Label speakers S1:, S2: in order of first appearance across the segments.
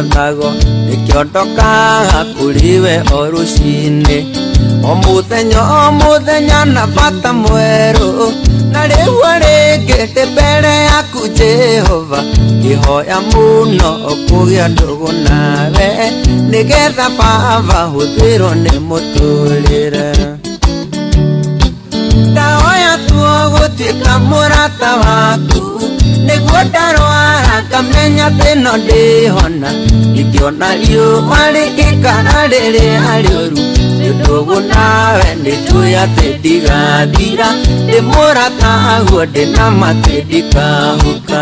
S1: Nago nĩkĩo ndokaga kũrĩ we o rũcinĩ o mũthenya na bata mwerũ na rĩu rĩngĩ ndĩ mbere yaku Jehova ngĩhoya mũno kũgĩa ndũgũ nawe nĩgetha Baba hũthĩrwo nĩ mũtũrĩre. Ndahoya tuo gũtuĩka mũrata waku nĩguo ndarwara ngamenya atĩ no ndĩhona ingĩona riũa rĩgĩkara rĩrĩa rĩũru ndũgũ nawe nĩnjũĩ atĩ ndigathira ndĩ mũrata aguo ndĩna ma atĩ ndikahuka.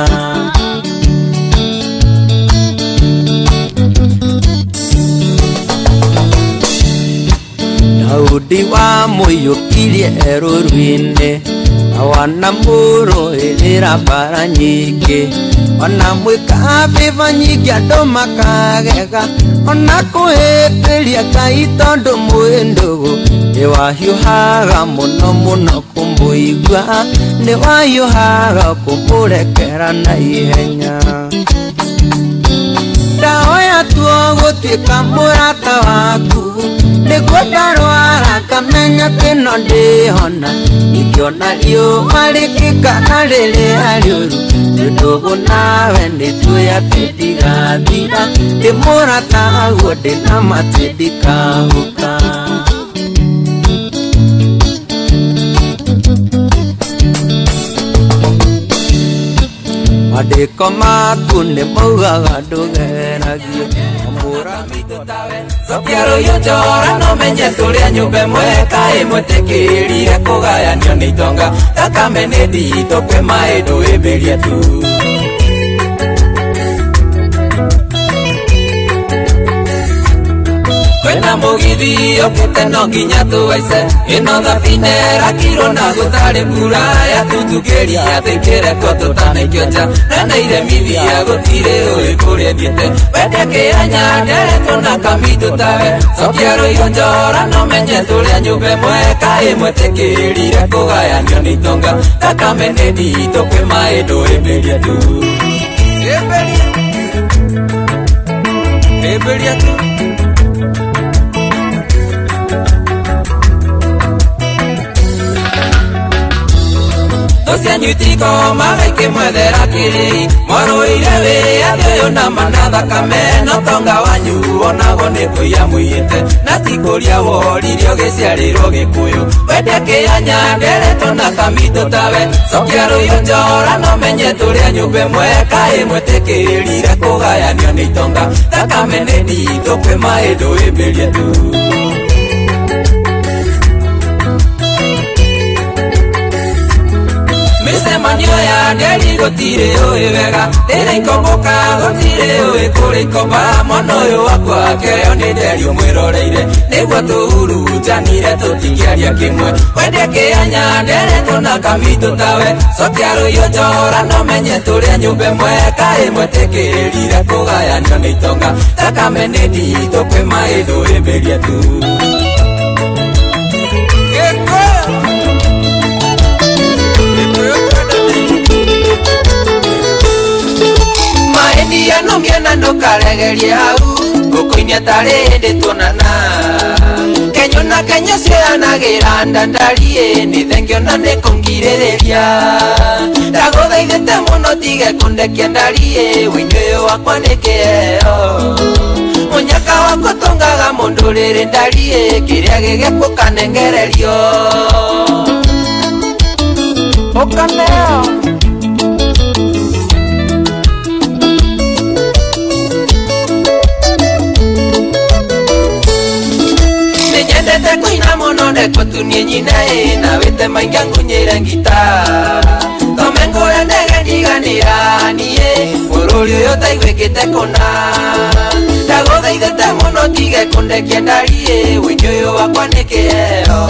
S1: Daudi wamũiyũkirie rũru-inĩ na wanamũrũĩrĩra mbara nyingĩ ona mwĩka bĩba nyingĩ andũ makagega ona kũhĩmbĩria Ngai tondũ mwĩ ndũgũ nĩwahiũhaga mũno mũno kũmũigua nĩwahiũhaga kũmũrekera na ihenya. Ndahoya tuo gũtuĩka mũrata waku nĩguo ndarwara ngamenya atĩ no ndĩhona ingĩona riũa rĩgĩkara rĩrĩa rĩũru ndũgũ nawe nĩnjũĩ atĩ ndigathira ndĩ mũrata aguo ndĩna ma atĩ ndikahuka. Mandĩko maku nĩ maugaga ndũgeragio
S2: Cokia rũhiũ njora no menye tũrĩa nyũmba ĩmwe kaĩ mwĩtĩkĩrire kũgayanio nĩ itonga thakame nĩ nditũ kwĩ maĩ ndũĩmbĩrie tu. Kwĩna mũgithi ũkĩte no nginya tũhaice ĩno thabina ĩrakirwo na gũtarĩ mbura yatuthukĩria tũingĩre kuo tũtanaikio nja na nĩ iremithia gũtirĩ ũĩ kũrĩa thiĩte wende kĩanya nderetwo na kamitũ tawe cokia rũhiũ njora no menye tũrĩa nyũmba ĩmwe kaĩ mwĩtĩkĩrire kũgayanio nĩ itonga thakame nĩ nditũ kwĩ maĩ ndũĩmbĩrie tu. Ĩmbĩria ĩmbĩria tu. Cianyu itikoma ikĩmwethera kĩrĩi mwarũire wĩyathi ũyũ na mana thakame no tonga wanyu onagwo nĩ kũiya mũiyĩte na ti kũria woririe ũgĩciarĩrwo Gĩkũyũ wende kĩanya nderetwo na kamitũ tawe cokia rũhiũ njora no menye tũrĩa nyũmba ĩmwe kaĩ mwĩtĩkĩrire kũgayanio nĩ itonga thakame nĩ nditũ kwĩ maĩ ndũĩmbĩrie tu. Mĩcemanio ya nderi gũtirĩ ũĩ wega rĩrĩa ikomboka gũtirĩ ũĩ kũrĩa ikomba mwana ũyũ wakwa akĩoywo nĩ nderi ũmwĩroreire nĩguo tũhurunjanire tũtingĩaria kĩmwe wende kĩanya nderetwo na kamitũ tawe cokia rũhiũ njora no menye tũrĩa nyũmba ĩmwe kaĩ mwĩtĩkĩrire kũgayanio nĩ itonga thakame nĩ nditũ kwĩ maĩ ndũĩmbĩrie tu. Maendia no ngĩona ndũkaregerie hau ngũkũ-inĩ atarĩ hĩndĩ tuonana Kenyũ na Kenya cioyanagĩra ndandariĩ nĩ thengio na nĩ kũngirĩrĩria ndagũthaithĩte mũno tige kũndekia ndariĩ ũini ũyũ wakwa nĩ kĩheo mũnyaka wakwa ũtongaga mũndũ rĩrĩ ndariĩ kĩrĩa gĩgĩkwo kanengererio
S3: Ũkaneo.
S2: Nyendete kũina mũno ndekwo tunie nyina ĩ na wĩte mainga ngunyĩre ngita tome ngũre ndege ndiganĩra niĩ bũrũri ũyũ ũtaiguĩkĩte kũna ndagũthaithĩte mũno tige kũndekia ndariĩ ũini ũyũ wakwa nĩ kĩheo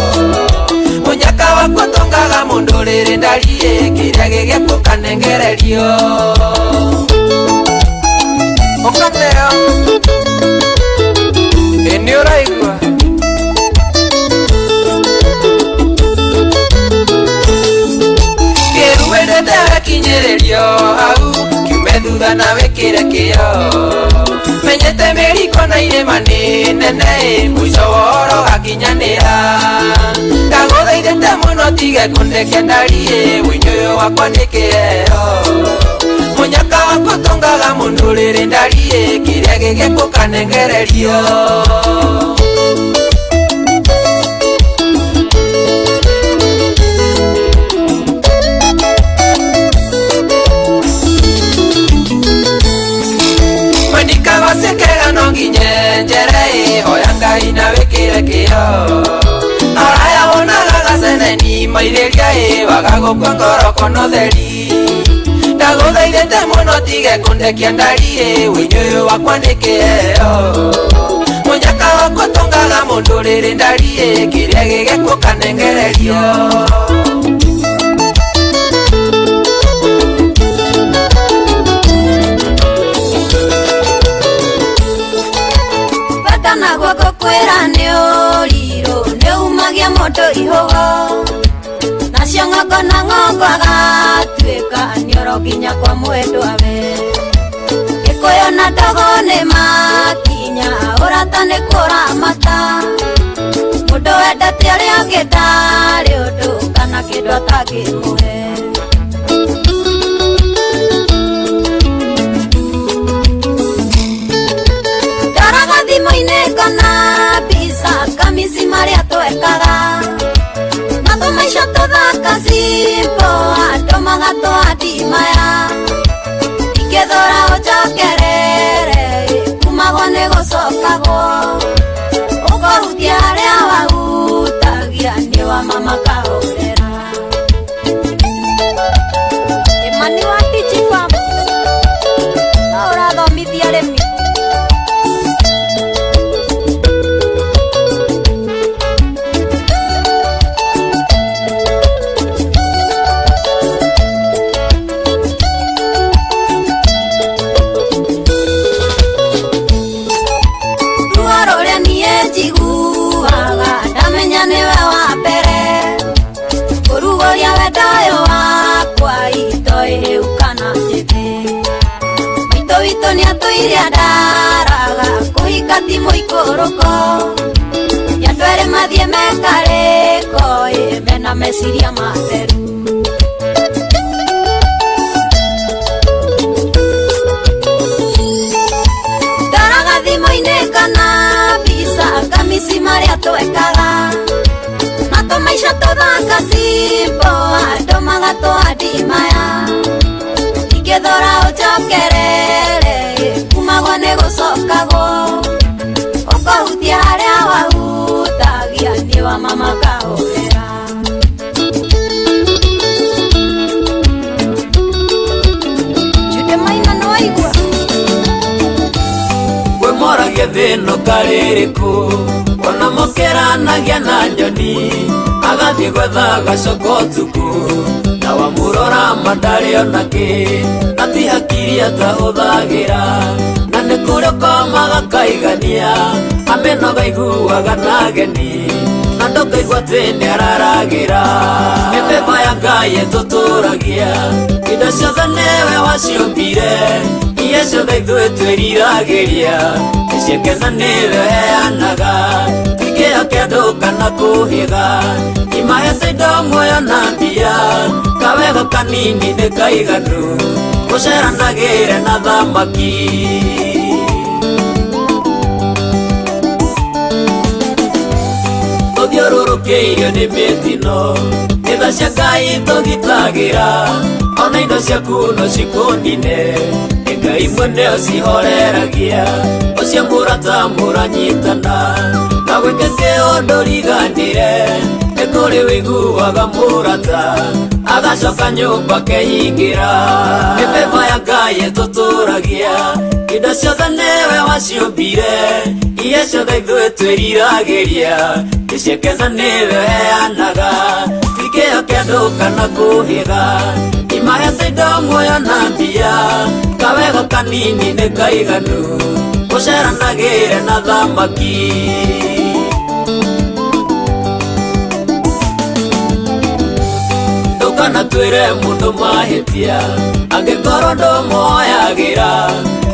S2: mũnyaka wakwa ũtongaga mũndũ rĩrĩ ndariĩ kĩrĩa gĩgĩkwo kanengererio.
S3: Ũkaneo. Ĩ nĩ ũraigua.
S2: Wendete wekinyĩrĩrio hau kiume thutha na wĩkĩre kĩo menya Irĩma nĩ nene mũico wa ũhoro gakinyanĩra. Ndagũthaithĩte mũno tige kũndekia ndariĩ ũini ũyũ wakwa nĩ kĩheo. Mũnyaka wakwa ũtongaga mũndũ rĩrĩ ndariĩ kĩrĩa gĩgĩkwo kanengererio. Wandikaga no nginye njere hoya Ngai na wĩkĩre kĩo. Araya wonaga gaceneni mairĩria waga gũkua ngoro kono theri. Ndagũthaithĩte mũno tige kũndekia ndariĩ ũini ũyũ wakwa nĩ kĩheo. Mũnyaka wakwa ũtongaga mũndũ rĩrĩ ndariĩ kĩrĩa gĩgekwo kanengererio.
S4: Na guoko kwĩra nĩ ũrirũ nĩ umagia mũndũ ihũgo nacio ng'ongo na ng'ongo agatuĩka nĩoro nginya kwa mwendwa we. Gĩkũyũ na ndogo nĩ makinya ũrata nĩ kũramata mũndũ wendete ũrĩa ũngĩ ndarĩ ũndũ kana kĩndũ atangĩmũhe. Thimũ-inĩ kana mbica kamisi marĩa twekaga na tũmaica tũthaka simbo andũ magatũhandi maya ingĩthũra ũnjokerere kumagwo nĩ gũcokagwo ũkũhutia harĩa wahutagia nĩ wa mama kahorera. Imani wa Digifarm no ũrathomithia arĩmi. Ndamenya nĩwe wa mbere kũrugũria wendo ũyũ wakwa itoĩ hĩu kana njĩthĩ. Maitũ witũ nĩatũire andaraga kũhika ti mũikũrũko nĩ andũ erĩ mathiĩ mekarĩko mena meciria matheru. Ndoraga thimũ-inĩ kana mbica kamisi marĩa twekaga na tũmaica tũthaka simbo andũ magatũhandi maya ingĩthũra ũnjokerere kumagwo nĩ gũcokagwo ũkũhutia harĩa wahutagia nĩ wa mama kahorera. Jude Maina nĩ waigua
S2: Kwĩmoragia thĩno karĩrĩkũ ona mokeranagia na nyoni agathiĩ gwetha gacoka ũtukũ na wamũrora ma ndarĩ ona kĩ na ti hakiri atahũthagĩra na nĩ kũrĩ ũkomaga kaigania amĩnoga iguaga na ageni na ndũkaigua atĩ nĩararagĩra. Mĩthemba ya Ngai ĩtũtũragia indo ciothe nĩwe waciũmbire iria ciothe ithuĩ twĩriragĩria nĩciakena nĩwe ũheanaga ti kĩo kĩa andũ kana kũhĩga imahete indo muoyo na mbia kawego kanini nĩ kaiganu gũceranagĩre na thamaki. Tũthiũrũrũkĩirio nĩ mĩtino nĩ tha cia Ngai tũgitagĩra ona indo ciaku no cikũnine nĩ Ngai mwene ũcihoreragia ũcio mũrata mũranyitana na gwĩke kĩũndũ riganĩre nĩ kũrĩ wĩiguaga mũrata agacoka nyũmba kehingĩra. Mĩthemba ya Ngai ĩtũtũragia indo ciothe nĩwe waciũmbire iria ciothe ithuĩ twĩriragĩria nĩciakena nĩwe ũheanaga ti kĩo kĩa andũ kana kũhĩga imahete indo muoyo na mbia kawego kanini nĩ kaiganu gũceranagĩre na thamaki. Ndũkanatuĩre mũndũ mahĩtia angĩkorwo ndũmuoyagĩra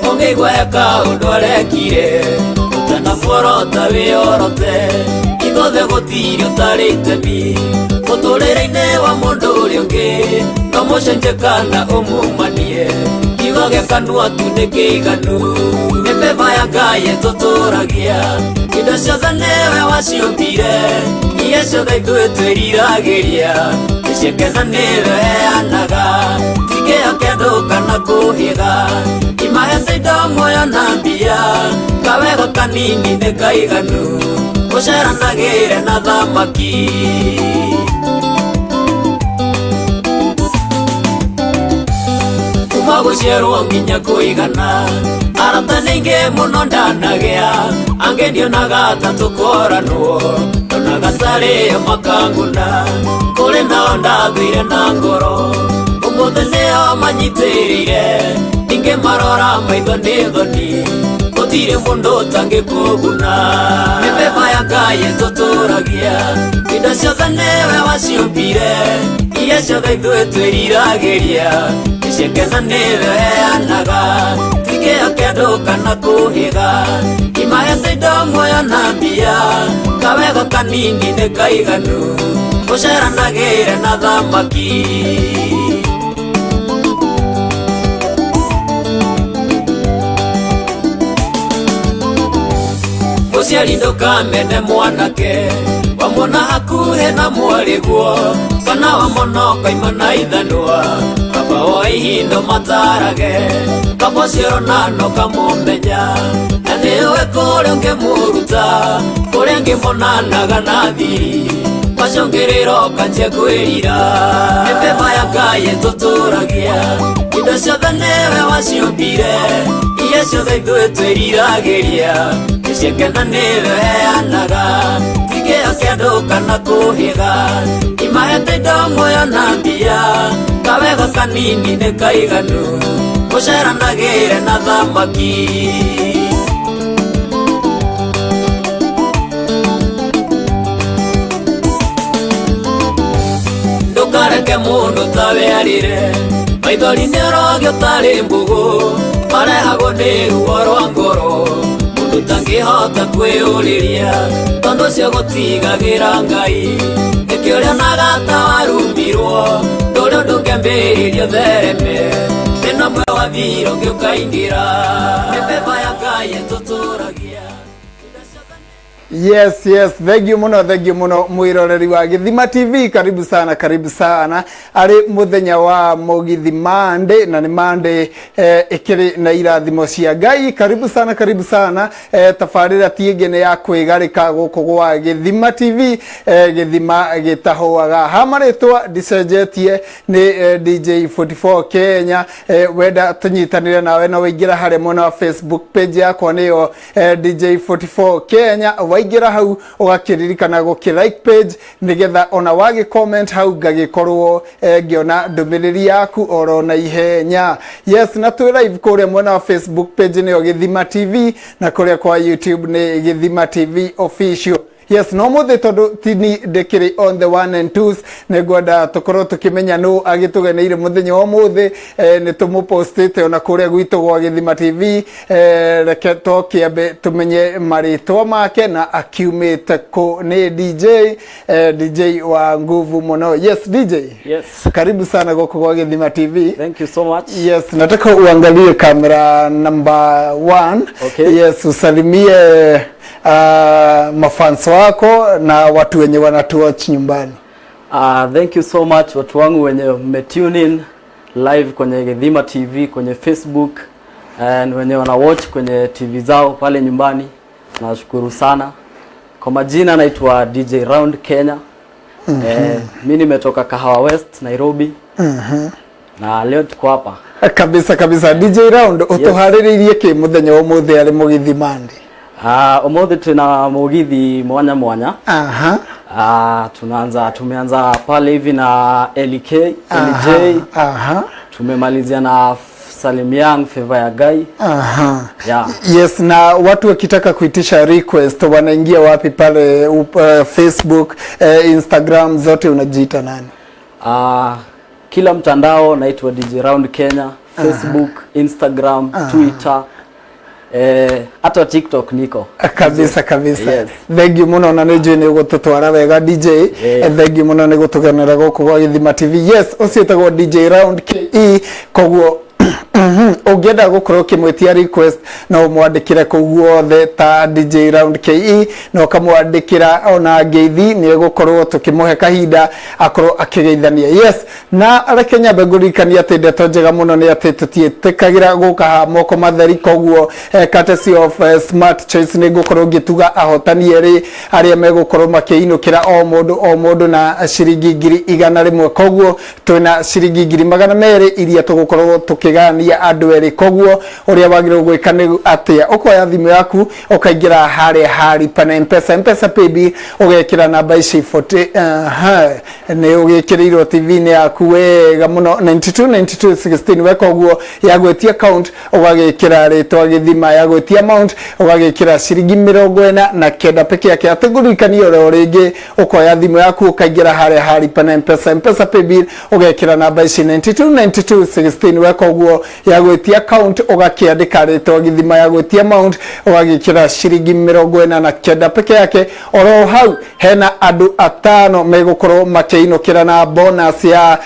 S2: ũngĩigua he kaũndũ arekire Kuorota wĩorote ithuothe gũtirĩ ũtarĩ itemi mũtũrĩre-inĩ wa mũndũ ũrĩa ũngĩ no mũcenje kana ũmumanie kiugo gĩa kanua tu nĩ kĩiganu nĩ beba ya Ngai ĩtũtũragia indo ciothe nĩwe waciũmbire iria ciothe ithuĩ twĩriragĩria nĩciekena nĩwe heanaga tikĩo kĩndũ kana kũhĩga imahete indo muoyo na mbia kawega kanini nĩ kaiganu ũceranagĩre na thamaki. Kuma gũciarwo nginya kũigana arata nĩingĩ mũno ndanagĩa angĩ ndionaga ta tũkoranwo ndonaga tarĩo makanguna kũrĩ nao ndathũire na ngoro ũmũthĩ nĩo manyitĩrĩire ningĩ marora maitho nĩ thoni gũtirĩ mũndũ ũtangĩkũguna nĩ beba ya Ngai ĩtũtũragia indo ciothe nĩwe waciũmbire iria ciothe ithuĩ twĩriragĩria nĩciekena nĩwe heanaga tikĩo kĩndũ kana kũhĩga imahete indo muoyo na mbia kawega kanini nĩ kaiganu ũceranagĩre na thamaki. Mũciari ndũkamene mwanake wamwona hakuhĩ na mwarĩguo kana wamwona ũkaima na ithanua kaba woe ihindo matarage kaba ũcio nano kamũmenya na nĩũĩ kũrĩa ũngĩmũruta kũrĩa ngĩmonanaga na thiri macũngĩrĩro ũkanjia kwĩrira nĩ beba ya Ngai ĩtũtũragia indo ciothe nĩwe waciũmbire iria ciothe ithuĩ twĩriragĩria nĩciekena nĩwe heanaga tikĩo kĩndũ kana kũhĩga imahete indo muoyo na mbia kawega kanini nĩ kaiganu ũceranagĩre na thamaki. Ndũkareke mũndũ tawe arĩre maithori nĩ ũrogĩ ũtarĩ mbũgũ marehagwo nĩ ruo rwa ngoro mũndũ ũtangĩhota kwĩyũrĩria tondũ ũcio gũtigagĩra Ngai nĩkĩo ũrĩonaga ta warumirwo ndũrĩ ũndũ ũngĩambĩrĩria ũthereme thĩna ũmwe wathira ũngĩ ũkaingĩra nĩ beba ya Ngai ĩtũtũragia.
S5: Yes, yes, thank you muno, thank you muno mwiroreri wa Githima TV, karibu sana, karibu sana. Ari muthenya wa Mugithi Monday na ni Monday ikiri na irathimo cia Ngai. Karibu sana, karibu sana. Tabarĩra ti ĩngĩ nĩ ya kwĩgarĩka gũkũ gwa Githima TV, Githima gĩtahũaga. Ha marĩtwa ndicenjetie nĩ DJ 44 Kenya. Wenda tũnyitanĩre nawe no wĩingĩra harĩa mwena wa Facebook page yakwa nĩyo DJ 44 Kenya. Waingĩra hau ũgakĩririkana gũkĩ like page nĩgetha ona wagĩ comment hau ngagĩkorwo ngĩona ndũmĩrĩri yaku oro na ihenya. Yes, na twĩ live kũrĩa mwena wa Facebook page nĩyo Githima TV na kũrĩa kwa YouTube nĩ Githima TV official. Yes, no mũthĩ tondũ tini ndĩkĩrĩ on the one and twos nĩngwenda tũkorwo tũkĩmenya nũ agĩtũgeneire mũthenya wa ũmũthĩ. Nĩ tũmũpostĩte ona kũrĩa gwitũ gwa Githima TV. Reke tũkĩambe tũmenye marĩtwa make na akiumĩte kũ. Nĩ DJ, DJ wa nguvu mũno. Yes, DJ.
S6: Yes.
S5: Karibu sana gũkũ gwa Githima TV.
S6: Thank you so much.
S5: Yes, nataka uangalie kamera number 1.
S6: Okay.
S5: Yes, usalimie mafans wako na watu wenye wanatuwatch nyumbani.
S6: Thank you so much watu wangu wenye mmetune in live kwenye Githima TV, kwenye Facebook and wenye wana watch kwenye TV zao pale nyumbani. Nashukuru sana. Kwa majina naitwa DJ Round Kenya. Mimi nimetoka Kahawa West, Nairobi. Na leo tuko hapa.
S5: Kabisa kabisa. DJ Round, utuharĩrĩirie kĩ mũthenya wa ũmũthĩ arĩ Mũgithi Monday?
S6: Ũmũthĩ tuna Mũgithi mwanya mwanya.
S5: Aha.
S6: Tumeanza pale hivi na LK, LJ.
S5: Aha.
S6: Tumemalizia na Salim Young, Favor ya Guy.
S5: Aha.
S6: Yeah.
S5: Yes, na watu wakitaka kuitisha request wanaingia wapi pale Facebook, Instagram zote unajiita nani?
S6: Kila mtandao naitwa DJ Round Kenya, Facebook, Instagram, Twitter. Hata TikTok niko.
S5: Kabisa kabisa.
S6: Yes.
S5: Thank you muno, na nĩ njũĩ nĩ ũgũtũtwara wega, DJ. Thank you muno nĩ gũtũgenera gũkũ gwa Gĩthima TV. Yes, ũcio ĩtagwo DJ Round KE. Koguo ũngĩenda gũkorwo ũkĩmwĩtia request, no ũmwandĩkĩre kũu guothe ta DJ Round KE, na ũkamwandĩkĩra ona ngeithi, nĩ egũkorwo tũkĩmũhe kahinda akorwo akĩgeithania. Yes, na reke nyambe ngũririkanie atĩ ndeto njega mũno nĩ atĩ tũtiĩtĩkagĩra gũka haha moko matheri. Koguo courtesy of Smart Choice, nĩ ngũkorwo ngĩtuga ahotani erĩ arĩa megũkorwo makĩinũkĩra o mũndũ o mũndũ na ciringi 100,000. Koguo twĩna ciringi 200,000 iria tũgũkorwo tũkĩgania andũ erĩ. Koguo ũrĩa wagĩrĩirwo gwĩka nĩ atĩa? Ũkoya thimũ yaku, ũkaingĩra harĩa ha lipa na Mpesa, Mpesa paybill, ũgekĩra namba ici 40, nĩ ũgĩkĩrĩirwo TV-inĩ yaku wega mũno, 92 92 16. Weka ũguo, ya gwĩtia account ũgagĩkĩra rĩtwa Gĩthima, ya gwĩtia amount ũgagĩkĩra ciringi 49 peke yake. Atĩ ngũririkanie oro rĩngĩ, ũkoya thimũ yaku, ũkaingĩra harĩa ha lipa na Mpesa, Mpesa paybill, ũgekĩra namba ici 92 92 16. Weka ũguo, ya gwĩtia account ũgakĩandĩka rĩtwa Gĩthima, ya gwĩtia amount ũgagĩkĩra ciringi 49 peke yake. Oro hau hena andũ atano megũkorwo makĩinũkĩra na bonus ya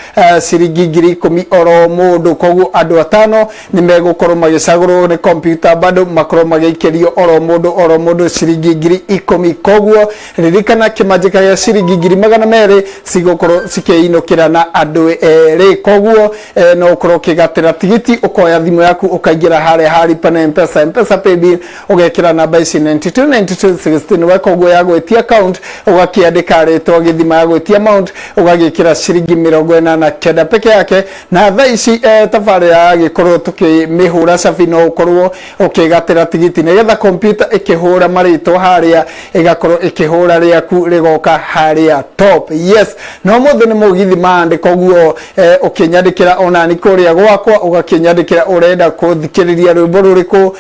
S5: ciringi 10,000 oro mũndũ. Koguo andũ atano nĩ megũkorwo magĩcagũrwo nĩ computer, bado makorwo magĩikĩrio oro mũndũ oro mũndũ ciringi 10,000. Koguo ririkana, kĩmanjĩka gĩa ciringi 200,000 cigũkorwo cikĩinũkĩra na andũ erĩ. Koguo no ũkorwo ũkĩgatĩra tigiti, ũkoya thimũ yaku, ũkaingĩra harĩa ha lipa na Mpesa, Mpesa paybill, ũgekĩra namba ici 92 92 16. Weka ũguo, ya gwĩtia account ũgakĩandĩka rĩtwa Gĩthima, ya gwĩtia amount ũgagĩkĩra ciringi 49 peke yake. Na thaa ici tabarĩra yagĩkorwo tũkĩmĩhũra cabi, no ũkorwo ũkĩgatĩra tigiti nĩgetha kompyuta ĩkĩhũra marĩtwa harĩa ĩgakorwo ĩkĩhũra rĩaku rĩgoka harĩa top. Yes, no mũthĩ nĩ mũgithi Monday. Koguo ũkĩnyandĩkĩra onani kũrĩa gwakwa, ũgakĩnyandĩkĩra ũrenda kũthikĩrĩria rwĩmbo rũrĩkũ,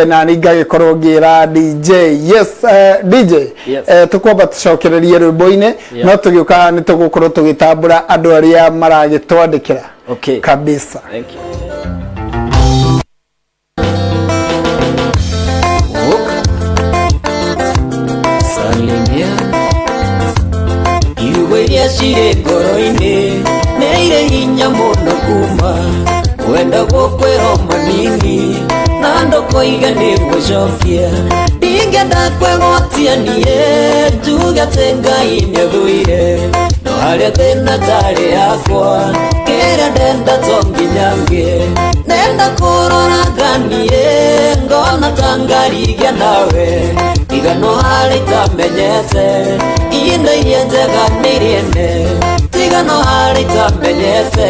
S5: nani ngagĩkorwo ngĩra DJ. Yes, DJ.
S6: Yes.
S5: Tũkwamba tũcokererie rwĩmbo-inĩ, no tũgĩũka nĩ tũgũkorwo tũgĩtambũra andũ arĩa maragĩtwandĩkĩra.
S6: Okay.
S5: Kabisa.
S6: Thank you.
S2: Salimia iugo iria cirĩ ngoro-inĩ, nĩ irĩ hinya mũno kuma wenda gũkwĩra manini na ndũkoiga nĩ gũcokia. Ndingĩenda kwĩgwatia niĩ njuge atĩ Ngai nĩathũire, no harĩa thĩna tarĩ yakwa, kĩrĩa ndenda to nginya ngĩe. Nenda kũroraga niĩ ngona ta ngarigia nawe, tiga no harĩa itamenyete indo iria njega nĩ irĩene, tiga no harĩa itamenyete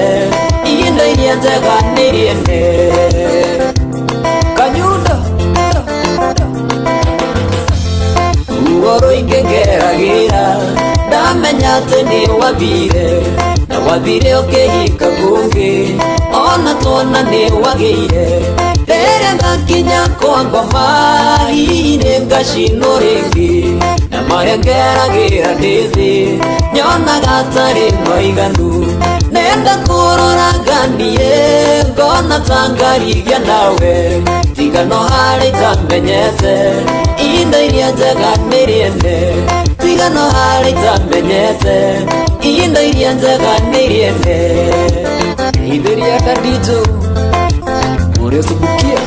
S2: indo iria njega nĩ irĩene. Kanyundo ruo rũingĩ ngeragĩra, ndamenya atĩ nĩ wathire, na wathire ũkĩhika kũngĩ, ona tuona nĩ wagĩire. Rĩrĩa ngakinya kwa ngoma, hihi nĩ ngacinwo rĩngĩ na marĩa ngeragĩra ndĩ thĩ nyonaga tarĩ maiganu. Nenda kũroraga niĩ ngona ta ngarigia nawe, tiga no harĩa itamenyete indo iria njega nĩ irĩene, tiga no harĩa itamenyete indo iria njega nĩ irĩene. Itheria Dadito ũrĩa ũcubukia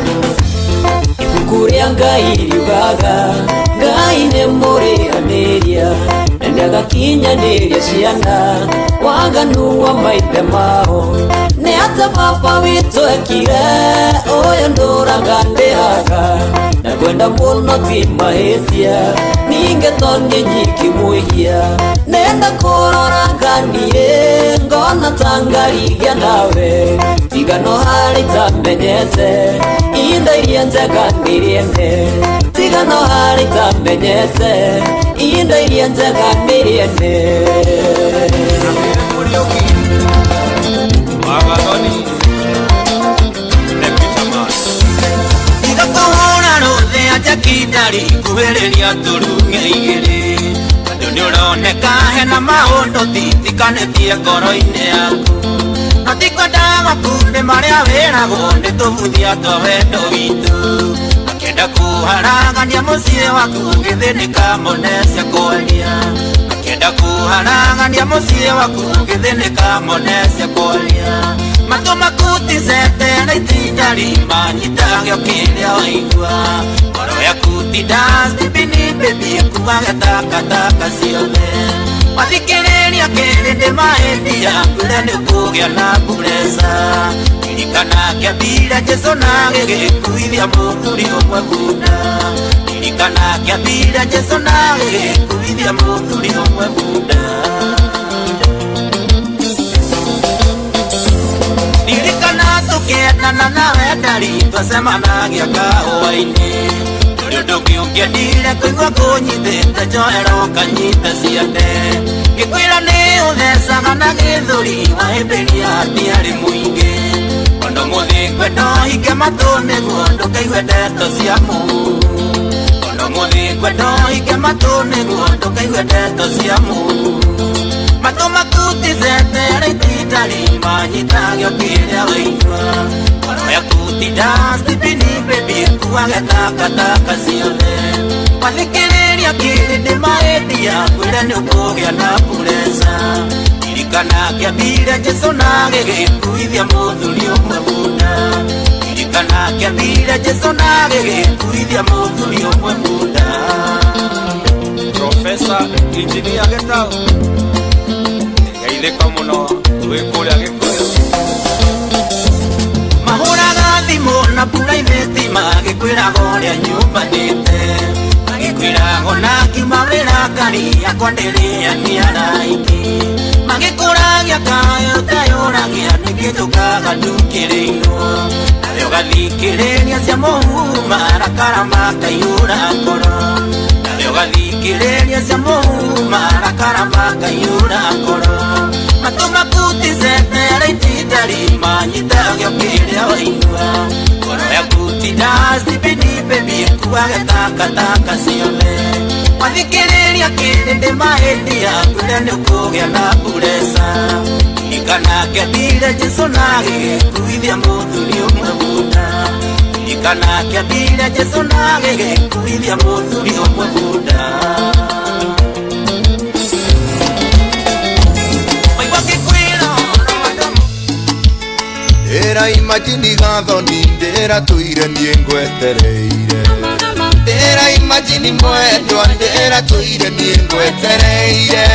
S2: ibuku rĩa Ngai riugaga Ngai nĩ mũrĩhanĩria na nĩagakinyanĩria ciana waganu wa maithe mao. Nĩ atĩ baba witũ ekire ũyũ ndũraga ndĩhaga na kwenda mũno ti mahĩtia, ningĩ to niĩ nyiki mwĩhia. Nenda kũroraga niĩ ngona ta ngarigia nawe, tiga no harĩa itamenyete indo iria njega nĩ irĩene, tiga no harĩa itamenyete indo iria njega nĩ irĩene.
S7: Magathoni ne Peter.
S1: Igakũhũra rũthĩ anjakindari kuhĩrĩria tũrung'e igĩrĩ, tondũ nĩ ũroneka hena maũndũ titikanĩtie ngoro-inĩ yaku, na tikwendaga makumbĩ marĩa wĩragwo nĩ tũbuthia twa wendo witũ. Akĩenda kũharagania mũciĩ waku gĩthĩnĩka monecia kwaria. Akĩenda kũharagania mũciĩ waku gĩthĩnĩka monecia kwaria. Matũ maku ti satellite ndari manyitage o kĩrĩa waigua. Ngoro yaku ti dustbin baby ĩkuage takataka ciothe. Wathikĩrĩria kĩrĩndĩ mahĩtia ngwĩre nĩ ũkũgĩa na mburesa. Ririkana kĩambire Jesũ na gĩgĩkuithia mũthuri ũmwe bunda. Ririkana kĩambire Jesũ na gĩgĩkuithia mũthuri ũmwe bunda. Ririkana tũkĩendana nawe ndari twacemanagia kahũa-inĩ. Ndũrĩ ũndũ ũngĩ ũngĩendire kũigua kũnyitĩte njohero ũkanyita ciande. Ngĩkwĩra nĩ ũthecaga na gĩthũri wahĩmbĩria hatiarĩ mũingĩ. Ona ũmũthĩ ngwenda ũhinge matũ nĩguo ndũkaigue ndeto cia mũhuhu. Ona ũmũthĩ ngwenda ũhinge matũ nĩguo ndũkaigue ndeto cia mũhuhu. Matũ maku ti satellite ndari manyitage o kĩrĩa waigua. Ngoro yaku ti dustbin baby ĩkuage takataka ciothe. Wathikĩrĩria kĩrĩndĩ mahĩtia ngwĩre nĩ ũkũgĩa na mburesa. Ririkana kĩambire Jesũ na gĩgĩkuithia mũthuri ũmwe bunda. Ririkana kĩambire Jesũ na gĩgĩkuithia mũthuri ũmwe bunda.
S7: Professor Engineer Gitau geithĩka mũno wĩ kũrĩa Gĩkũyũ.
S1: Mahũraga thimũ na private magĩkwĩraga ũrĩa nyumbanĩte. Magĩkwĩraga ona ngiuma wĩra ngari yakwa ndĩrĩania araingĩ. Magĩkũragia kaĩ ũteyũragia nĩkĩ njũkaga ndukĩrĩirwo. Nawe ũgathikĩrĩria cia mũhuhu marakara makaiyũra ngoro. Nawe ũgathikĩrĩria cia mũhuhu marakara makaiyũra ngoro. Matũ maku ti satellite ndari manyitage o kĩrĩa waigua. Ngoro yaku ti dustbin baby ĩkuage takataka ciothe. Wathikĩrĩria kĩrĩndĩ mahĩtia ngwĩre nĩ ũkũgĩa na mburesa. Ririkana kĩambire Jesũ na gĩgĩkuithia mũthuri ũmwe bunda. Ririkana kĩambire Jesũ na gĩgĩkuithia mũthuri ũmwe bunda. Waigua ngĩkwĩra ũhoro wa andũ
S8: Ndĩra imagine gathoni ndĩra tũire niĩ ngwetereire. Ndĩra imagine mwendwa ndĩra tũire niĩ ngwetereire.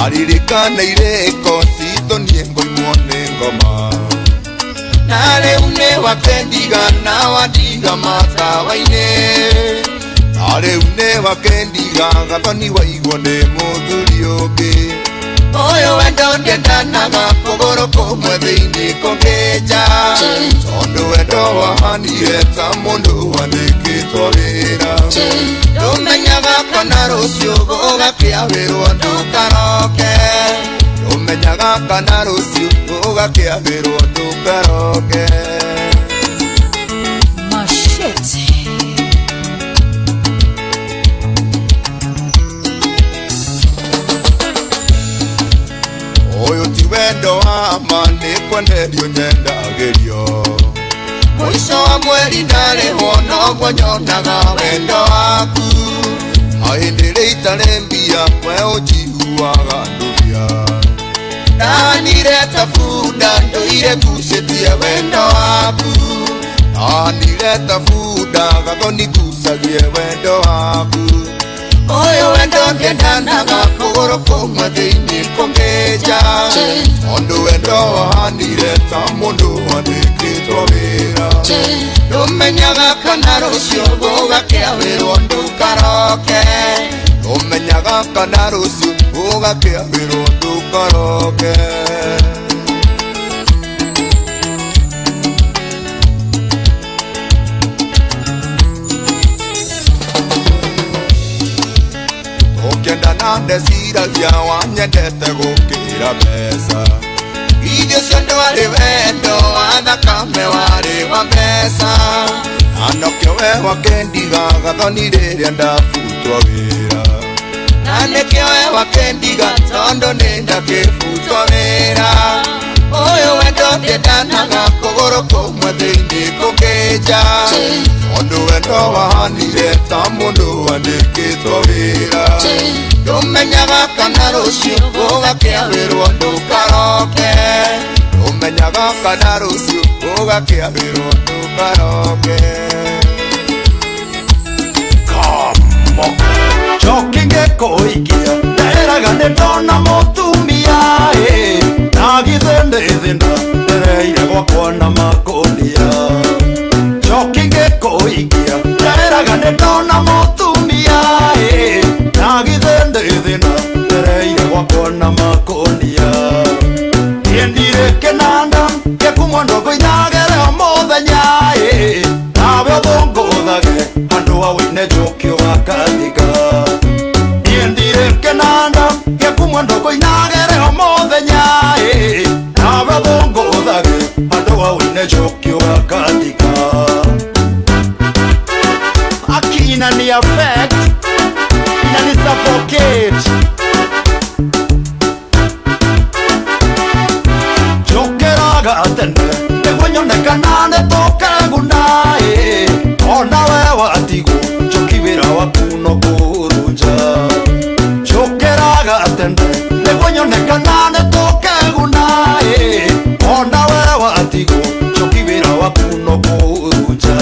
S8: Aririkana irĩko citũ niĩ ngoimwo nĩ ngoma. Na rĩu nĩ wakendiga na wandiga matawa-inĩ. Na rĩu nĩ wakendiga gathoni waigwo nĩ mũthuri ũngĩ. Ũyũ wendo ndendanaga kũgũrũ kũmwe thĩinĩ kũngĩ nja. Tondũ wendo wahanire ta mũndũ wandĩkĩtwo wĩra. Ndũmenyaga kana rũciũ gũgakĩa wĩrwo ndũkaroke. Ndũmenyaga kana rũciũ gũgakĩa wĩrwo ndũkaroke.
S9: Machete.
S8: Ũyũ ti wendo wa ma nĩ kwenderio nyendagĩrio. Mũico wa mweri ndarĩhwo noguo nyonaga wendo waku. Na hĩndĩ ĩrĩa itarĩ mbia we ũnjiguaga ndũbia. Ndanire ta bunda ndũire ngucĩtie wendo waku. Ndanire ta bunda gathoni ngucagie wendo waku. Ũyũ wendo ndendanaga kũgũrũ kũmwe thĩinĩ kũngĩ nja. Tondũ wendo wahanire ta mũndũ wandĩkĩtwo wĩra. Ndũmenyaga kana rũciũ gũgakĩa wĩrwo ndũkaroke. Ndũmenyaga kana rũciũ gũgakĩa wĩrwo ndũkaroke. Ũkĩendana ndeciragia wanyendete gũkĩra mbeca. Ithe ũcio ndwarĩ wendo wa thakame warĩ wa mbeca. Na nokĩo we wakendiga gathoni rĩrĩa ndabutwo wĩra. Na nĩkĩo we wakendiga tondũ nĩ ndakĩbutwo wĩra. Ũyũ wendo ndendanaga kũgũrũ kũmwe thĩinĩ kũngĩ nja. Tondũ wendo wahanire ta mũndũ wandĩkĩtwo wĩra. Ndũmenyaga kana rũciũ ũgakĩarĩrwo ndũkaroke. Ndũmenyaga kana rũciũ ũgakĩarĩrwo ndũkaroke.
S1: Njoki ngĩkũikia nderaga nĩ ndona mũtumia ĩ na githĩ ndĩ thĩna ndereire gwakwa na makũnia. Njoki ngĩkũikia nderaga nĩ ndona mũtumia ĩ na githĩ ndĩ thĩna ndereire gwakwa na makũnia. Niĩ ndirĩ kĩnanda gĩkumwo ndũngũinagere o mũthenya ĩ nawe ũthũngũthage handũ ha wĩine njoki ũgakathika. Niĩ ndirĩ kĩnanda gĩkumwo ndũngũinagere o mũthenya ĩ nawe ũthũngũthage handũ ha wĩine njoki ũgakathika. Aki inani affect, inani suffocate. Njũkĩraga tene nĩguo nyone kana nĩ tũkeguna ĩ ona we watigwo njoki wĩra waku no kũrũnja. Njũkĩraga tene nĩguo nyone kana nĩ tũkeguna ĩ ona we watigwo njoki wĩra waku no kũrũnja.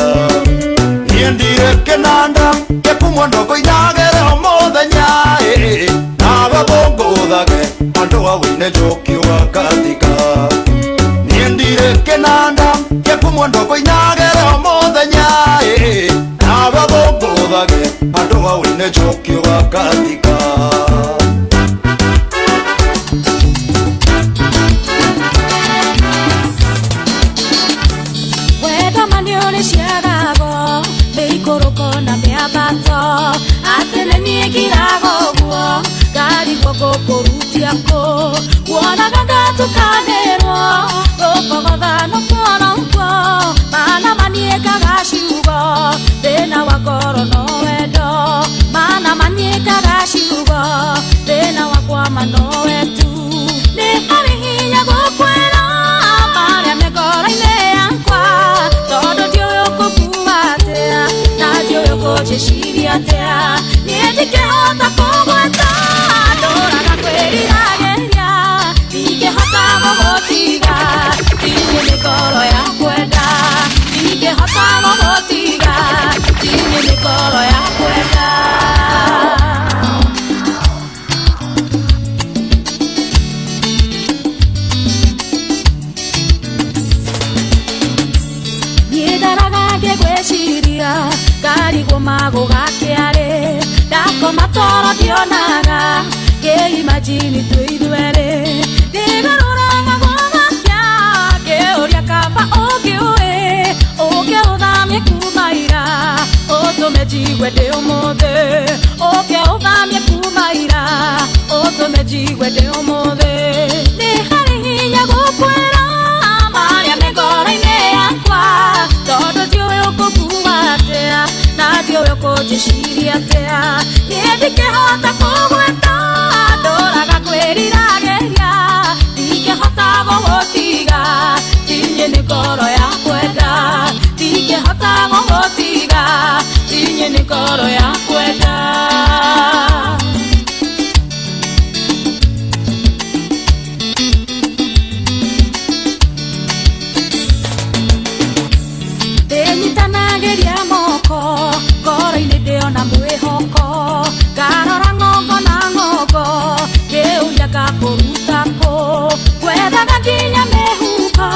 S1: Niĩ ndirĩ kĩnanda gĩkumwo ndũngũinagĩre o mũthenya ĩ nawe ũthũngũthage handũ ha wĩine njoki ũgakathika. Niĩ ndirĩ kĩnanda gĩkumwo ndũngũinagĩre o mũthenya ĩ nawe ũthũngũthage handũ ha wĩine njoki ũgakathika.
S9: Wendo ma nĩ ũrĩ ciagago mĩikũrũko na mĩambato atĩ nĩ niĩ ngiraga ũguo ngarigwo ngũkũrutia kũ wonaga ngatukanĩrwo gũkogothano kuona ũguo mana maniĩkaga ciugo thĩna wa ngoro no wendo mana maniĩkaga ciugo thĩna wakwa ma nowe tu. Nĩ harĩ hinya gũkwĩra marĩa me ngoro-inĩ yakwa tondũ ndiũĩ ũkũkua atĩa na ndiũĩ ũkũnjĩciria atĩa niĩ ndingĩhota kũgweta ndũraga kwĩriragĩria ndingĩhota gũgũtiga tinyĩ nĩ ngoro ya kwenda ndingĩhota gũgũtiga tinyĩ nĩ ngoro ya kwenda. Niĩ ndaraga ngĩgwĩciria ngarigwo magũgakĩarĩ ndakoma toro ndionaga ngĩimajini twĩ ithuerĩ ndĩgarũraga gũgakĩa ngĩũria kaba ũngĩũĩ ũke ũthamie kuma ira ũtũme njigue ndĩ ũmũthĩ ũke ũthamie kuma ira ũtũme njigue ndĩ ũmũthĩ. Nĩ harĩ hinya gũkwĩra marĩa me ngoro-inĩ yakwa tondũ ndiũĩ ũkũkua atĩa na ndiũĩ ũkũnjĩciria atĩa niĩ ndingĩhota kũgweta ndũraga kwĩriragĩria ndingĩhota gũgũtiga tinyĩ nĩ ngoro ya kwenda ndingĩhota gũgũtiga tinyĩ nĩ ngoro ya kwenda. Ndĩnyitanagĩria moko ngoro-inĩ ndĩona mwĩhoko ngarora ng'ongo na ng'ongo ngĩũria ngakũruta kũ gwethaga nginya mĩhuko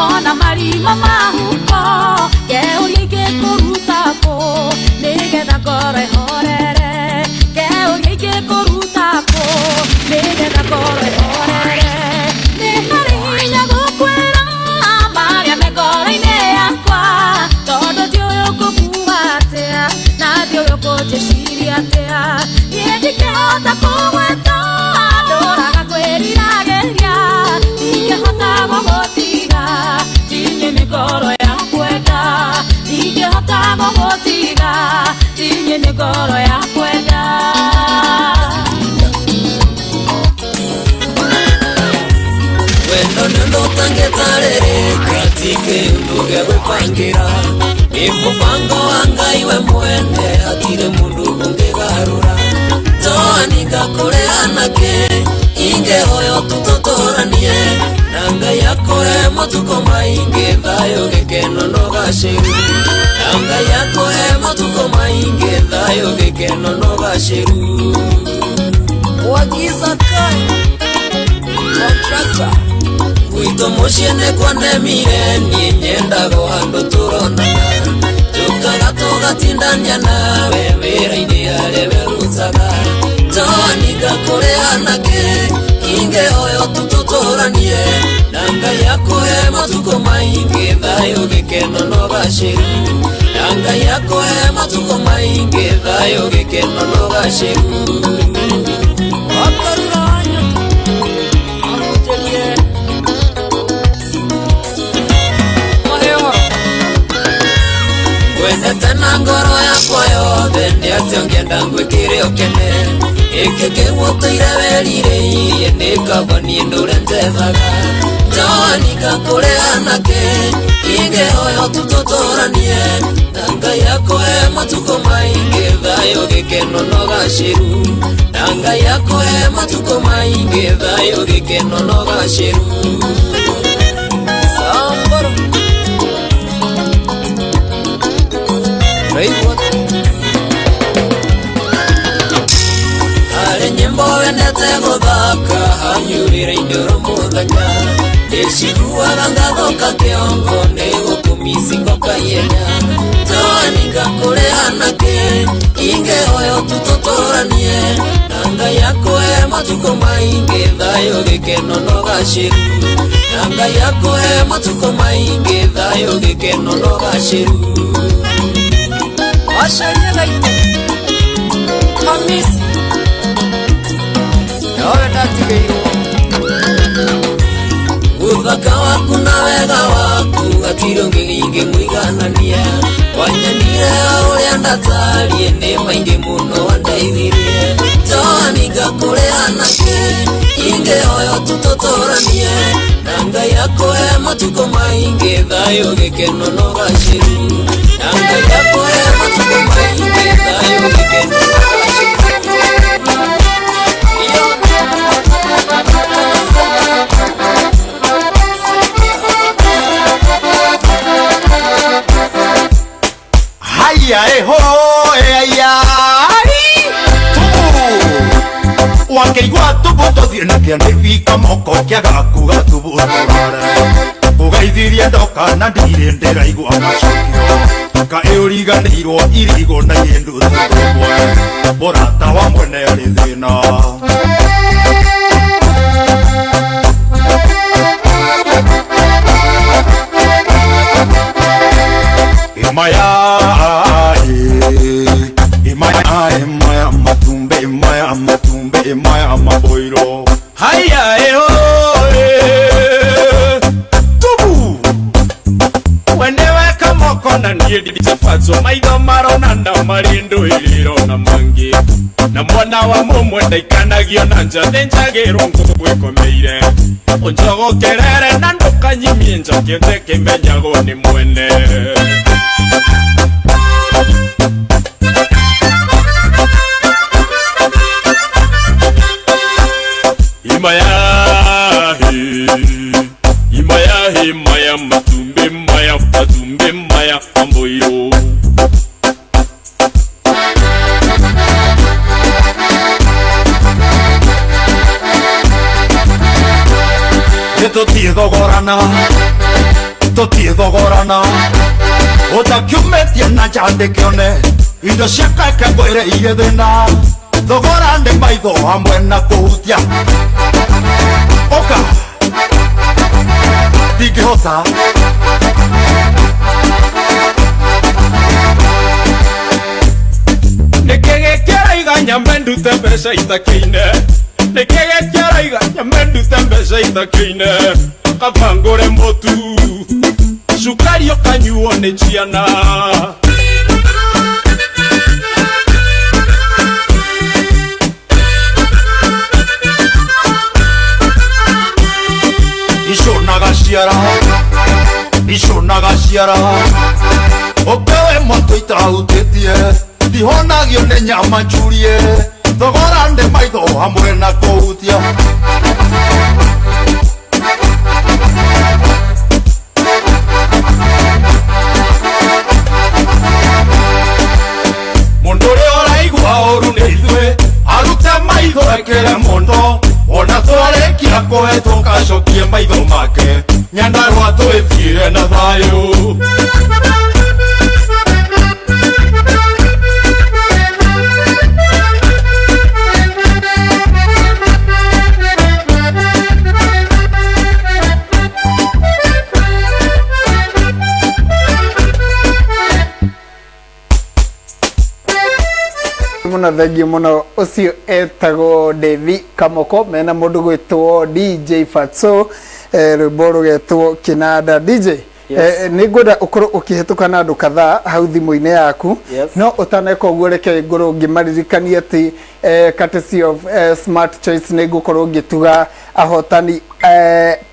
S9: ona marima mahuko ngeũria ingĩkũruta kũ nĩgetha ngoro ĩhorere ngeũria ingĩkũruta kũ nĩgetha ngoro ĩhorere. Nĩ harĩ hinya gũkwĩra marĩa me ngoro-inĩ yakwa tondũ ndiũĩ ũkũkua atĩa na ndiũĩ ũkũnjĩciria atĩa niĩ ndingĩhota kũgweta ndũraga kwĩriragĩria ndingĩhota gũgũtiga tinyĩ nĩ ngoro ya kwenda ndingĩhota gũgũtiga tinyĩ nĩ ngoro ya kwenda.
S2: Wendo nĩ ũndũ ũtangĩtarĩrĩka ti kĩndũ gĩa gwĩbangĩra Nĩ mũbango wa Ngai we mwene hatirĩ mũndũ ũngĩgarũra. Njoani ngakũre anake ingĩhoya tũtũtũranie na Ngai akũhe matukũ maingĩ thayũ gĩkeno na ũgacĩru. Na Ngai akũhe matukũ maingĩ thayũ gĩkeno na ũgacĩru. Wagiza kai contractor gwitũ mũciĩ nĩ kwanemire niĩ nyendaga o handũ tũronana. Tũkaga tũgatindania nawe wĩra-inĩ harĩa werutaga. Njoani ngakũre anake ingĩhoya tũtũtũranie na Ngai akũhe matukũ maingĩ thayũ gĩkeno na ũgacĩru. Na Ngai akũhe matukũ maingĩ thayũ gĩkeno na ũgacĩru. Ngwendete na ngoro yakwa yothe nĩ atĩa ũngĩenda ngwĩkĩre ũkene. Gĩkĩ kĩgũtũire werirĩirie nĩ kaba niĩ ndũre njethaga. Njoani ngakũre anake ingĩhoya tũtũtũranie na Ngai akũhe matukũ maingĩ thayũ gĩkeno na ũgacĩru. Na Ngai akũhe matukũ maingĩ thayũ gĩkeno na ũgacĩru. Samboro harĩ nyĩmbo wendete gũthaka hanyurĩra-inĩ oro mũthenya. Ndĩciguaga ngathũka kĩongo nĩ gũkũmicingo kaihenya. Njoani ngakũre anake ingĩhoya tũtũtũranie na Ngai akũhe matukũ maingĩ thayũ gĩkeno na ũgacĩru. Na Ngai akũhe matukũ maingĩ thayũ gĩkeno na ũgacĩru.
S3: Wacaria gaitũ Hamisi nowe ndatigĩirwo.
S2: Ũthaka waku na wega waku hatirĩ ũngĩ ingĩmũiganania. Wanyenire ũrĩa ndatariĩ nĩ maingĩ mũno wandeithirie. Njoani ngakũre anake ingĩhoya tũtũtũranie na Ngai akũhe matukũ maingĩ thayũ gĩkeno na ũgacĩru. Na Ngai akũhe matukũ maingĩ thayũ gĩkeno na ũgacĩru.
S8: Haya eho aya tubu wakeigua tubu tũthiĩ na kĩandĩbika moko kĩaga kuga tubu tũrore ũgeithirie ndoka na ndirĩ ndĩraigua macokio kaĩ ũriganĩirwo irigũ na irĩ ndutu ĩmwe mũrata wa mwene arĩ thĩna. Imaya imaya matumbe imaya matumbe imaya maboiro
S7: haya eho tubu wende weka moko na niĩ ndichafatwo maitho marona na marĩ ndũirĩro na mangĩ na mwana wa mũmwe ndaikanagio na nja thĩnjagĩrwo ngũkũ ĩkomeire ũnjogokerere na ndũkanyimie njakĩte kĩmenyagwo nĩ mwene. Imaya maya matumbe maya matumbe maya amboiro.
S8: Tũtiĩthogorana ũtakiumĩtie na nja ndĩkĩone indo ciakake ngwĩre irĩ thĩna thogora nĩ maitho hamwe na kũhutia ũka ndingĩhota
S7: Nĩkĩ gĩkĩraiga nyambe ndute mbeca itakĩine. Nĩkĩ gĩkĩraiga nyambe ndute mbeca itakĩine kaba ngũre mũtu cukari ũkanyuo nĩ ciana.
S8: Iconaga ciara iconaga ciara. Ndũhũtagio nĩ nyama njurie thogora nĩ maitho hamwe na kũhutia. Mũndũ ũrĩa ũraigua ũru nĩ ithuĩ arute maitho ekĩre mũndo ona twarĩkia kũhetũka acokie maitho make Nyandarua twĩthiĩre na thayũ.
S5: Muno thengiũ mũno ũcio etagwo Devi Kamoko mena mũndũ gwĩtwo DJ Fatso, rwĩmbo rũgetwo Kinanda. DJ,
S6: Yes.
S5: Nĩ ngwenda ũkorwo ũkĩhetũka na andũ kadhaa hau thimũ-inĩ yaku.
S6: Yes.
S5: No ũtaneka ũguo reke ngorwo ngĩmaririkania atĩ courtesy of Smart Choice nĩ ngũkorwo ngĩtuga ahotani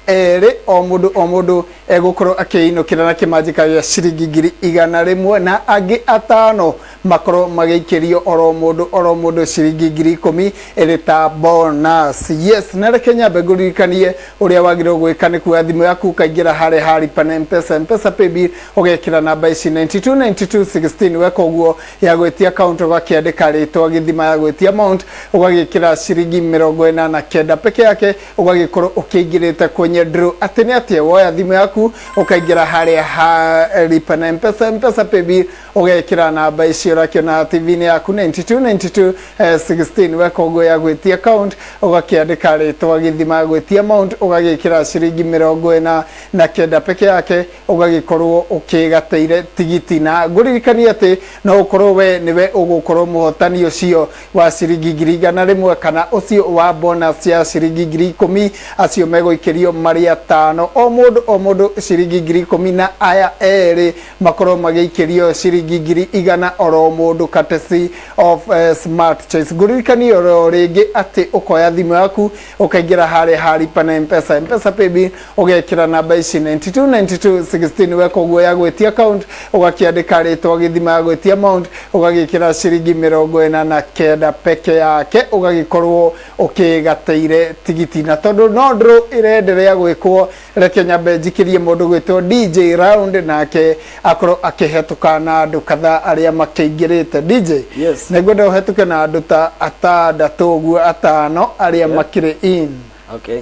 S5: erĩ o mũndũ o mũndũ egũkorwo akĩinũkĩra na kĩmanjĩka gĩa ciringi 100,000 na angĩ atano makorwo magĩikĩrio oro mũndũ oro mũndũ ciringi 10,000 ĩrĩ ta bonus. Yes, na reke nyambe ngũririkanie ũrĩa wagĩrĩirwo gwĩka nĩ kuoya thimũ yaku ũkaingĩra harĩa ha lipa na Mpesa, Mpesa paybill ũgekĩra namba ici 92 92 16. Weka ũguo ya gwĩtia account ũgakĩandĩka rĩtwa gĩthima, ya gwĩtia amount ũgagĩkĩra ciringi 49 peke yake, ũgagĩkorwo ũkĩingĩrĩte kwenye draw. Atĩ nĩ atĩa? Woya thimũ yaku ũkaingĩra harĩa ha lipa na Mpesa, Mpesa paybill ũgekĩra namba ici ũrakĩona TV-inĩ yaku 92 92 16. Weka ũguo ya gwĩtia account ũgakĩandĩka rĩtwa gĩthima, ya gwĩtia amount ũgagĩkĩra ciringi 49 peke yake, ũgagĩkorwo ũkĩgateire tigiti. Na ngũririkanie atĩ no ũkorwo we nĩwe ũgũkorwo mũhotani ũcio wa ciringi 100,000 kana ũcio wa bonus ya ciringi 10,000. Acio megũikĩrio marĩ atano o mũndũ o mũndũ ciringi 10,000 na aya erĩ makorwo magĩikĩrio ciringi 100,000 oro mũndũ, courtesy of Smart Choice. Ngũririkanie oro rĩngĩ atĩ ũkoya thimũ yaku ũkaingĩra harĩa ha lipa na Mpesa, Mpesa paybill ũgekĩra namba ici 92 92 16. Weka ũguo ya gwĩtia account ũgakĩandĩka rĩtwa gĩthima, ya gwĩtia amount ũgagĩkĩra ciringi 49 peke yake, ũgagĩkorwo ũkĩgateire tigiti. Na tondũ no draw ĩrenderea gwĩkwo, reke nyambe njikĩrie mũndũ gwĩtwo DJ Round nake akorwo akĩhetũka na andũ kadhaa arĩa makĩingĩrĩte. DJ,
S6: Yes.
S5: nĩngwenda ũhetũke na andũ ta atandatũ ũguo atano arĩa makĩrĩ in.
S6: Okay.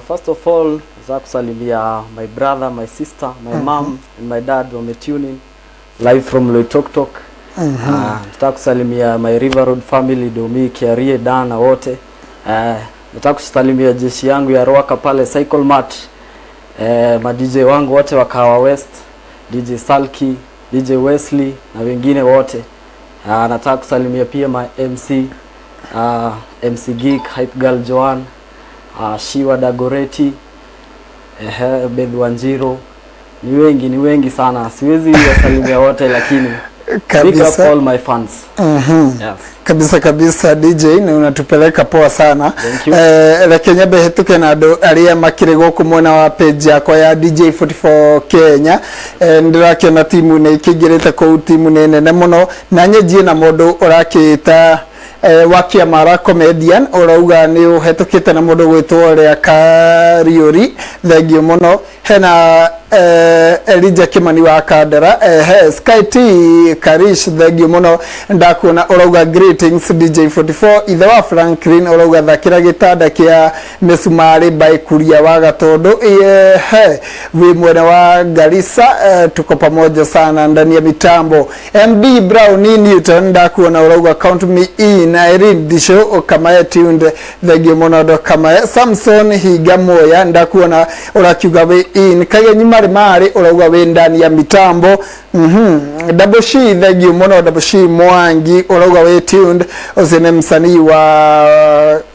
S6: First of all, nataka kusalimia my brother, my sister, my mom and my dad wametune in live from Loitoktok. Nataka kusalimia my River Road family, Domi, Kiarie, Dana wote. Nataka kusalimia jeshi yangu ya Ruaka pale Cycle Mart. Ma DJ wangu wote wa Kahawa West, DJ Salki, DJ Wesley na wengine wote. Nataka kusalimia pia my MC, MC Geek, Hype Girl Joan, Shiwa Dagoreti, Beth Wanjiro. Ni wengi sana. Siwezi wasalimia wote lakini big up
S5: Kabisa.
S6: all my fans. Yes.
S5: Kabisa kabisa DJ, nĩ unatupeleka poa sana.
S6: Thank you.
S5: Reke nyambe hĩtũke na andũ arĩa makĩrĩ gũkũ mwena wa page yakwa ya DJ 44 Kenya. Ndĩrakĩona timu nĩ ikĩingĩrĩte kũu, timu nĩ nene mũno na nyenjie na mũndũ ũrakĩĩta wa Kĩamara comedian ũrauga nĩ ũhetũkĩte na mũndũ gwĩtwo Rĩa Kariũri, thengiũ mũno. Hena Elijah Kimani wa Kandara, he Sky T Karish, thengiũ mũno, ndakuona ũrauga greetings DJ 44. Ithe wa Franklin ũrauga thakĩra gĩtanda kĩa mĩcumarĩ by Kuria wa Gatondo. He wĩ mwena wa Garissa, tuko pamoja sana ndani ya mitambo. MD Brown Newton, ndakuona ũrauga count me in. Irene Disho Kamae tuned, thengiũ mũno ndo Kamae. Samson Higa Moya, ndakuona ũrakiuga wĩ in. Kagenyi Marĩ Marĩ ũrauga wĩ ndani ya mitambo. Double Shi, thengiũ mũno. Double Shi Mwangi ũrauga wĩ tuned, ũcio nĩ msanii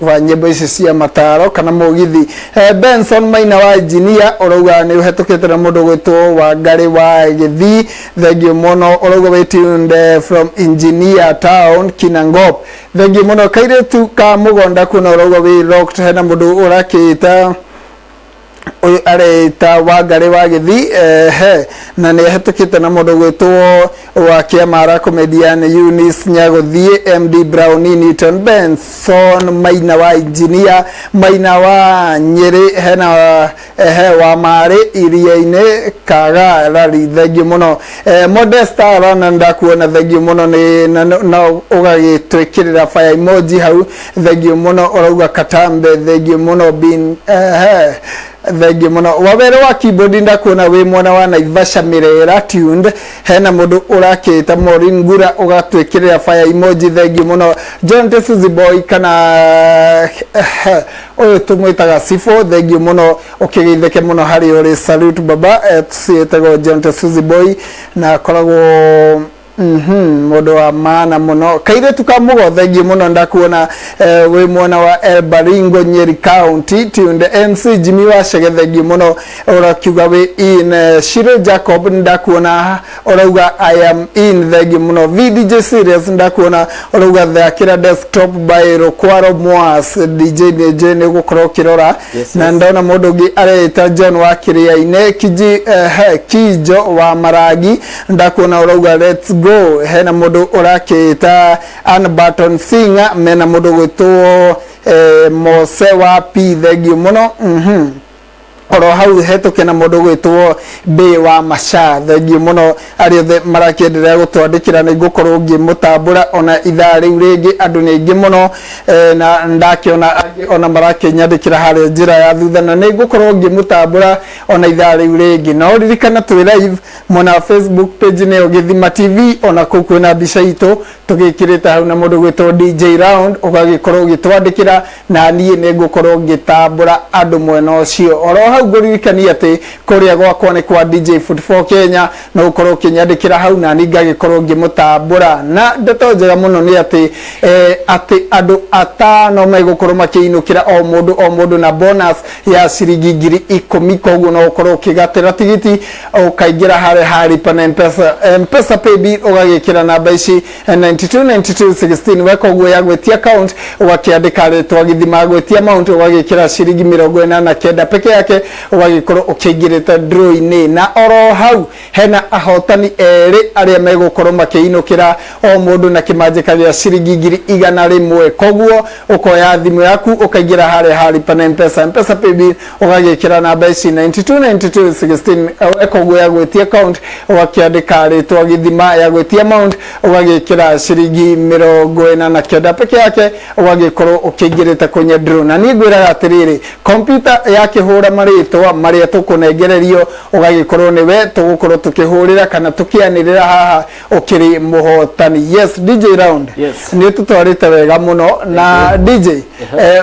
S5: wa nyĩmbo ici cia mataro kana mũgithi. Benson Maina wa engineer ũrauga nĩ ũhetũkĩte na mũndũ gwĩtwo Wangari wa Gĩthii, thengiũ mũno, ũrauga wĩ tuned from Engineer Town Kinangop, thengiũ mũno. Kairĩtu ka mũgonda kuna ũrauga wĩ locked. Hena mũndũ ũrakĩta Ũyũ areita Wangarĩ wa Gĩthii, ehe, na nĩ ahĩtũkĩte na mũndũ gwĩtwo wa Kĩamara, comedian Eunice Nyagũthiĩ, MD Brownie, Newton Benson, Maina wa engineer, Maina wa Nyĩrĩ, hena ehe wa Marĩ Iria-inĩ Kaga Rari, thengiũ mũno. Modesta Rana, ndakuona, thengiũ mũno nĩ na ũgagĩtwĩkĩrĩra fire emoji hau, thengiũ mũno. Ũrauga Katambe, thengiũ mũno bin, ehe, thengiũ mũno. Wawere wa keyboard, ndakuona wĩ mwena wa Naivasha Mirera tuned. Hena mũndũ ũrakĩta Maureen Ngura, ũgatwĩkĩrĩra fire emoji, thengiũ mũno. John Tesuzi Boy kana ũyũ tũmwĩtaga Sifo, thengiũ mũno, ũkĩgeithĩke mũno harĩ ũrĩ, salute baba. Ciĩtagwo John Tesuzi Boy na akoragwo mũndũ wa maana mũno. Kairĩtu ka mũgo, thengiũ mũno, ndakuona wĩ mwena wa El Baringo, Nyeri County tuned. MC Jimmy wa Chege, thengiũ mũno, ũrakiuga wĩ in. Shiro Jacob, ndakuona, ũrauga "I am in", thengiũ mũno. VDJ Serious, ndakuona, ũrauga thakĩra Desktop by Rukwaro Mwas. DJ NJ nĩ ũgũkorwo ũkĩrora. Na ndona mũndũ ũngĩ areĩta John wa Kĩrĩa-inĩ Kiji, Kijo wa Marangi, ndakuona, ũrauga "Let's go". Hena mũndũ ũrakĩĩta Ann Barton Singer, mena mũndũ gwĩtwo Mose wa P, thengiũ mũno. Oro hau hetũke na mũndũ gwĩtwo Mbĩ wa Maca, thengiũ mũno. Arĩa othe marakĩenderea gũtwandĩkĩra, nĩ ngũkorwo ngĩmũtambũra ona ithaa rĩu rĩngĩ. Andũ nĩ aingĩ mũno, na ndakĩona angĩ ona marakĩnyandĩkĩra harĩa njĩra ya thutha, na nĩ ngũkorwo ngĩmũtambũra ona ithaa rĩu rĩngĩ. No ririkana twĩ live mwena wa Facebook page, nĩyo Gĩthima TV, ona kũu kwĩna mbica itũ tũgĩkĩrĩte hau na mũndũ gwĩtwo DJ Round. Ũgagĩkorwo ũgĩtwandĩkĩra na niĩ nĩ ngũkorwo ngĩtambũra andũ mwena ũcio. Oro hau ngũririkania atĩ kũrĩa gwakwa nĩ kwa DJ 44 Kenya, no ũkorwo ũkĩnyandĩkĩra hau na niĩ ngagĩkorwo ngĩmũtambũra. Na ndeto njega mũno nĩ atĩ atĩ andũ atano megũkorwo makĩinũkĩra o mũndũ o mũndũ na bonus ya ciringi 10,000. Koguo no ũkorwo ũkĩgatĩra tigiti, ũkaingĩra harĩa ha lipa na Mpesa, Mpesa paybill, ũgagĩkĩra namba ici 92 92 16. Weka ũguo, ya gwĩtia account, ũgakĩandĩka rĩtwa Gĩthima, gwĩtia amount ũgagĩkĩra ciringi 89 peke yake, ũgagĩkorwo ũkĩingĩrĩte draw-inĩ. Na oro hau hena ahotani erĩ arĩa megũkorwo makĩinũkĩra o mũndũ na kĩmanjĩka gĩa ciringi 100,000. Koguo ũkoya thimũ yaku, ũkaingĩra harĩa ha lipa na Mpesa, Mpesa paybill, ũgagĩkĩra namba ici 92 92 16. Weka ũguo, ya gwĩtia account ũgakĩandĩka rĩtwa Gĩthima, ya gwĩtia amount ũgagĩkĩra ciringi 89 peke yake, ũgagĩkorwo ũkĩingĩrĩte kwenye draw. Na niĩ ngwĩraga atĩrĩrĩ, kompyuta yakĩhũra marĩtwa marĩa tũkũnengererio, ũgagĩkorwo nĩwe tũgũkorwo tũkĩhũrĩra kana tũkĩanĩrĩra haha ũkĩrĩ mũhotani. Yes, DJ Round.
S6: Yes.
S5: Nĩ tũtwarĩte wega mũno na DJ,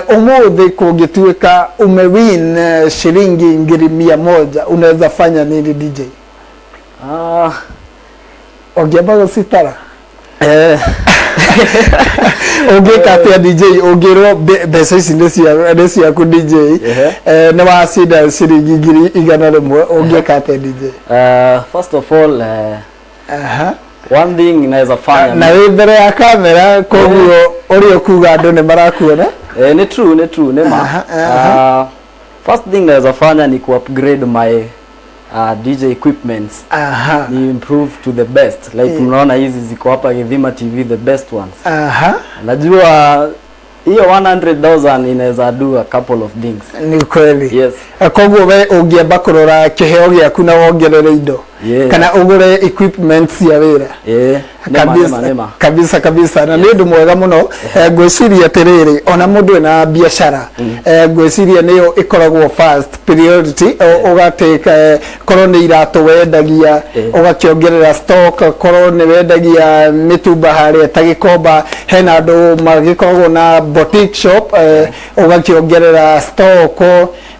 S5: ũmũthĩ kũngĩtuĩka umewin shilingi 100,000, unaweza fanya nini, DJ?
S6: Ah,
S5: ũngĩamba gũcitara, ũngĩka atĩa, DJ, ũngĩrwo mbeca ici nĩ ciaku, DJ? Nĩ wacinda ciringi 100,000, ũngĩka atĩa, DJ?
S6: First of all, one thing naweza fanya
S5: Na wĩ mbere ya kamera, koguo ũrĩa ũkuga andũ nĩ marakuona.
S6: Ni true, ni true, ni ma.
S5: Aha, aha.
S6: First thing naweza fanya ni ku upgrade my DJ equipments. Ni improve to the best. Like mnaona hizi ziko hapa Githima TV, the best ones. Najua hiyo 100,000 inaweza do a couple of things.
S5: Nĩ kweli.
S6: Yes.
S5: Koguo we ũngĩamba kũrora kĩheo gĩaku na wongerere indo kana ũgũre equipment cia wĩra.
S6: Nĩma,
S5: Kabisa.
S6: nĩma, nĩma.
S5: Kabisa kabisa, na nĩ ũndũ mwega mũno. Ngwĩciria atĩrĩrĩ, ona mũndũ ena biacara, ngwĩciria nĩyo ĩkoragwo first priority. Ũgatĩka korwo nĩ iratũ wendagia, ũgakĩongerera stock. Korwo nĩ wendagia mĩtumba harĩa ta Gĩkomba, hena andũ magĩkoragwo na boutique shop, ũgakĩongerera stock.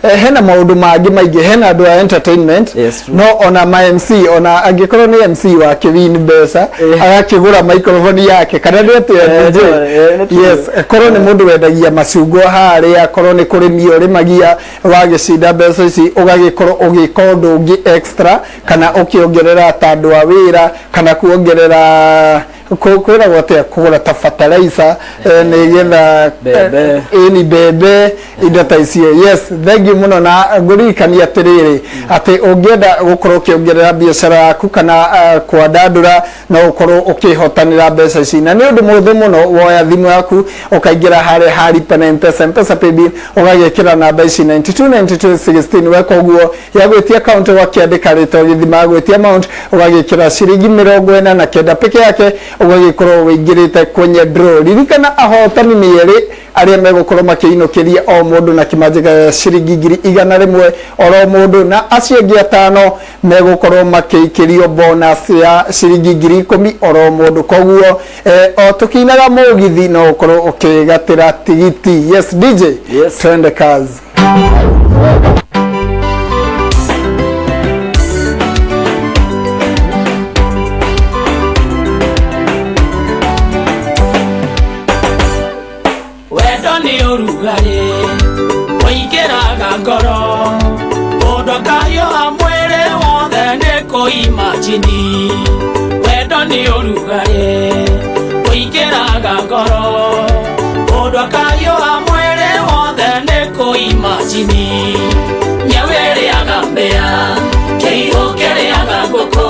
S5: Hena maũndũ mangĩ maingĩ, hena andũ a entertainment.
S6: Yes, true.
S5: No ona ma MC, ona angĩkorwo nĩ MC wa kĩwin mbeca, agakĩgũra microphone yake, kana nĩ atĩa, DJ?
S6: Nĩ true.
S5: Yes, korwo nĩ mũndũ wendagia macungwa harĩa, korwo nĩ kũrĩmi ũrĩmagia, wagĩcinda mbeca ici ũgagĩkorwo ũgĩka ũndũ ũngĩ extra, kana ũkĩongerera ta andũ a wĩra, kana kuongerera Kwĩragwo atĩa kũgũra ta fertilizer nĩgetha
S6: Mbembe.
S5: Ĩni mbembe, indo ta icio. Yes, thank you mũno. Na ngũririkania atĩrĩrĩ, atĩ ũngĩenda gũkorwo ũkĩongerera biacara yaku kana kwandandũra, no ũkorwo ũkĩhotanĩra mbeca ici, na nĩ ũndũ mũhũthũ mũno. Woya thimũ yaku, ũkaingĩra harĩa ha lipa na Mpesa, Mpesa paybill, ũgagĩkĩra namba ici 92 92 16. Weka ũguo, yagwĩtia account, ũgakĩandĩka rĩtwa gĩthima, yagwĩtia amount, ũgagĩkĩra ciringi 49 peke yake, ũgagĩkorwo wĩingĩrĩte kwenye draw. Ririkana ahotani nĩ erĩ arĩa megũkorwo makĩinũkĩria o mũndũ na kĩmanjĩka gĩa ciringi 100,000 oro mũndũ, na acio angĩ atano megũkorwo makĩikĩrio bonus ya ciringi 10,000 oro mũndũ. Koguo o tũkĩinaga mũgithi, no ũkorwo ũkĩgatĩra tigiti. Yes, DJ.
S6: Yes.
S5: Twende kazi.
S10: Wendo nĩ ũrugarĩ ũingĩraga ngoro, mũndũ akahiũha mwĩrĩ wothe nĩ kũimajini. Wendo nĩ ũrugarĩ ũingĩraga ngoro, mũndũ akahiũha mwĩrĩ wothe nĩ kũimajini. Nyau ĩrĩaga mbĩa, kĩihũ kĩrĩaga ngũkũ,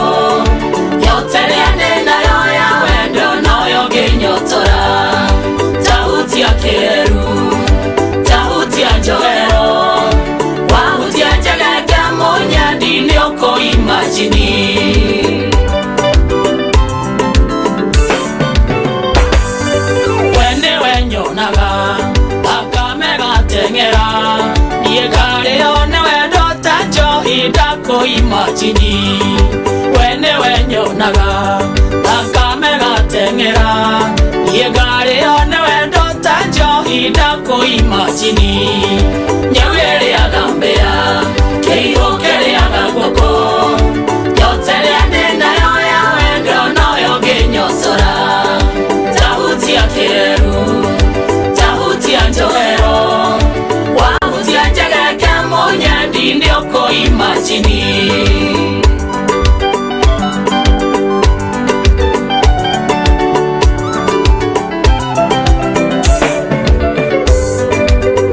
S10: yote rĩa ndĩ nayo ya wendo noyo ngĩnyotora. Tahutia kĩeru, tahutia njohero, wahutia njegeke mũnyendi nĩ ũkũimajini. We nĩwe nyonaga thakame gateng'era, niĩ ngarĩo nĩ wendo ta njohi ndakũimajini. We nĩwe nyonaga thakame gateng'era, niĩ ngarĩo nĩ wendo ta njohi ndakũimajini. Nyau ĩrĩaga mbĩa, kĩihũ kĩrĩaga ngũkũ, yote rĩa ndĩ nayo ya wendo noyo ngĩnyotora. Tahutia kĩeru, tahutia njohero, wahutia njegeke mũnyendi nĩ ũkũimajini.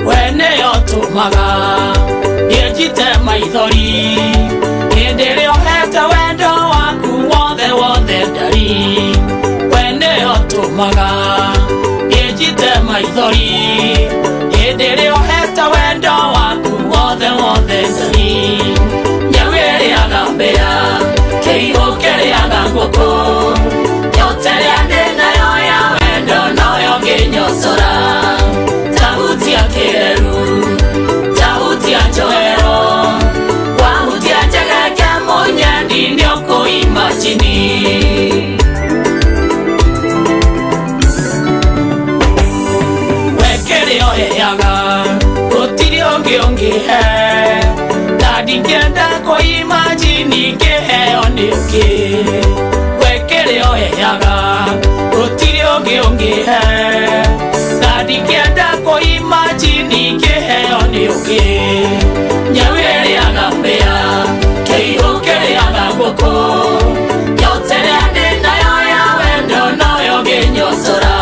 S10: We nĩyo tũmaga niĩ njite maithori hĩndĩ ĩrĩa ũhete wendo waku wothe wothe ndari. We nĩyo tũmaga niĩ njite maithori hĩndĩ ĩrĩa ũhete wendo waku wothe wothe ndari. Nyau ĩrĩaga mbĩa, kĩihũ kĩrĩaga ngũkũ, yote rĩa ndĩ nayo ya wendo noyo ngĩnyotora. Tahutia kĩeru, tahutia njohero, wahutia njegeke mũnyendi nĩ ũkũimajini. We kĩrĩa ũheaga gũtirĩ ũngĩ ũngĩhe, na ndingĩenda kũimajini ngĩheo nĩ ũngĩ. We kĩrĩa ũheaga gũtirĩ ũngĩ ũngĩhe, na ndingĩenda kũimajini ngĩheo nĩ ũngĩ. Nyau ĩrĩaga mbĩa, kĩihũ kĩrĩaga ngũkũ, yote rĩa ndĩ nayo ya wendo noyo ngĩnyotora.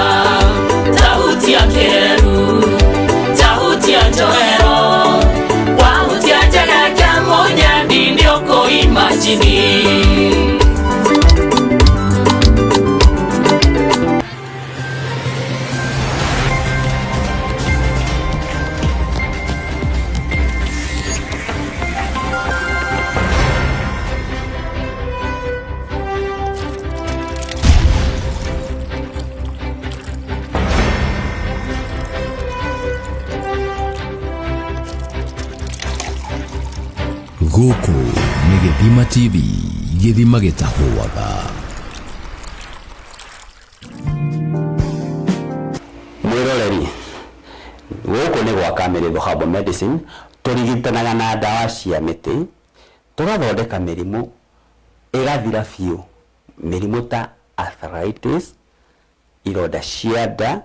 S10: Tahutia kĩeru, tahutia njohero, wahutia njegeke mũnyendi nĩ ũkũimajini.
S11: Gũkũ nĩ Gĩthima TV, gĩthima gĩtahũaga.
S12: Mwĩroreri, gũkũ nĩ gwa Kamĩrĩthũ Herbal Medicine. Tũrigitanaga na ndawa cia mĩtĩ, tũgathondeka mĩrimũ ĩgathira biũ, mĩrimũ ta arthritis, ironda cia nda,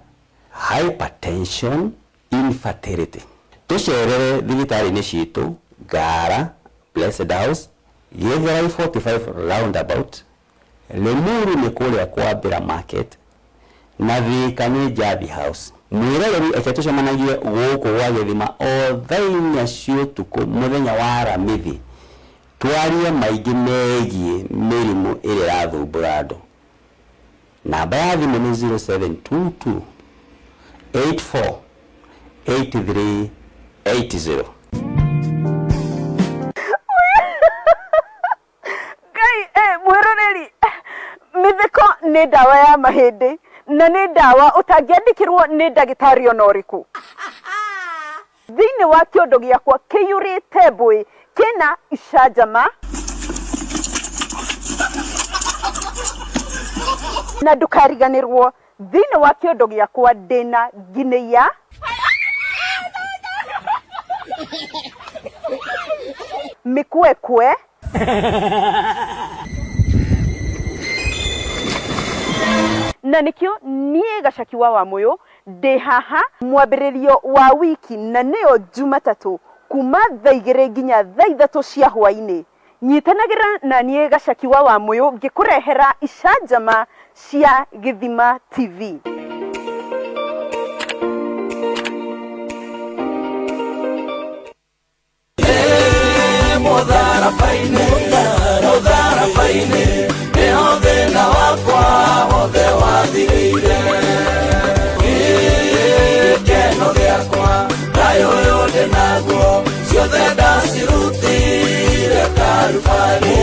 S12: hypertension, infertility. Tũcerere thibitarĩ-inĩ citũ Ngara, Blessed House, Gĩthũrai 45 roundabout, Limuru nĩ kũrĩa kwa Mbĩra Market na Thika nĩ Jabi House. Mwĩroreri eke tũcemanagie gũkũ gwa Gĩthima o thaa inya cia ũtukũ mũthenya wa Aramithi, twarie maingĩ megiĩ mĩrimũ ĩrĩa ĩrathumbũra andũ. Namba ya thimũ nĩ 0722 84 83 80.
S13: Ngai mwĩroreri, mĩtheko nĩ ndawa ya mahĩndĩ na nĩ ndawa ũtangĩandĩkĩrwo nĩ ndagĩtarĩ ona ũrĩkũ. Thĩinĩ wa kĩondo gĩakwa kĩiyũrĩte mbũĩ kĩna icanjama na ndũkariganĩrwo, thĩinĩ wa kĩondo gĩakwa ndĩna ngineia mĩkwekwe na nĩkĩo niĩ Gacaki wa Wamũyũ ndĩ haha mwambĩrĩrio wa wiki na nĩyo Jumatatũ kuma thaa igĩrĩ nginya thaa ithatũ cia hwainĩ. Nyitanagĩra na niĩ Gacaki wa Wamũyũ ngĩkũrehera icanjama cia Gĩthima TV.
S1: Mũtharaba-inĩ nĩho thĩna wakwa wothe wathirĩire, gĩkeno gĩakwa thayũ ũyũ ndĩnaguo ciothe ndacirutire Karubarĩ.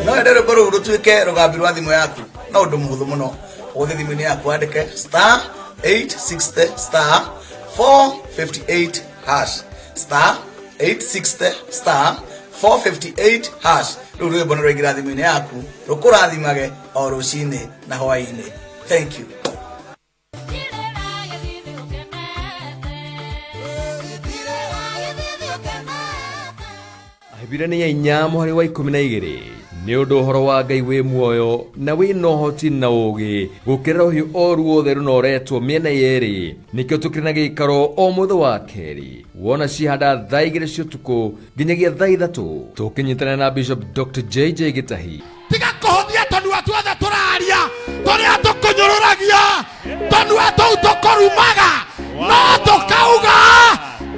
S14: No wende rwĩmbo rũu rũtuĩke rũgambi rwa thimũ yaku no ũndũ mũhũthũ mũno. Ũgũthiĩ thimũ-inĩ yaku wandĩke star 860 star 458 hash, star 860 star 458 hash. Rũu rwĩmbo nĩ rwaingĩra thimũ-inĩ yaku rũkũrathimage o rũcinĩ na hwaĩ-inĩ. Thank you.
S11: Ahibirania inya mũhari wa 12 nĩ ũndũ ũhoro wa Ngai wĩ muoyo na wĩ na ũhoti na ũũgĩ gũkĩra rũhiũ o ruothe rũnoretwo mĩena yerĩ, nĩkĩo tũkĩrĩ na gĩikaro o mũthĩ wa kerĩ wona cihanda thaa igĩrĩ cia ũtukũ nginyagia thaa ithatũ, tũkĩnyitanĩra na Bishop Dr. JJ Gĩtahi.
S15: Tiga kũhũthia tũnua tuothe tũraria tũrĩa tũkũnyũrũragia, tũnua tũu tũkũrumaga no tũkauga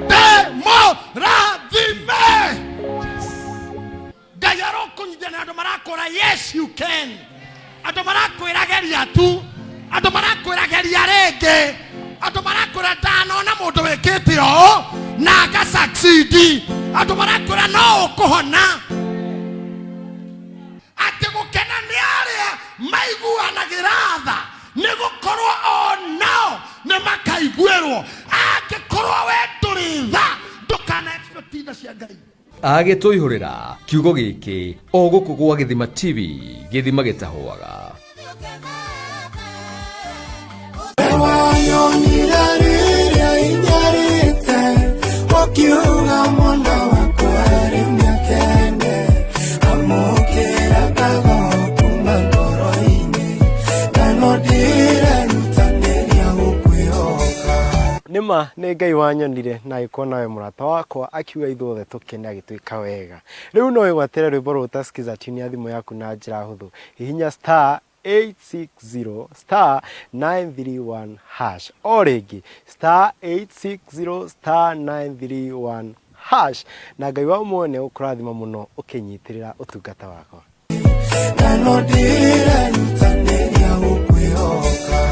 S15: ndĩmũrathime. Ngai arokũnyithia na andũ marakwĩra yes you can, andũ marakwĩra geria tu, andũ marakwĩra geria rĩngĩ, andũ marakwĩra ndanona mũndũ wĩkĩte ũũ na aga succeed, andũ marakwĩra no ũkũhona. Atĩ gũkena nĩ arĩa maiguanagĩra tha, nĩ gũkorwo o nao nĩ makaiguĩrwo. Angĩkorwo we ndũrĩ tha, ndũkana expect tha cia Ngai.
S11: Agĩtũihũrĩra kiugo gĩkĩ o gũkũ gwa Gĩthima TV, gĩthima gĩtahũaga.
S16: Wanyonire rĩrĩa inyarĩte, ũkiuga mwana wakwa rĩu nĩakene, amũkĩra ngatho kuma ngoro-inĩ, na no ndĩrerutanĩria gũkwĩhoka.
S17: Nĩma nĩ Ngai wanyonire na agĩkorwo nawe mũrata wakwa, akiuga ithuothe tũkene agĩtwĩka wega. Rĩu no wĩgwatĩre rwĩmbo rũrũ ta skiza tune ya thimũ yaku na njĩra hũthũ. Hihinya star 860 star 931 hash. O rĩngĩ star 860 star 931 hash. Na Ngai wa muoyo nĩ egũkũrathima mũno ũkĩnyitĩrĩra ũtungata wakwa.
S16: Na no ndĩrerutanĩria gũkwĩhoka.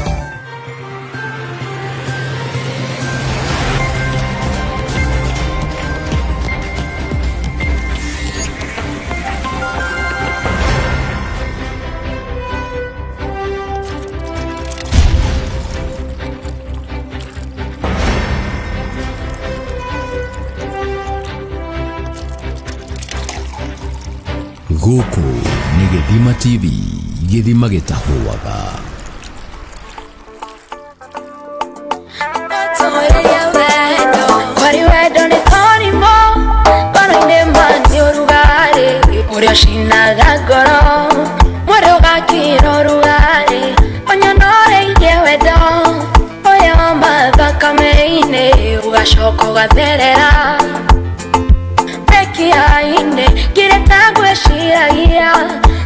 S11: Gũkũ nĩ Gĩthima TV, gĩthima gĩtahũaga.
S18: Kwari wendo nĩ torimũ ngoro-inĩ ma nĩ ũrugarĩ ũrĩa ũcinaga ngoro mwĩrĩ ũgakira ũrugarĩ ũnyonoreirie wendo ũyũ mathakame-inĩ ũgacoka ũgatherera mĩkiha-inĩ ngirĩte ngwĩciragia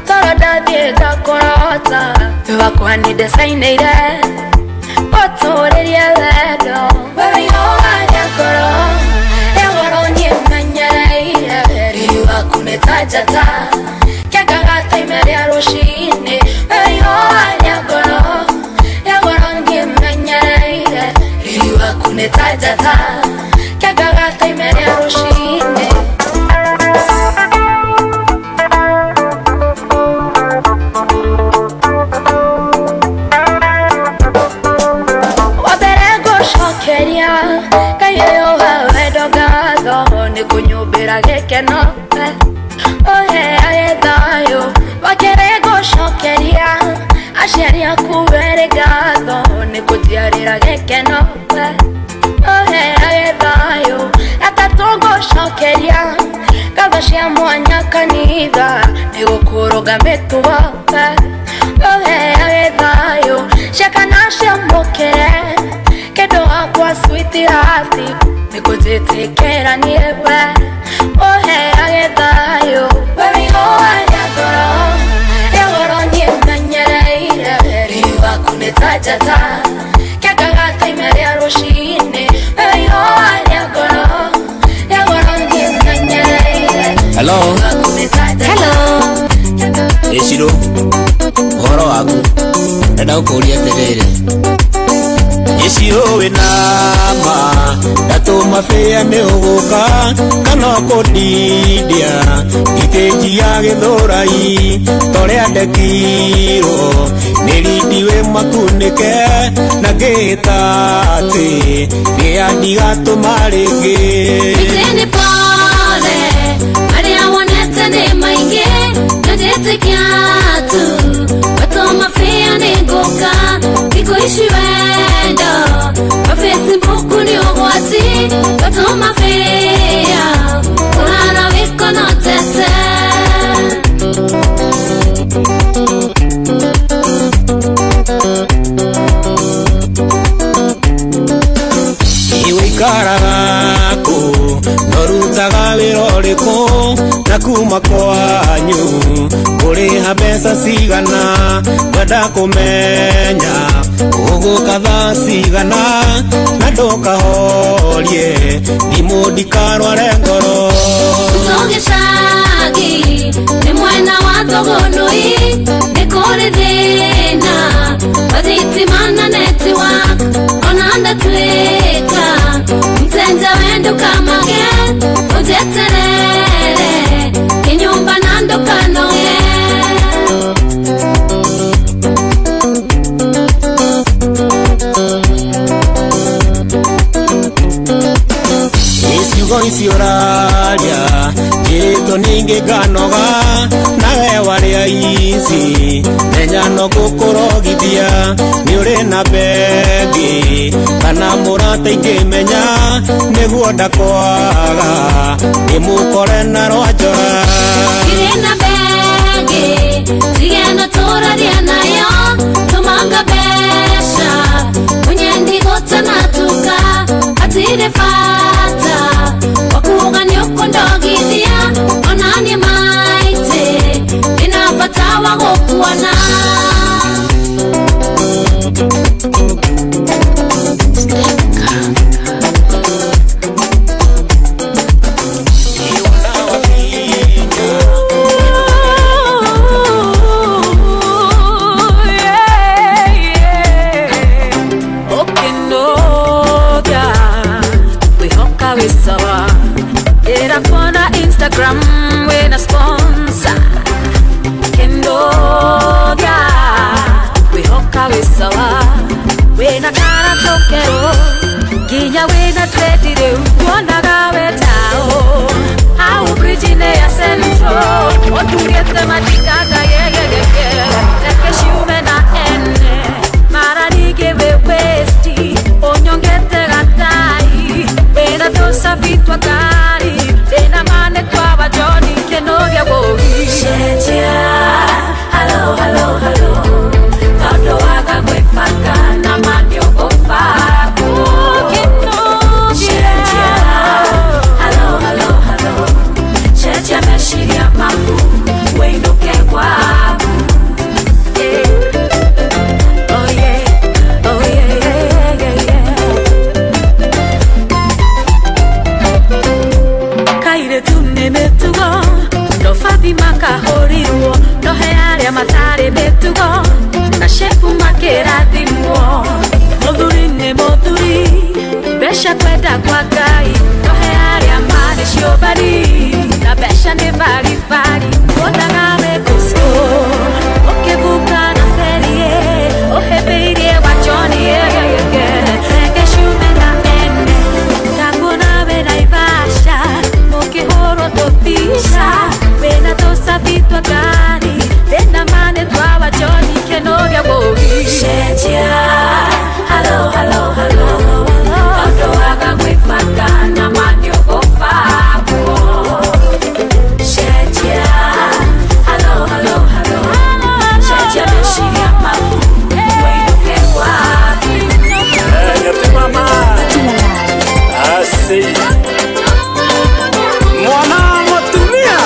S18: Toro ndathiĩ kũrota wakwa nĩ ndecainĩire gũtũrĩria wendo. Wewe ihũa rĩa ngoro rĩa goro niĩ menyereire riri waku nĩ ta njata kĩangaga ta ime rĩa rũciinĩ. Wewe ihũa rĩa ngoro rĩa goro niĩ menyereire riri waku nĩ ta njata kĩangaga ta ime rĩa rũciinĩ. Nĩ kũnyũmbĩra gĩkeno ũheage thayũ wakĩrĩ ngũcokeria aciari aku werĩ ngatho nĩ kũnjiarĩra gĩkeno ũheage thayũ gatatũ ngũcokeria ngatho cia mwanya kanitha nĩ gũkũrũnga mĩtugo ũheage thayũ cia kana ciamũkĩre kĩndũ wakwa sweetheart nĩ kũnjĩtĩkĩra niĩ we ũheage thayũ. Wewe ihũa rĩa ngoro rĩa goro niĩ menyereire riri waku nĩ ta njata kĩangaga ta ime rĩa rũciinĩ. Wewe ihũa rĩa ngoro rĩa goro niĩ menyereire.
S1: Hello.
S18: Hello.
S1: Ĩcirũ ũhoro waku ndenda gũkũria atĩrĩrĩ ĩcirũ wĩna ma ndatũma bĩa nĩ ũgũka kana ũkũndindia ithĩnji ya gĩthũrai torĩa ndekirwo nĩ rindi wĩ makunĩke na ngĩta atĩ rĩa ndigatũma rĩngĩ.
S9: Mĩtĩ nĩ pole marĩa wonete nĩ maingĩ na njĩtĩkia tu watũma bĩa nĩ ngũka thikũ ici wendo wa Facebook nĩ ũgwati watũma bĩa ũhana wĩkonotete.
S1: Iwe ikaraga kũ norutaga wĩra ũrĩkũ na kuma kwanyu ngũrĩha mbeca cigana ngwenda kũmenya ũgũka thaa cigana na ndũkahorie thimũ ndikarware ngoro.
S9: Tũgĩcagi nĩ mwena wa Thũgũnũi nĩ kũrĩ thĩna wa thitima na network ona ndatuĩka mtenja we ndũkamage ũnjeterere kĩnyũmba na ndũkanoge.
S1: Ciugo ici ũraria njĩrĩtwo ningĩ nganoga nawe warĩa ici menya no gũkũrogithia nĩ ũrĩ na bengi kana mũrata ingĩmenya nĩguo ndakwaga ndĩmũkore na rwa njora.
S9: Ndirĩ na bengi tige no tũraria nayo tũmanga mbeca mũnyendi gũtanatuka hatirĩ bata wakuga nĩ ũkũndogithia ona niĩ maitĩ ndĩna bata wa gũkuona. Instagram wena sponsor Kendoga wihoka wisawa wena kara tokero ginya wena tredi rĩu tuonaga wetao hau bridge-inĩ ya Central ũtungĩte matikanga yegegege reke ciume na ene mara ningĩ wĩ westi ũnyongete gatai wĩna tũcabi twa ngari ndĩna mane kwa wajoni kĩnogia wũi cenjia halo halo halo tondũ waga gwĩbanga na ma nĩũgũbangwo cenjia halo halo halo cenjia meciria maku wĩinũke gwaku. Mbeca kwenda kwa Ngai Tũhe arĩa marĩ ciũmbari Na mbeca nĩ baribari Wonaga wĩ Ũkĩvuka na feri Ũhĩmbĩirie wachoni Reke ciume na ene Ndakuona wĩ Naivasha Mũkĩhũrwo tũbica Wĩna tũcabi twa ngari Ndĩna ma nĩ twa wachoni Kĩnũthia bũgi Cenjia Halo, halo, halo Tondũ waga gwĩbanga na ma nĩũgũbangwo Cenjia Halo, halo, halo Cenjia meciria maku Wĩinũke gwaku
S19: Mama Asi Mwana mutumia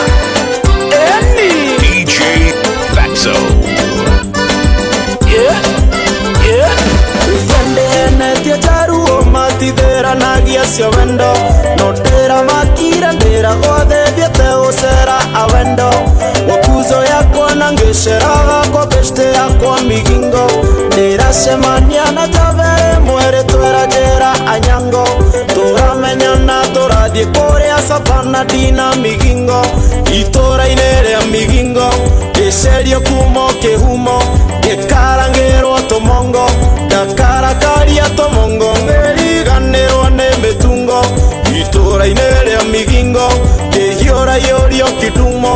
S19: Eni
S20: DJ Fatso.
S19: Yeah Yeah Wendenetie jaruo matitheranagia cio wendo no ndĩramakire ndĩragwathethiete gũcera awendo gũkuzo yakwa na ngĩceraga kwa beshte yakwa migingo ndĩracemania na njabere mwĩrĩ twĩra njĩra anyango tũramenyana tũrathiĩ kũrĩa savana ndina migingo itũra-inĩ rĩa migingo ngĩcerio kumo kĩhumo ngĩkarangĩrwo tũmongo ndakarakaria tũmongo ngĩriganĩrwo nĩ mĩtungo itũra-inĩ rĩa migingo ngĩhiũrahiũrio kĩdumo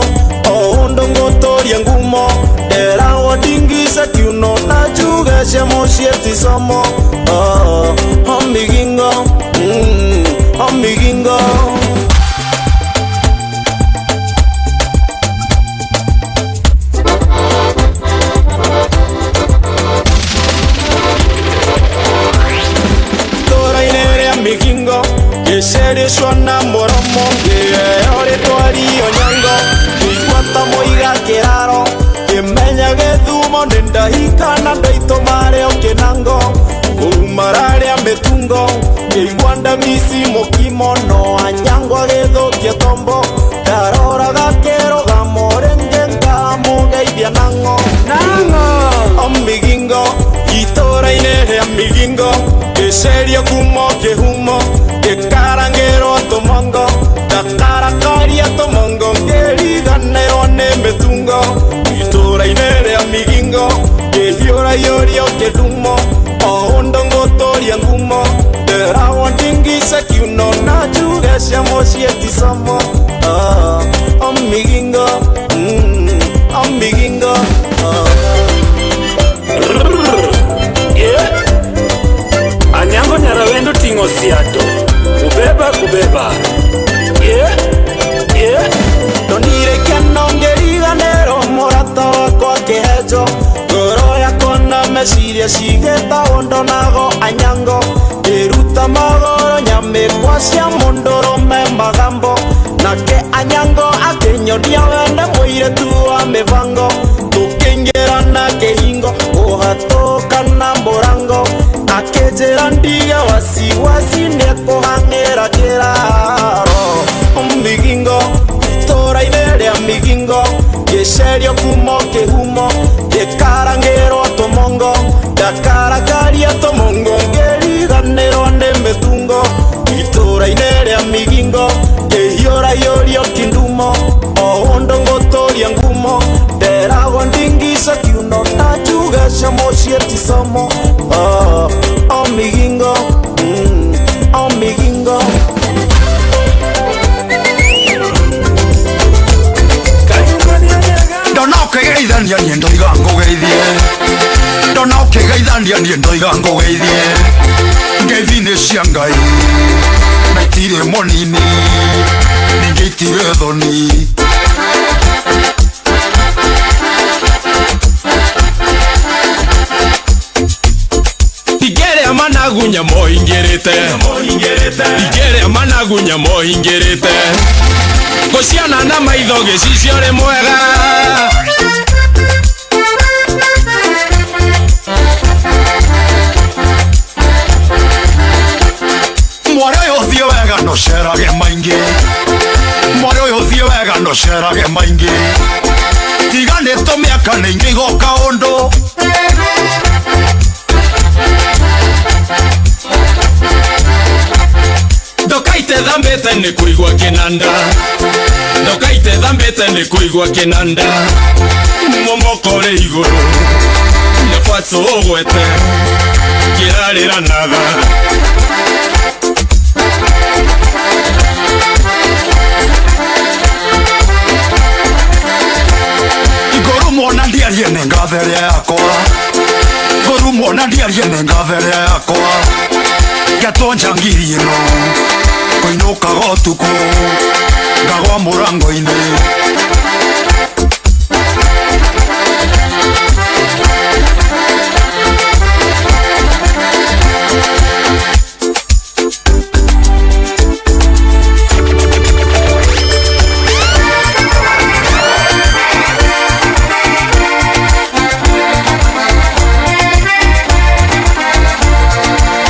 S19: o ũndũ ngũtũria ngumo nderagwo ndingice kiuno na njuge cia mũciĩ ti somo oh, oh, migingo oh, migingo itũra-inĩ rĩa migingo ngĩcericwo na mũromo ngĩheo rĩtwa Onyango ngĩigua ta mũiga kĩraro ngĩmenya gĩthumo nĩ ndahika na ndaitũ marĩ o kĩnango kũu mararĩa mĩtungo ngĩigua ndamici mũkimo no Anyango agĩthũkia tombo ndaroraga kĩrũgamo rĩngĩ ngamũgeithia nang'o o migingo itũra-inĩ rĩa migingo ngĩcerio kumo kĩhumo ngĩkarangĩrwo tũmongo ndakarakaria tũmongo ngĩriganĩrwo nĩ mĩtungo itũra-inĩ rĩa migingo ngĩhiũrahiũrio kĩdumo o ũndũ ngũtũria ngumo ndĩragwo ndingice kiuno na njuge cia mũciĩ ti somo oh, o migingo o migingo oh.
S21: Yeah. Anyango nyarawendo tingo siato kubeba kubeba yeah. Yeah.
S19: Ndonire kĩano ngĩriganĩrwo mũrata wakwa kĩhenjo ngoro yakwa na meciria cigĩtagwo ndonago Anyango ngĩruta magoro nyamĩkwa cia mũndũrũme magambo nake Anyango akĩnyonia wende mũirĩtu wa mĩbango tũkĩingĩra na kĩhingo kũhatũka na mũrango akĩnjĩra ndige wasiwasi nĩekũhang'ĩra kĩraro migingo itũra-inĩ rĩa migingo ngĩcerio kumo kĩhumo ngĩkarangĩrwo tũmongo ndakarakaria tũmongo ngĩriganĩrwo nĩ mĩtungo itũra-inĩ rĩa migingo ngĩhiũrahiũrio kindumo o ũndũ ngũtũria ngumo nderagwo ndingice kiuno na njuge cia mũciĩ ti somo oh, oh, migingo oh, migingo
S8: Ndona ũkĩgeithania niĩ ndoiga ngũgeithie Ndona ũkĩgeithania niĩ ndoiga ngũgeithie Ngeithi nĩ cia Ngai na itirĩ mũnini ningĩ itirĩ thoni
S7: Ingĩrĩa managu nyamũ ingĩrĩte Ingĩrĩa managu nyamũ ingĩrĩte Gũciana na maitho gĩcicio rĩ mwega
S8: Mwarĩ ũyũ ũthiĩ wega no ũcerage maingĩ Mwarĩ ũyũ ũthiĩ wega no ũcerage maingĩ Tiga nĩ tũmĩaka nĩ ingĩ igoka ũndũ
S7: Thambĩte nĩ kũigua kĩnanda Ndokaite thambĩte nĩ kũigua kĩnanda Momoko ũrĩ igũrũ Nĩ Fatso ũgwete Kĩrarĩra natha
S8: Ngorumwo na ndiarie nĩ ngatheria yakwa Ngorumwo na ndiarie nĩ ngatheria yakwa Ngetwo njangiri ĩno Kũinũkaga ũtukũ Ngagwa mũrango-inĩ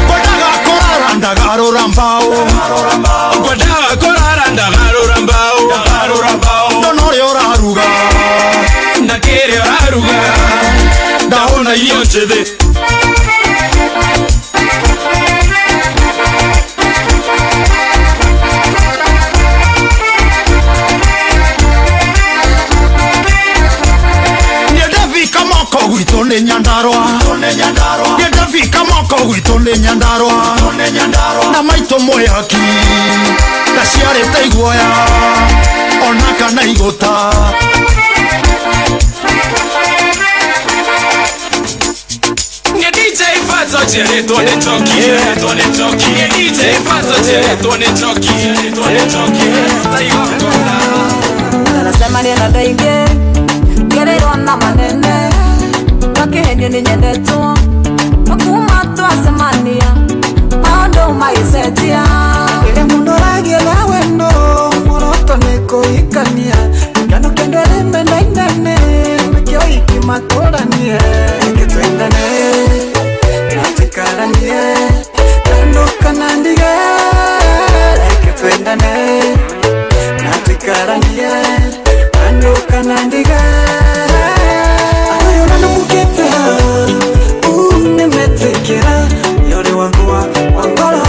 S8: Ngwendaga kũrara ndagarũra mbaũ
S7: Ngwendaga kũrara ndagarũra mbaũ
S8: Ndona ũrĩa ũraruga
S7: Na kĩrĩa ũraruga Ndahũna irio njĩthĩ
S8: Niĩ ndabika moko gwitũ nĩ Nyandarũa Niĩ ndabika moko gwitũ nĩ Nyandarũa Na maitũ mwĩhaki Ndaciarĩte iguoya Ona kana igũta
S7: Nĩ DJ Fatso njiarĩtwo nĩ njoki Njiarĩtwo nĩ njoki Nĩ DJ Fatso njiarĩtwo nĩ njoki Njiarĩtwo nĩ njoki Ta igongona
S9: Anasema nĩ ndaingĩ ngereirwo na manene makihenio nĩ nyendetwo makuma twacemania maũndũ magĩcenjia
S16: Rĩrĩa mũndũ aragia na wendo muoroto nĩ kũhikania kĩano kĩa andũ erĩ mendaine nĩkĩo ikimatũranie reke twendane na tũikaranie kando kana ndige reke twendane na tũikaranie kando kana ndige Ayo nanukukete nimetekera yore wangu wa ngoro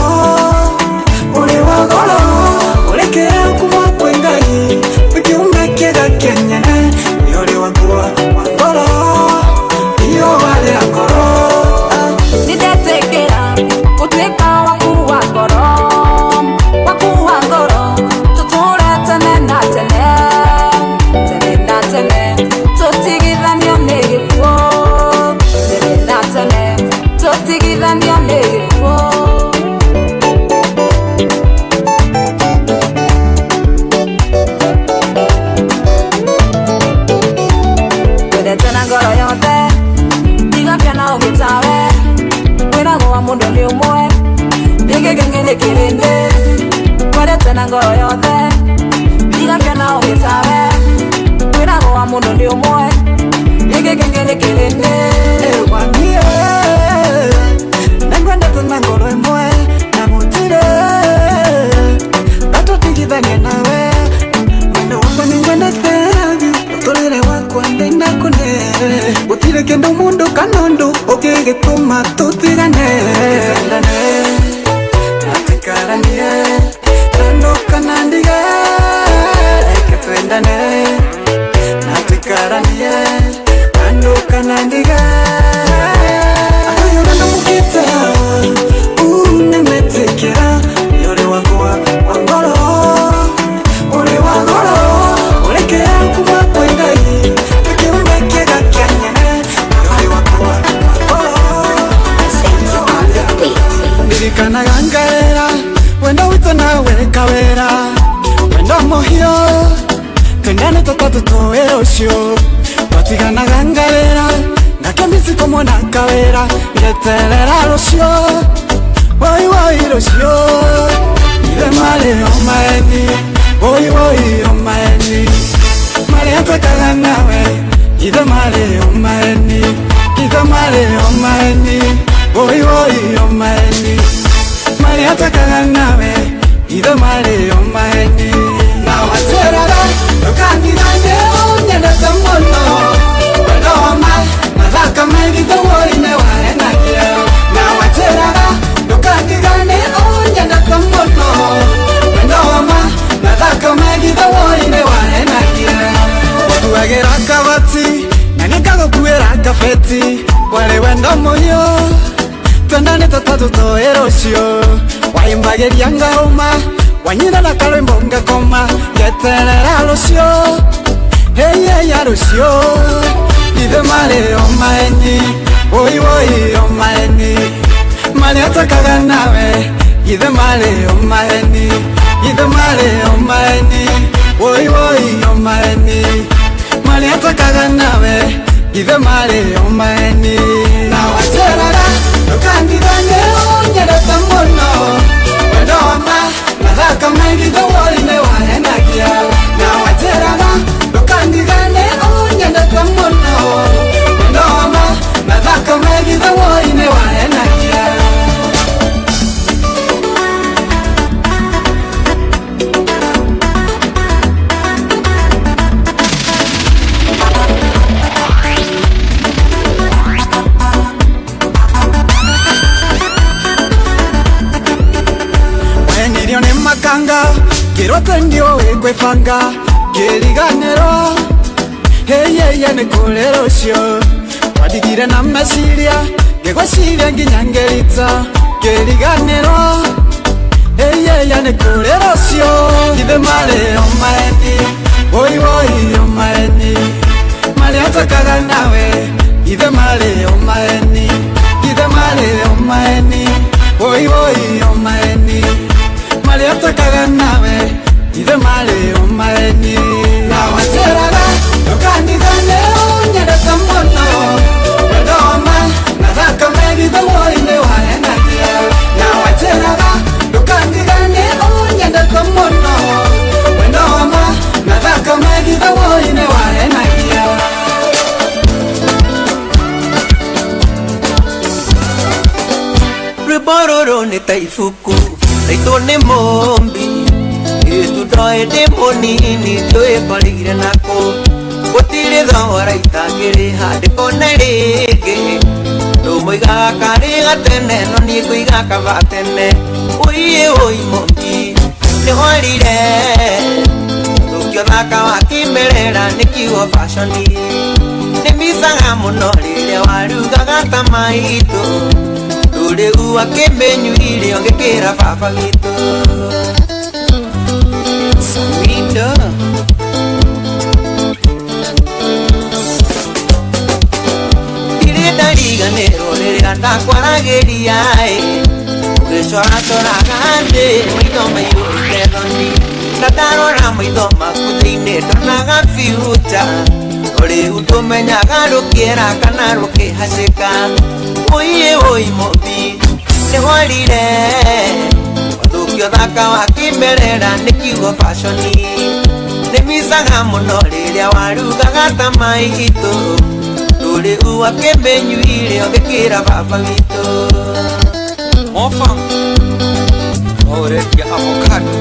S16: uri wa ngoro urekera kuma kwe Ngai kiumbe kiega kienyene yore wangu wa ngoro iyo wale ngoro
S9: Nĩndetikĩra gũtuĩka waku wa ngoro waku wa ngoro tũtũũre tene na tene tene na tene tũtigithanio nĩ gĩkuũ tene na tene tũtigithanio nĩ gĩkuũ. Wendete na ngoro yothe tiga kĩona ũngĩ tawe kwĩragwo wa mũndũ nĩ ũmwe gĩkĩ nĩ kĩrĩndĩ wendete na ngoro yothe tiga kĩona ũngĩ tawe kwĩragwo wa mũndũ nĩ ũmwe gĩkĩ nĩ kĩrĩndĩ.
S16: Ewanie nĩngwendete na ngoro ĩmwe na gũtirĩ ngatũtigithania nawe mwena wakwa nĩngwendete mũtũrĩre wakwa ndĩnakũne gũtirĩ kĩndũ mũndũ kana ũndũ ũngĩgĩtũma tũtigane twendane na tũikaranie kando kana ndige reke twendane na tũikaranie kando kana ndige Ayo nanukukite nimetekera yore wangu wa ngoro uri wa ngoro urekera kuma kwe Ngai kiumbe kiega kienyene yore wangu wa ngoro ndirikanaga ngarera wendo witũ nawe kawera wendo mũhiũ twendane tũtatũ tũĩ rũciũ twatiganaga ngarera ngakĩmisi kũmwona kawĩra ngeterera rũciũ woi woi rũciũ ithe marĩ o maeni woi woi o maeni marĩa twekaga nawe ithe marĩ o maeni ithe marĩ o maeni woi woi o maeni marĩa twekaga nawe ithe marĩ o maeni na watwĩraga ndũkandigane ũnyendete mũno wendo wa ma mathaka maigithe woi-inĩ warenagia na watwĩraga ndũkandigane ũnyendete mũno wendo wa Tutoe rũciũ Waimbageria ngauma Wanyina na karwimbo ngakoma Ngeterera rũciũ Hey hey ya rũciũ Ithe marĩ o maeni Woi woi o maeni Marĩa takaga nawe Ithe marĩ o maeni Ithe marĩ o maeni Woi woi o maeni Marĩa takaga nawe Ithe marĩ o maeni Na wacerara Ndũkandigane ũnyendete mũno Wendo wa ma Mathaka maingĩ thogori-inĩ wahenagia Na wanjĩraga ndũkandigane ũnyendete mũno Wendo wa ma Mathaka maingĩ thogori-inĩ wahenagia. Wenirio nĩ makanga Kĩrote ndiũĩ gwĩbanga Kĩriganĩro Heyeye nĩ kũrĩ rũciũ Wandigire na meciria Ngĩgwĩciria nginya ngĩrita Kĩriganĩro Heyeye nĩ kũrĩ rũciũ Ithe marĩ o maeni Woi woi o maeni Marĩa takaga nawe Ithe marĩ o maeni Ithe marĩ o maeni Woi woi o maeni Marĩa takaga nawe Ithe marĩ o maeni Na wanjĩraga ndũkandigane ũnyendete mũno Wendo wa ma Mathaka megiĩ thogori-inĩ wahenagia Na wanjĩraga ndũkandigane ũnyendete mũno Wendo wa ma Mathaka megiĩ thogori-inĩ wahenagia.
S2: Rwĩmbo rũrũ nĩ ta ibuku Raitwo nĩ mũmbi Ĩtu ndoĩ ndĩ mũnini twĩkorire nako Gũtirĩ thogora itangĩrĩha ndĩkone rĩngĩ Ndũmũigaga karĩ gatene no niĩ ngũiga kaba tene Ũiĩ ũi mũmbi nĩworire Thũkio thaka wa kĩmerera nĩ kiugo fashion Nĩmicaga mũno rĩrĩa warugaga ta maitũ Rĩu akĩmenyuire ũngĩkĩra baba witũ Samido Ndirĩ ndariganĩrwo rĩrĩa ndakwaragĩria ĩ Ũgĩcoracoraga thĩ maitho maiyũrĩte thoni Na ndarora maitho maku thĩinĩ ndonaga future Rĩu ndũmenyaga rũkĩera kana rũkĩhacĩka Ũiĩ ũi mũmbi nĩworire Wathũkio thaka wa kĩmerera nĩ kiugo fashion Nĩmicaga mũno rĩrĩa warugaga ta maitũ Rĩu akĩmenyuire ũngĩkĩra baba witũ
S4: Mofa Ũrendia avocado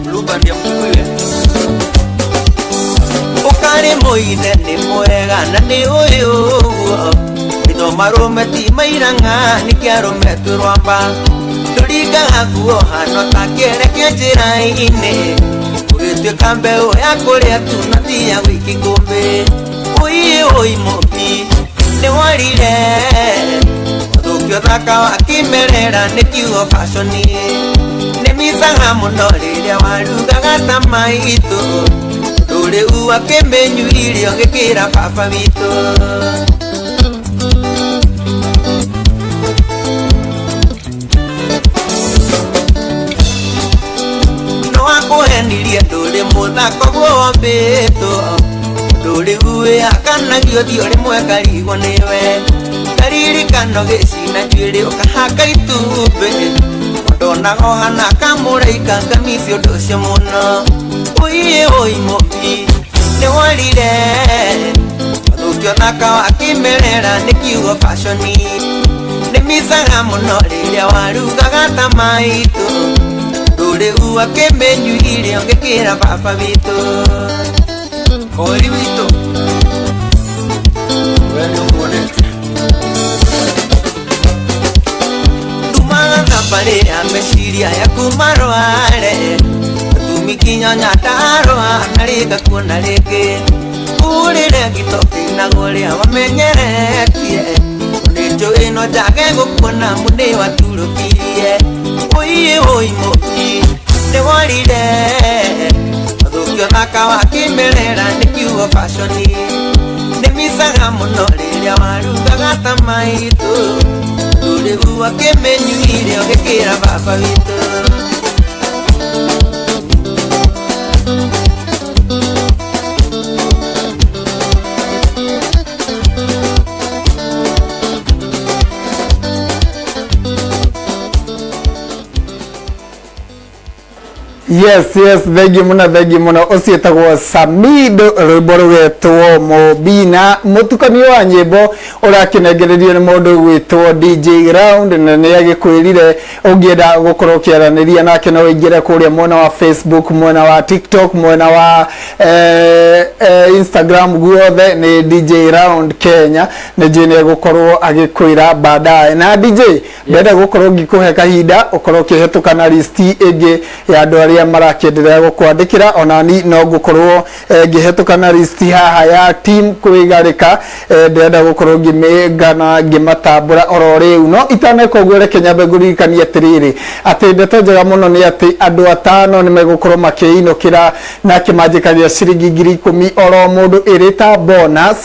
S4: Blueband ya Mkikuyu.
S2: Ũkarĩ mũithe nĩ mwega na nĩ ũĩ ũguo Maitho marũme ti mairang'a nĩkĩ arũme twĩ rwamba Tũringaga nguo hano ta kĩere kĩa njĩra-inĩ Ũgĩtuĩka mbeũ ya kũrĩa tu no ti ya gũikia ikũmbĩ Ũiĩ ũi mũmbi nĩworire Wathũkio thaka wa kĩmerera nĩ kiugo fashion Nĩmicaga mũno rĩrĩa warugaga ta maitũ Rĩu akĩmenyuire ũngĩkĩra baba witũ. No akũhenirie ndũrĩ mũthako guo wombĩtwo Rĩu wĩhakanagio ũthiũ rĩmwe ngarigwo nĩwe Karirikano gĩcina njuĩrĩ ũkahaka itumbĩ Ndonaga ũhana kamũraika ngamici ũndũ ũcio mũno Ũiĩ ũi mũmbi nĩworire Wathũkio thaka wa kĩmerera nĩ kiugo fashion Nĩmicaga mũno rĩrĩa warugaga ta maitũ Rĩu akĩmenyuire ũngĩkĩra baba witũ
S4: Kori witũ We nĩũmuonete
S2: Ndumaga thabarĩ ya meciria yaku marware Tumi kinya nyandarũa na rĩngakuona rĩngĩ Ũrĩre gĩtoki na ũrĩa wamenyeretie Nĩ
S3: Njũĩ no njage gũkuona mũnĩ waturũkirie. Ũiĩ ũi mũki nĩworire. Ũthũkio thaka wa kĩmerera nĩ kiugo fashion. Nĩmicaga mũno rĩrĩa warugaga ta maitũ. Rũrĩgu akĩmĩnyuire ũgĩkĩra baba witũ.
S5: Yes, yes, thengiå må no, thengiå må no. Å cio ĩtagwo Samido, rwĩmbo rũgetwo Mũbina, mũtukanio wa nyĩmbo ũrakĩnengererio nĩ mũndũ gwĩtwo DJ Round, na nĩ agĩkwĩrire ũngĩenda gũkorwo ũkĩaranĩria nake no ũingĩre kũrĩa mwena wa Facebook, mwena wa TikTok, mwena wa Instagram, guothe nĩ DJ Round Kenya. Nĩ njũĩ nĩ egũkorwo agĩkwĩra baadaye. Na DJ, ndĩrenda gũkorwo ngĩkũhe kahinda ũkorwo ũkĩhetũka na listi ĩngĩ ya andũ arĩa marakĩendelea gũkwandĩkĩra. Onani no ngũkorwo ngĩhetũka na listi haha ya team kwĩgarĩka. Ndĩrenda gũkorwo ngĩmĩngana ngĩmatambũra oro rĩu, no itaneka ũguo reke nyambe ngũririkanie atĩrĩrĩ, atĩ ndeto njega mũno nĩ atĩ andũ atano nĩ megũkorwo makĩinũkĩra na kĩmanjĩka gĩa ciringi 10,000 oro mũndũ ĩrĩ ta bonus,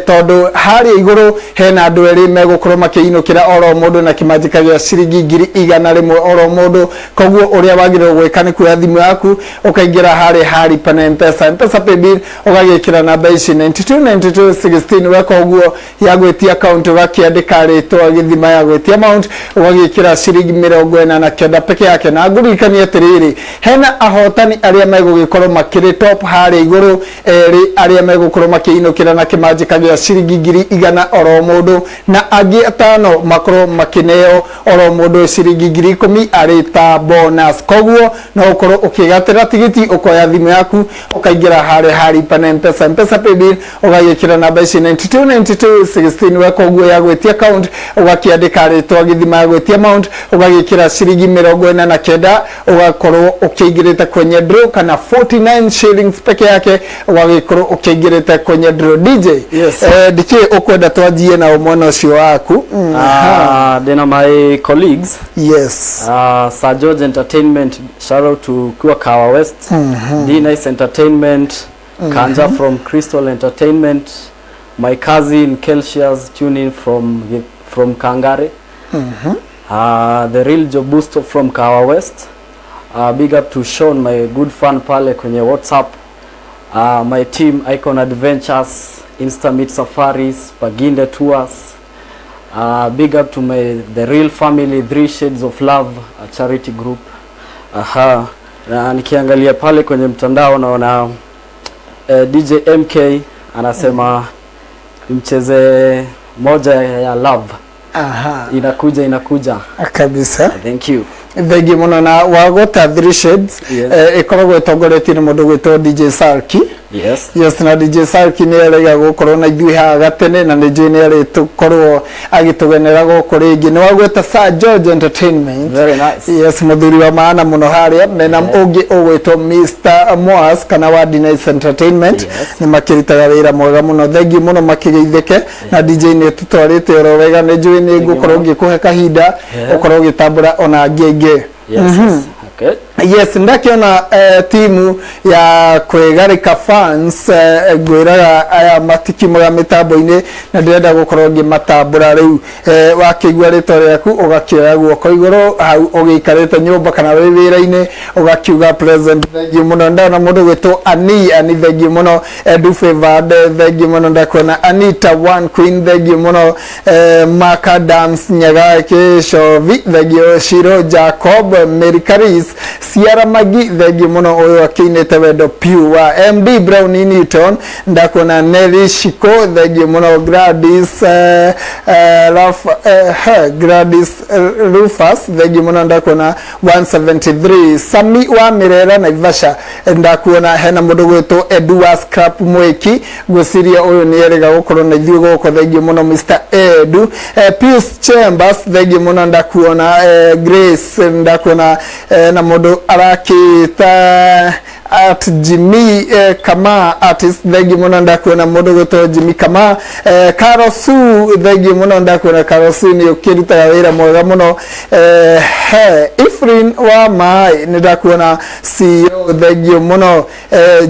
S5: tondũ harĩa igũrũ hena andũ erĩ megũkorwo makĩinũkĩra oro mũndũ na kĩmanjĩka gĩa ciringi 100,000 oro mũndũ. Koguo ũrĩa wagĩrĩirwo gwĩka nĩ kuoya thimũ yaku ũkaingĩra harĩa ha lipa na Mpesa, Mpesa paybill, ũgagĩkĩra namba ici 92 92 16. Weka ũguo, ya gwĩtia account ũgakĩandĩka rĩtwa Gĩthima, ya gwĩtia amount ũgagĩkĩra ciringi 49 peke yake. Na ngũririkanie atĩrĩrĩ, hena ahotani arĩa megũgĩkorwo makĩrĩ top harĩa igũrũ erĩ, arĩa megũkorwo makĩinũkĩra na kĩmanjĩka gĩa ciringi 100,000 oro mũndũ, na angĩ atano makorwo makĩneo oro mũndũ ciringi 10,000 arĩ ta bonus. Koguo no ũkorwo ũkĩgatĩra tigiti, ũkoya thimũ yaku ũkaingĩra harĩa ha lipa na Mpesa, Mpesa paybill, ũgagĩkĩra namba ici 92 92 16. Weka ũguo, ya gwĩtia account ũgakĩandĩka rĩtwa Gĩthima, ya gwĩtia amount ũgagĩkĩra ciringi 49, ũgakorwo ũkĩingĩrĩte kwenye draw, kana 49 shillings peke yake ũgagĩkorwo ũkĩingĩrĩte kwenye draw. DJ,
S6: Yes.
S5: Ndikĩ ũkwenda twanjie na mwena ũcio waku?
S6: Ndĩna my colleagues.
S5: Yes.
S6: Sir George Entertainment, shout out to Kua Kawa West. D Nice Entertainment, Kanja from Crystal Entertainment, my cousin Kelsias tune in from Kangare. The real Jobusto from Kawa West. Big up to Sean, my good fan pale kwenye WhatsApp. My team Icon Adventures, Insta Meet Safaris, Paginde Tours. Big up to my the real family, Three Shades of Love, a charity group. Aha. Na nikiangalia pale kwenye mtandao naona DJ MK anasema mcheze moja ya love. Inakuja, inakuja.
S5: Kabisa.
S6: Thank you.
S5: Thengiå må no. Na wagota Three Shades,
S6: Yes.
S5: ĩkoragwo ĩtongoretio nĩ mũndũ gwĩtwo DJ Sarki.
S6: Yes.
S5: Yes, na DJ Sarki nĩ erega gũkorwo na ithuĩ haha gatene, na nĩ njũĩ nĩ arĩtũkorwo agĩtũgenera gũkũ rĩngĩ. Nĩ wagweta Sir George Entertainment.
S6: Very nice.
S5: Yes, mũthuri wa maana mũno harĩa mena ũngĩ ũgwĩtwo Mr Moas kana wa Denice Entertainment. Nĩ makĩrutaga wĩra mwega mũno. Thengiũ mũno, makĩgeithĩke. Na DJ, nĩ tũtwarĩte oro wega, nĩ njũĩ nĩ ngũkorwo ngĩkũhe kahinda ũkorwo ũgĩtambũra ona angĩ aingĩ.
S6: Yes. Yes. Okay.
S5: Yes, ndakiona timu ya kwĩgarĩka fans, ngwĩraga aya matikiumaga mĩtambo-inĩ, na ndĩrenda gũkorwo ngĩmatambũra rĩu. Wakĩigua rĩtwa rĩaku ũgakĩoya guoko igũrũ hau ũgĩikarĩte nyũmba kana wĩ wĩra-inĩ, ũgakiuga present. Thengiũ mũno. Ndona mũndũ gwĩtwo Ani Ani, thengiũ mũno. Edu Favored, thengiũ mũno. Ndakuona Anita One Queen, thengiũ mũno. Maka Dams Nyaga Kĩcovi, thengiũ. Shiro Jacob, Mary Caris, Ciara Magi, thengiũ mũno. Ũyũ akĩinĩte wendo piu wa MD Brown Newton. Ndakuona Nelly Shiko, thengiũ mũno. Gladys Raf, Gladys Rufus, thengiũ mũno. Ndakuona 173 Sami wa Mirera Naivasha. Ndakuona hena mũndũ gwĩtwo Edu Scrap Mweki, ngwĩciria ũyũ nĩ erĩga gũkorwo na ithuĩ gũkũ. Thengiũ mũno Mr Edu. Pius Chambers, thengiũ mũno. Ndakuona Grace, ndakuona na mũndũ arakĩta At Jimmy Kama artist, thengiũ mũno, ndakuona mũndũ gwĩtwo Jimmy Kama. Karosu, thengiũ mũno, ndakuona Karosu, nĩ ũkĩrutaga wĩra mwega mũno. He Ifrin wa Maĩ, nĩ ndakuona CEO, thengiũ mũno.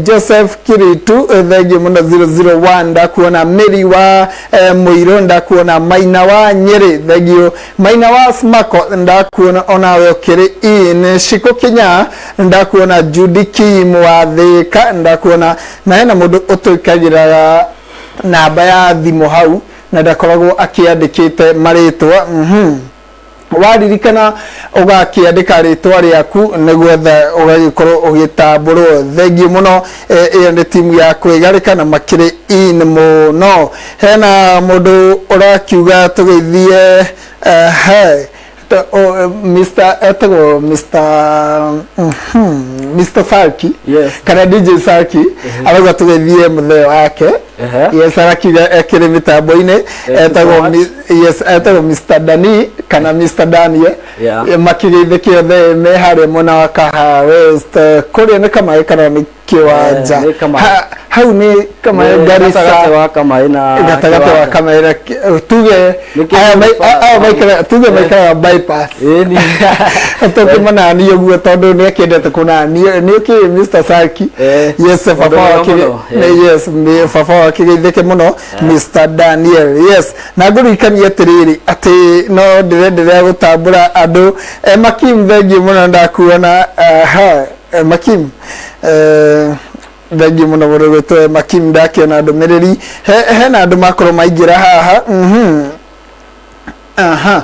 S5: Joseph Kiritu, thengiũ mũno. 001, ndakuona. Mary wa Mũirũ, ndakuona. Maina wa Nyĩrĩ, thengiũ. Maina wa Smako, ndakuona onawe ũkĩrĩ in. Shiko Kinya, ndakuona. Judy Kim wa Thĩka, ndakuona. Na hena mũndũ ũtwĩkagĩra namba ya thimũ hau na ndakoragwo akĩandĩkĩte marĩtwa. Waririkana ũgakĩandĩka rĩtwa rĩaku nĩgetha ũgagĩkorwo ũgĩtambũrwo. Thengiũ mũno. Ĩyo nĩ timu ya kwĩgarĩka na makĩrĩ in mũno. Hena mũndũ ũrakiuga tũgeithie, he Mr. etagwo Mr. Mr. Sarki.
S6: Yes.
S5: Kana DJ Sarki arauga tũgeithie mũthee wake. Yes, arakiuga ekĩrĩ mĩtambo-inĩ.
S6: Thank you so
S5: Etagwo
S6: much.
S5: Yes, etagwo Mr. Dani kana Mr. Daniel. Makĩgeithĩke othe me harĩa mwena wa Kaha West, kũrĩa nĩ Kamaĩ kana nĩ kĩwanja?
S6: Nĩ Kamaĩ.
S5: Hau nĩ Kamaĩ?
S6: Nĩ
S5: Garissa.
S6: gatagatĩ wa Kamaĩ na
S5: gatagatĩ wa
S6: kĩwanja.
S5: Kamaĩ na tuge
S6: Nĩ
S5: aya aya maikaraga, tuge maikaraga bypass.
S6: Ĩni.
S5: Tũkĩmanania ũguo tondũ nĩ akĩendete kũnanio nĩ ũkĩ Mr. Saki. Yes,
S6: Mũndũ
S5: baba
S6: mwega
S5: wake.
S6: mũno,
S5: Yes, baba wake geithĩke mũno, Mr. Daniel. Yes, na ngũririkanie atĩrĩrĩ atĩ no ndĩrenderea gũtambũra andũ. Makim, thengiũ mũno, ndakuona. Aha, Makim, thengiũ mũno mũndũ gwĩtwo Makim, ndakĩona ndũmĩrĩri. Hena andũ makorwo maingĩra haha. Aha,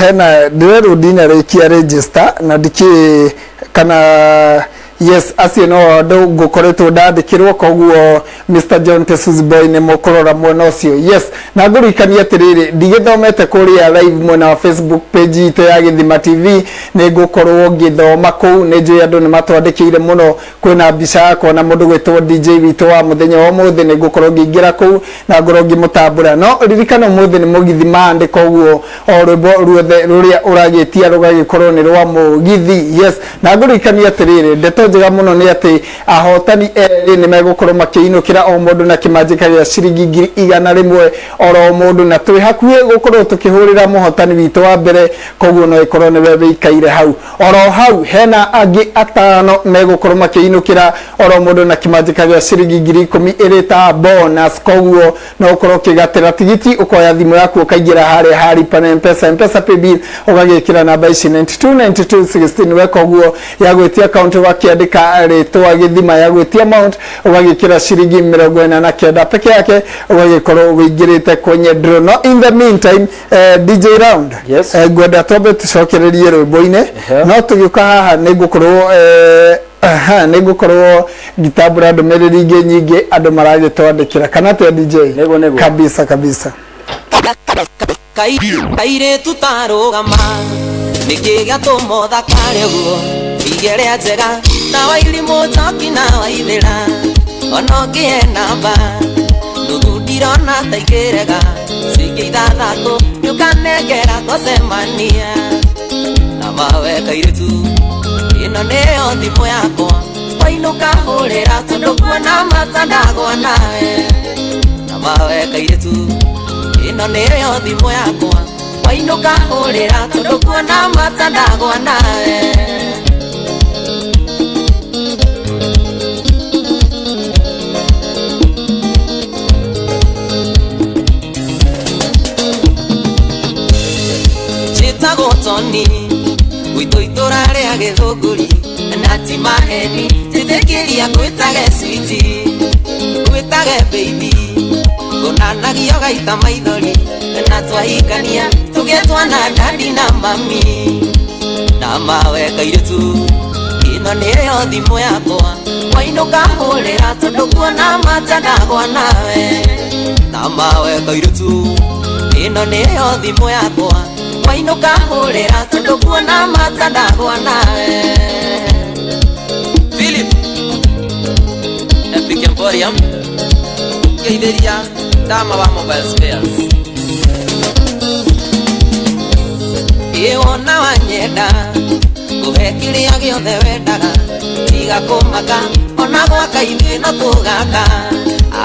S5: hena ndĩrerwo ndinarĩkia register na ndikĩ kana. Yes, acio no andũ ngũkoretwo ndandĩkĩrwo, koguo Mr John Tesuzi Boy nĩ mũkũrora mwena ũcio. Yes, na ngũririkania atĩrĩrĩ, ndigĩthomete kũrĩa live mwena wa Facebook page itũ ya Gĩthima TV, nĩ ngũkorwo ngĩthoma kũu. Nĩ njũĩ andũ nĩ matwandĩkĩire mũno, kwĩna mbica yakwa na mũndũ gwĩtwo DJ witũ wa mũthenya wa ũmũthĩ. Nĩ ngũkorwo ngĩingĩra kũu na ngorwo ngĩmũtambũra, no ririkana ũmũthĩ nĩ mũgithi Monday, koguo o rwĩmbo ruothe rũrĩa ũragĩtia rũgagĩkorwo nĩ rwa mũgithi. Yes, na ngũririkania atĩrĩrĩ, ndeto njega mũno nĩ atĩ ahotani erĩ nĩ megũkorwo makĩinũkĩra o mũndũ na kĩmanjĩka gĩa ciringi 100,000 oro mũndũ, na twĩ hakuhĩ gũkorwo tũkĩhũrĩra mũhotani witũ wa mbere, koguo no ĩkorwo nĩwe wĩikaire hau. Oro hau hena angĩ atano megũkorwo makĩinũkĩra oro mũndũ na kĩmanjĩka gĩa ciringi 10,000 ĩrĩ ta bonus, koguo no ũkorwo ũkĩgatĩra tigiti, ũkoya thimũ yaku, ũkaingĩra harĩa ha lipa na Mpesa, Mpesa paybill, ũgagĩkĩra namba ici 92 92 16. Weka ũguo, ya gwĩtia account ũgakĩandĩka rĩtwa Gĩthima, ya gwĩtia amount ũgagĩkĩra ciringi 49 peke yake, ũgagĩkorwo ũingĩrĩte kwenye draw. No in the meantime, DJ Round,
S6: Yes.
S5: ngwenda twambe tũcokererie rwĩmbo-inĩ, no tũgĩũka haha nĩ ngũkorwo aha, nĩ ngũkorwo ngĩtambũra ndũmĩrĩri ingĩ nyingĩ andũ maragĩtwandĩkĩra, kana atĩa DJ?
S6: Nĩguo, nĩguo.
S5: Kabisa kabisa.
S2: Kairĩtu tarũgama, nĩkĩ gĩatũma ũthakare ũguo? Igĩrĩa njega na wairimũ njoki na waithĩra, ona ũngĩhe namba nuthu ndirona ta ikĩrega, cingĩ ithathatũ nĩũkanengera twacemania. Na mawe kairĩtu, ĩno nĩyo thimũ yakwa, wainũka hũrĩra, tondũ kuona mata ndagwa nawe. Na mawe kairĩtu, ĩno nĩyo thimũ yakwa, wainũka hũrĩra, tondũ kuona mata ndagwa nawe. Njĩtagwo Toni, gwitũ itũra rĩa Gĩthũngũri, na ti maheni, njĩtĩkĩria ngwĩtage sweetie, ngwĩtage baby, ngũnanagio gaita maithori, na twahikania tũgĩe twana dadi na mami. Na mawe kairĩtu, ĩno nĩyo thimũ yakwa, wainũka hũrĩra, tondũ kuona mata ndagwa nawe. Na mawe kairĩtu, ĩno nĩyo thimũ yakwa, wainũka hũrĩra, tondũ kuona mata ndagwa nawe. Philip Epic Emporium, geithĩria Dama wa Mobile Spares. Ĩ wona wanyenda
S3: Ngũhe kĩrĩa gĩothe wendaga tiga kũmaka ona gwaka ithuĩ no tũgaka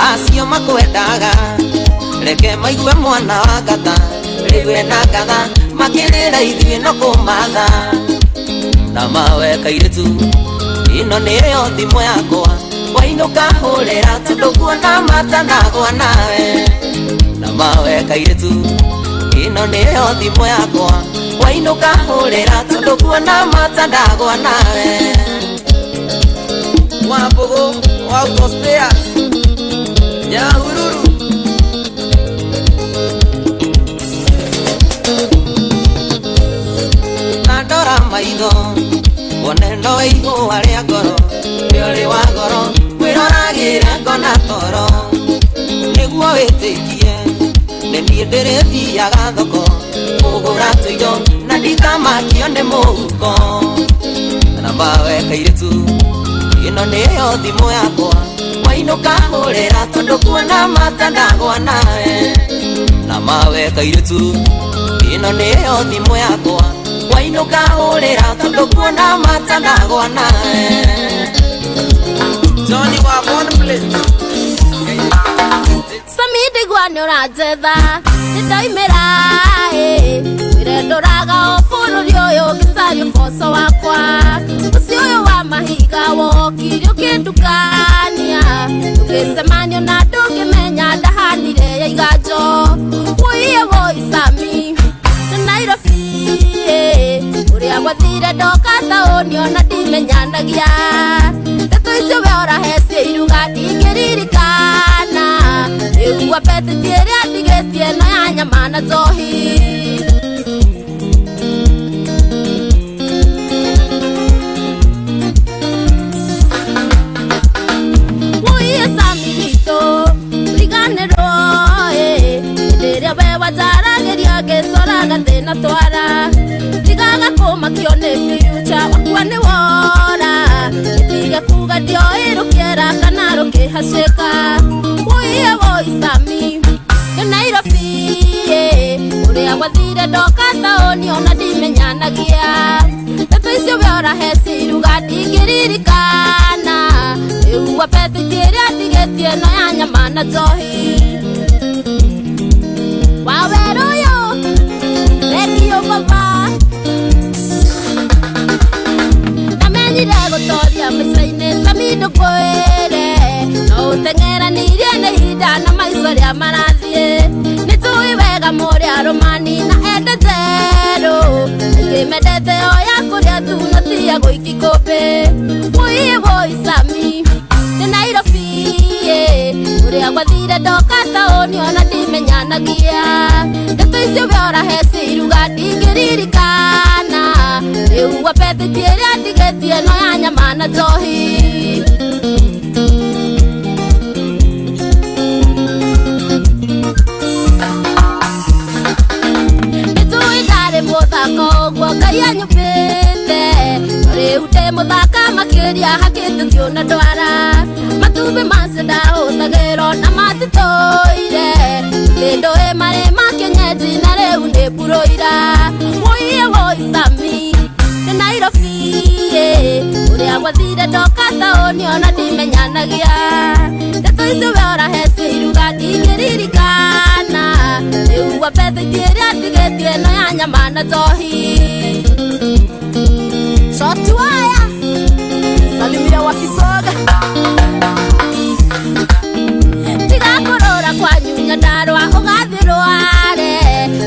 S3: acio makwendaga reke maigue mwana wa ngata rĩu ena ngatha makĩrĩra ithuĩ no kũmatha na mawe kairĩtu ĩno nĩyo thimũ yakwa wainũka hũrĩra tondũ kuona matanagwa nawe na mawe kairĩtu ĩno nĩyo thimũ yakwa wainũka hũrĩra tondũ kuona matandagwa nawe
S4: Wambugu wa Auto Spares Nyahururu
S3: na ndora maitho wone no ihũa rĩa ngoro nĩ ũrĩ wa goro wĩroragĩre ngona toro nĩguo wĩtĩkie nĩ niĩ ndĩrĩthiaga thoko kũgũra tũindo na ndikamakio nĩ mũhuko na mawe kairĩtu ĩno nĩyo thimũ yakwa wainũka hũrĩra tondũ kuona matandagwa nawe na mawe kairĩtu ĩno nĩyo thimũ yakwa wainũka hũrĩra tondũ kuona matandagwa nawe
S4: Johnny wa one place
S10: Sami ndigua nĩ ũranjetha nĩndaimĩra wĩre ndũraga o bũrũri ũyũ ngĩcaria ũboco wakwa mũciĩ ũyũ wa mahiga wokire ũkĩndukania tũgĩcemanio na ndũngĩmenya ndahanire ya iganjo wũiye woi Sami nĩ Nairobi ũrĩa gwathire ndoka taũni ona ndimenyanagia ndeto icio we ũrahe cia iruga ndingĩririkana rĩu appetite ĩrĩa ndigĩtie no ya nyama na njohi Wũiye Sami witũ riganĩrwo hĩndĩ ĩrĩa we wanjaragĩria ngĩcoraga thĩna twara ndigaga kũmakio nĩ future wakua nĩ wora ndige kuga ndioĩ rũkĩera kana rũkĩhacĩka wũiye woi Sami nĩ Nairobi ũrĩa gwathire ndoka taũni ona ndimenyanagia ndeto icio we ũrahe ciruga ndingĩririkana rĩu appetite ĩrĩa ndigĩtie no ya nyama na njohi wawerũ ũyũ thengio baba ndamenyire gũtoria maica-inĩ Sami ndũkwĩre no ũteng'eranirie nĩ ihinda na maica ũrĩa marathiĩ nĩnjũĩ wega mũrĩ arũmani na ende njerũ aingĩ mendete o ya kũrĩa tu no ti ya gũikia ikũmbĩ wũiye woi Sami nĩ Nairobi ũrĩa gwathire ndoka taũni ona ndimenyanagia ndeto icio we ũrahe ciruga ndingĩririkana rĩu appetite ĩrĩa ndigĩtie no ya nyama na njohi nĩnjũĩ ndarĩ mũthako ũguo Ngai anyũmbĩte no rĩu ndĩ mũthaka makĩria hakĩte thiũ na ndwara matumbĩ macio ndahũthagĩrwo na matitũire nĩ ndũĩ marĩ ma kĩenyenji na rĩu nĩ mburũira wũiye woi Sami nĩ Nairobi ũrĩa gwathire ndoka taũni ona ndimenyanagia ndeto icio we ũrahe ciruga ndingĩririkana rĩu appetite ĩrĩa ndigĩtie no ya nyama na njohi Shoti waya salimia wakisoga tiga kũrũra kwanyu Nyandarũa ũgathiĩ rware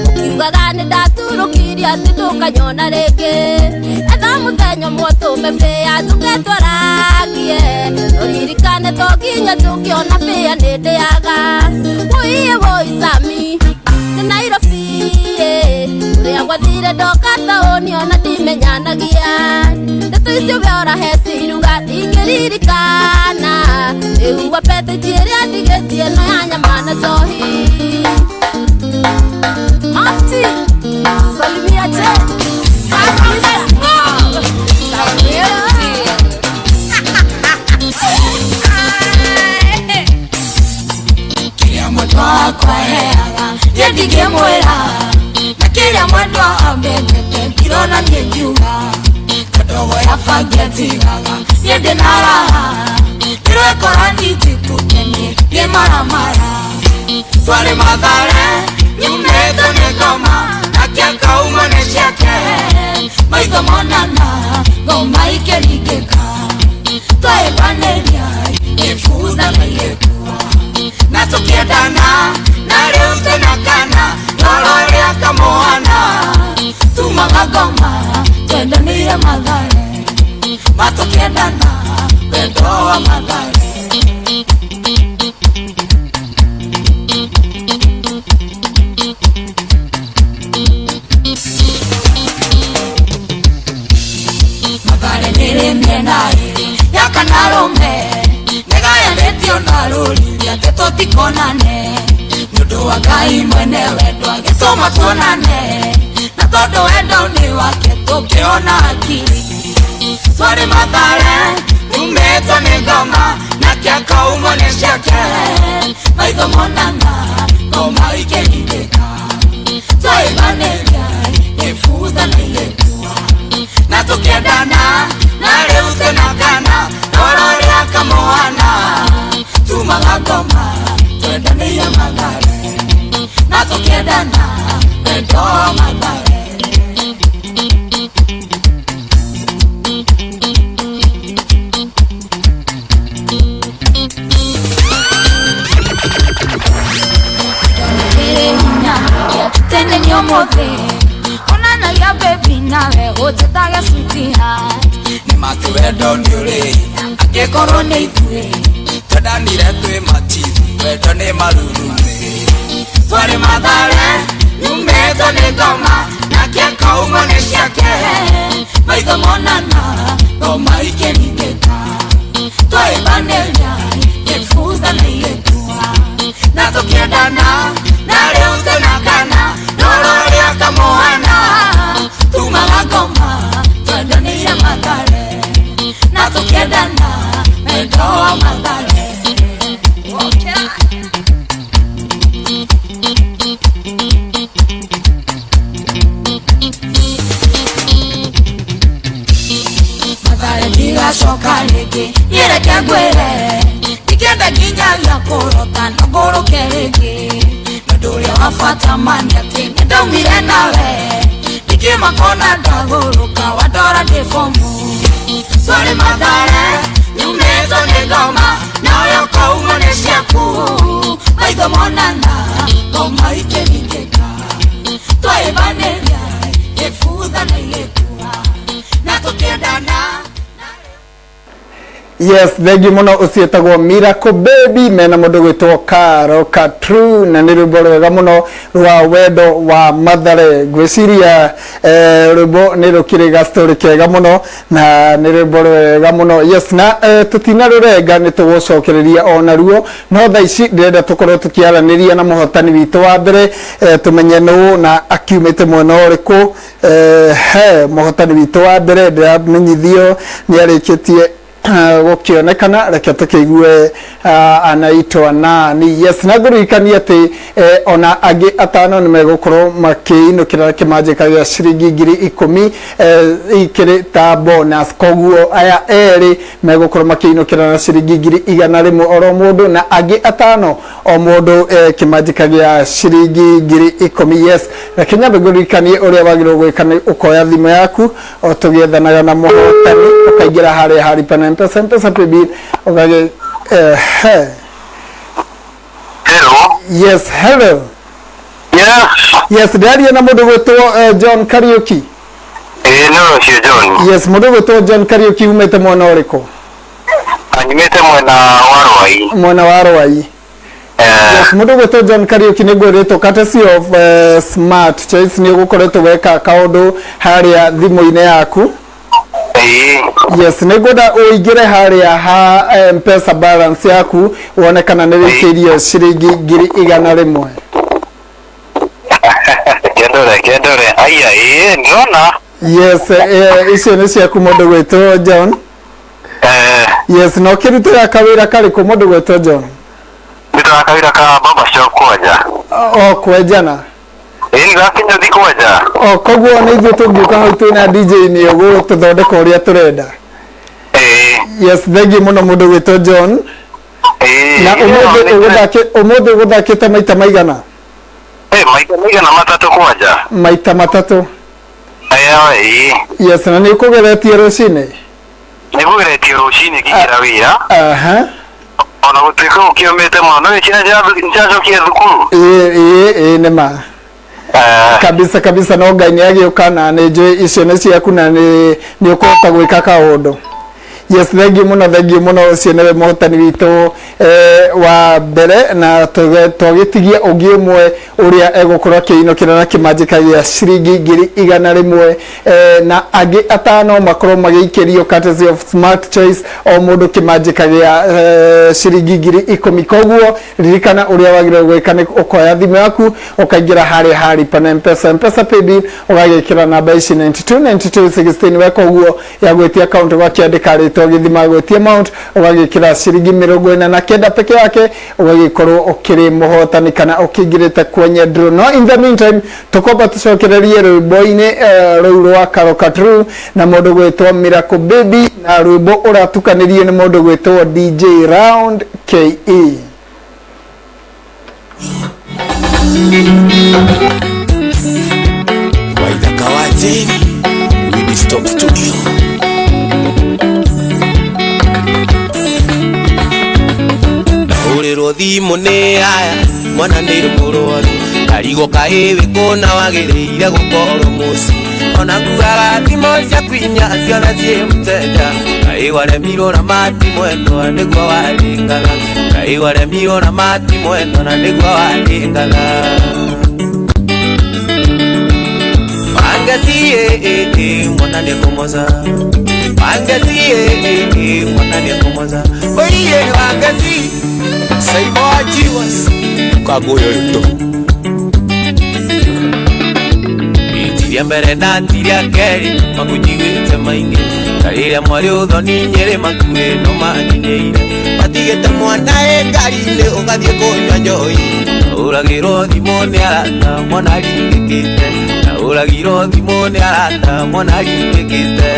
S10: ũkiugaga nĩ ndaturũkirie atĩ ndũkanyona rĩngĩ etha mũthenya ũmwe ũtũme bĩa njũke twaragie ũririkane to nginya njũke ona bĩa nĩ ndĩaga wũiye woi Sami nĩ Nairobi ũrĩa gwathire ndoka taũni ona ndimenyanagia ndeto icio we ũrahe ciruga ndingĩririkana rĩu appetite ĩrĩa ndigĩtie no ya nyama na njohi Mafti salimia je
S22: Kĩrĩa mwendwa wakwa aheaga niĩ ndingĩmwĩra na kĩrĩa mwendwa amenete ndirona niĩ ngiuga Ndogo ya bangi atigaga niĩ ndĩ na raha Ndĩrekora nĩnjikũkenie ndĩ maramara Twarĩ Mathare nyumĩte nĩ ngoma Nake akauma nĩ ciake Maitho monana ngoma ikĩringĩka Twahĩmbanĩria ibutha na igĩkua Na tũkĩendana na rĩu twĩna kana Rora ũrĩa kamũhana Tumaga ngoma twendanĩire Mathare Matũkĩendana wendo wa Mathare Mathare nĩrĩ mĩena ĩrĩ ya kana rũme Nĩgayanĩtio na rũriri atĩ tũtikonane Nĩ ũndũ wa Ngai mwene wendo agĩtũma tuonane Na tondũ wendo nĩ wake tũkĩona akili Twarĩ Mathare nyumĩtwo nĩ ngoma Nake akaumwo nĩ ciake Maitho monana ngoma ikĩringĩka Twahĩmbanĩria ibutha na igĩkua Na tũkĩendana na rĩu twĩna kana Rora ũrĩa kamũhana Tumaga ngoma twendanĩire Mathare Na tũkĩendana wendo wa Mathare Tene nĩ ũmũthĩ onanagia baby nawe ũnjĩtage sweetheart
S2: Nĩ mati wendo nĩ ũrĩ hinya angĩkorwo nĩ ithuĩ twendanire twĩ machizi wendo nĩ marurumĩ
S22: Twarĩ Mathare nyumĩtwo nĩ ngoma Nake akaumwo nĩ ciake Maitho monana ngoma ikĩringĩka Twahĩmbanĩria ibutha na igĩkua Na tũkĩendana na rĩu twĩna kana Rora ũrĩa kamũhana Tumaga ngoma twendanĩire Mathare Na tũkĩendana wendo wa Mathare Mathare ndigacoka rĩngĩ niĩ reke ngwĩre Ndikĩenda nginyagia kũrota no ngũrũke rĩngĩ Nĩ ũndũ ũrĩa wa bata ma nĩ atĩ nĩ ndaumire nawe Ndikĩmakona ndagũrũka wandora ndĩ bomu Twarĩ Mathare nyumĩtwo nĩ ngoma Nawe ũkaumwo nĩ ciaku Maitho monana ngoma ikĩringĩka Twahĩmbanĩria ibutha na igĩkua Na tũkĩendana
S5: Yes, thengi muno ucio etagwo Miracle Baby mena mundu gwitwo Karo Katru na nĩ rwĩmbo rwega mũno rwa wendo wa Mathare ngwĩciria rwĩmbo nĩ rũkĩrĩ ga story kega mũno na nĩ rwĩmbo rwega mũno. Yes, na tũtina rũrenga nĩ tũgũcokereria ona ruo no thaa ici ndĩrenda tũkorwo tũkĩaranĩria na mũhotani witũ wa mbere tũmenye nũ na akiumĩte mwena ũrĩkũ. He mũhotani witũ wa mbere ndĩramenyithio nĩ arĩkĩtie gũkĩonekana reke tũkĩigue anaitwa nani. Yes, na ngũririkanie atĩ ona angĩ atano nĩ megũkorwo makĩinũkĩra kĩmanjĩka gĩa ciringi 10,000 ikĩrĩ ta bonus koguo aya erĩ megũkorwo makĩinũkĩra na ciringi 100,000 oro mũndũ na angĩ atano o mũndũ kĩmanjĩka gĩa ciringi 10,000. Yes, reke nyambe ngũririkanie ũrĩa wagĩrĩirwo gwĩka nĩ ũkoya thimũ yaku o tũgĩethanaga na mũhotani ũkaingĩra harĩa ha lipa na M-Pesa, M-Pesa paybill ukage
S12: Hello.
S5: Yes, hello.
S12: Yes.
S5: Yes, ndaria na mundu gwitwo John Kariuki.
S12: No ũcio John.
S5: Yes, mundu gwitwo John Kariuki umete mwena ũrĩkũ?
S12: Anyumĩte mwena wa Rwai.
S5: Mwena wa Rwai. Yes, mundu gwitwo John Kariuki nĩ ngwĩrĩtwo courtesy of Smart Choice nĩ ũgũkoretwo weka kaũndũ harĩa thimũ-inĩ yaku. Yes, nĩ ngwenda ũingĩre harĩa ha M-Pesa balance yaku wone kana nĩ wĩkĩirio ciringi 100,000.
S12: Kendore aya ndĩrona.
S5: Yes, icio nĩ ciaku mũndũ gwĩtwo John. Yes, na ũkĩrutĩra kawĩra karĩkũ mũndũ gwĩtwo John?
S12: Ndĩraga kawĩra ka barber shop kwanja.
S5: O kwenjana.
S12: Ĩĩ nĩ gakinya thikwanja.
S5: O koguo nĩ ithuĩ tũngĩũka hau twĩna DJ nĩ ũgũtũthondeka ũrĩa tũrenda. Yes, thank you mũno mũndũ gwĩtwo John. Na ũmũthĩ ũgũthakĩte maita maigana?
S12: Maita maigana matatũ kwanja.
S5: Maita matatũ.
S12: Ĩĩ.
S5: Yes, na nĩ ũkũgeretie rũcinĩ?
S12: Nĩ ngũgeretie rũcinĩ ngĩingĩra wĩra.
S5: Aha.
S12: Ona gũtuĩka gũkĩũmĩte mũno no gĩkĩra nĩnjacokire thukuru.
S5: Ĩĩ nĩ ma. Kabisa kabisa no Ngai nĩ agĩũka na nĩ njũĩ icio nĩ ciaku na nĩ ũkũhota gwĩka kaũndũ. Yes, thank you mũno, thank you mũno. Ũcio nĩwe mũhotani witũ wa mbere na twagĩtigia ũngĩ ũmwe ũrĩa egũkorwo akĩinũkĩra na kĩmanjĩka gĩa ciringi 100,000 na angĩ atano makorwo magĩikĩrio courtesy of Smart Choice o mũndũ kĩmanjĩka gĩa ciringi 10,000. Koguo ririkana ũrĩa wagĩrĩirwo gwĩka nĩ ũkoya thimũ yaku ũkaingĩra harĩa ha lipa na M-Pesa, M-Pesa paybill ũgagĩkĩra namba ici 92 92 16 weka ũguo ya gwĩtia account ũgakĩandĩka rĩtwa gĩthima gwĩtia amount ũgagĩkĩra ciringi 49 peke yake ũgagĩkorwo ũkĩrĩ mũhotani kana ũkĩingĩrĩte kwenye draw. No in the meantime tũkomba tũcokererie rwĩmbo-inĩ rũu rwa Karoka True na mũndũ gwĩtwo Miracle Baby na rwĩmbo ũratukanĩrio nĩ mũndũ gwĩtwo DJ Round KE.
S13: Waithaka wa Jane, Winnie Stop Studio. Ndahũrĩrwo thimũ nĩ aya mwana nĩ mũrwaru karigwo kaĩ wĩ kũna wagĩrĩire gũkorwo mũciĩ ona nguaga thimũ ciaku inya ciothe ciĩ mũteja kaĩ waremirwo na mati mwendwa nĩguo waringaga kaĩ waremirwo na mati mwendwa na nĩguo waringaga Wangazie mwana nĩ kũmoca Wangazie mwana nĩ kũmoca Oiye wangazie
S14: Saibo ajiwas kagoyo yuto
S2: Itiria mbere na tiria keri makunjiguĩte maingĩ ta rĩrĩa mwarĩ ũthoni Nyĩrĩ makuĩ no manyinyĩire
S13: matigĩte mwana ĩ ngari-inĩ ũgathiĩ kũnyua njohi
S2: ũragĩrwo thimũ nĩ arata mwana aringĩkĩte ũragirwo thimũ nĩ arata mwana aringĩkĩte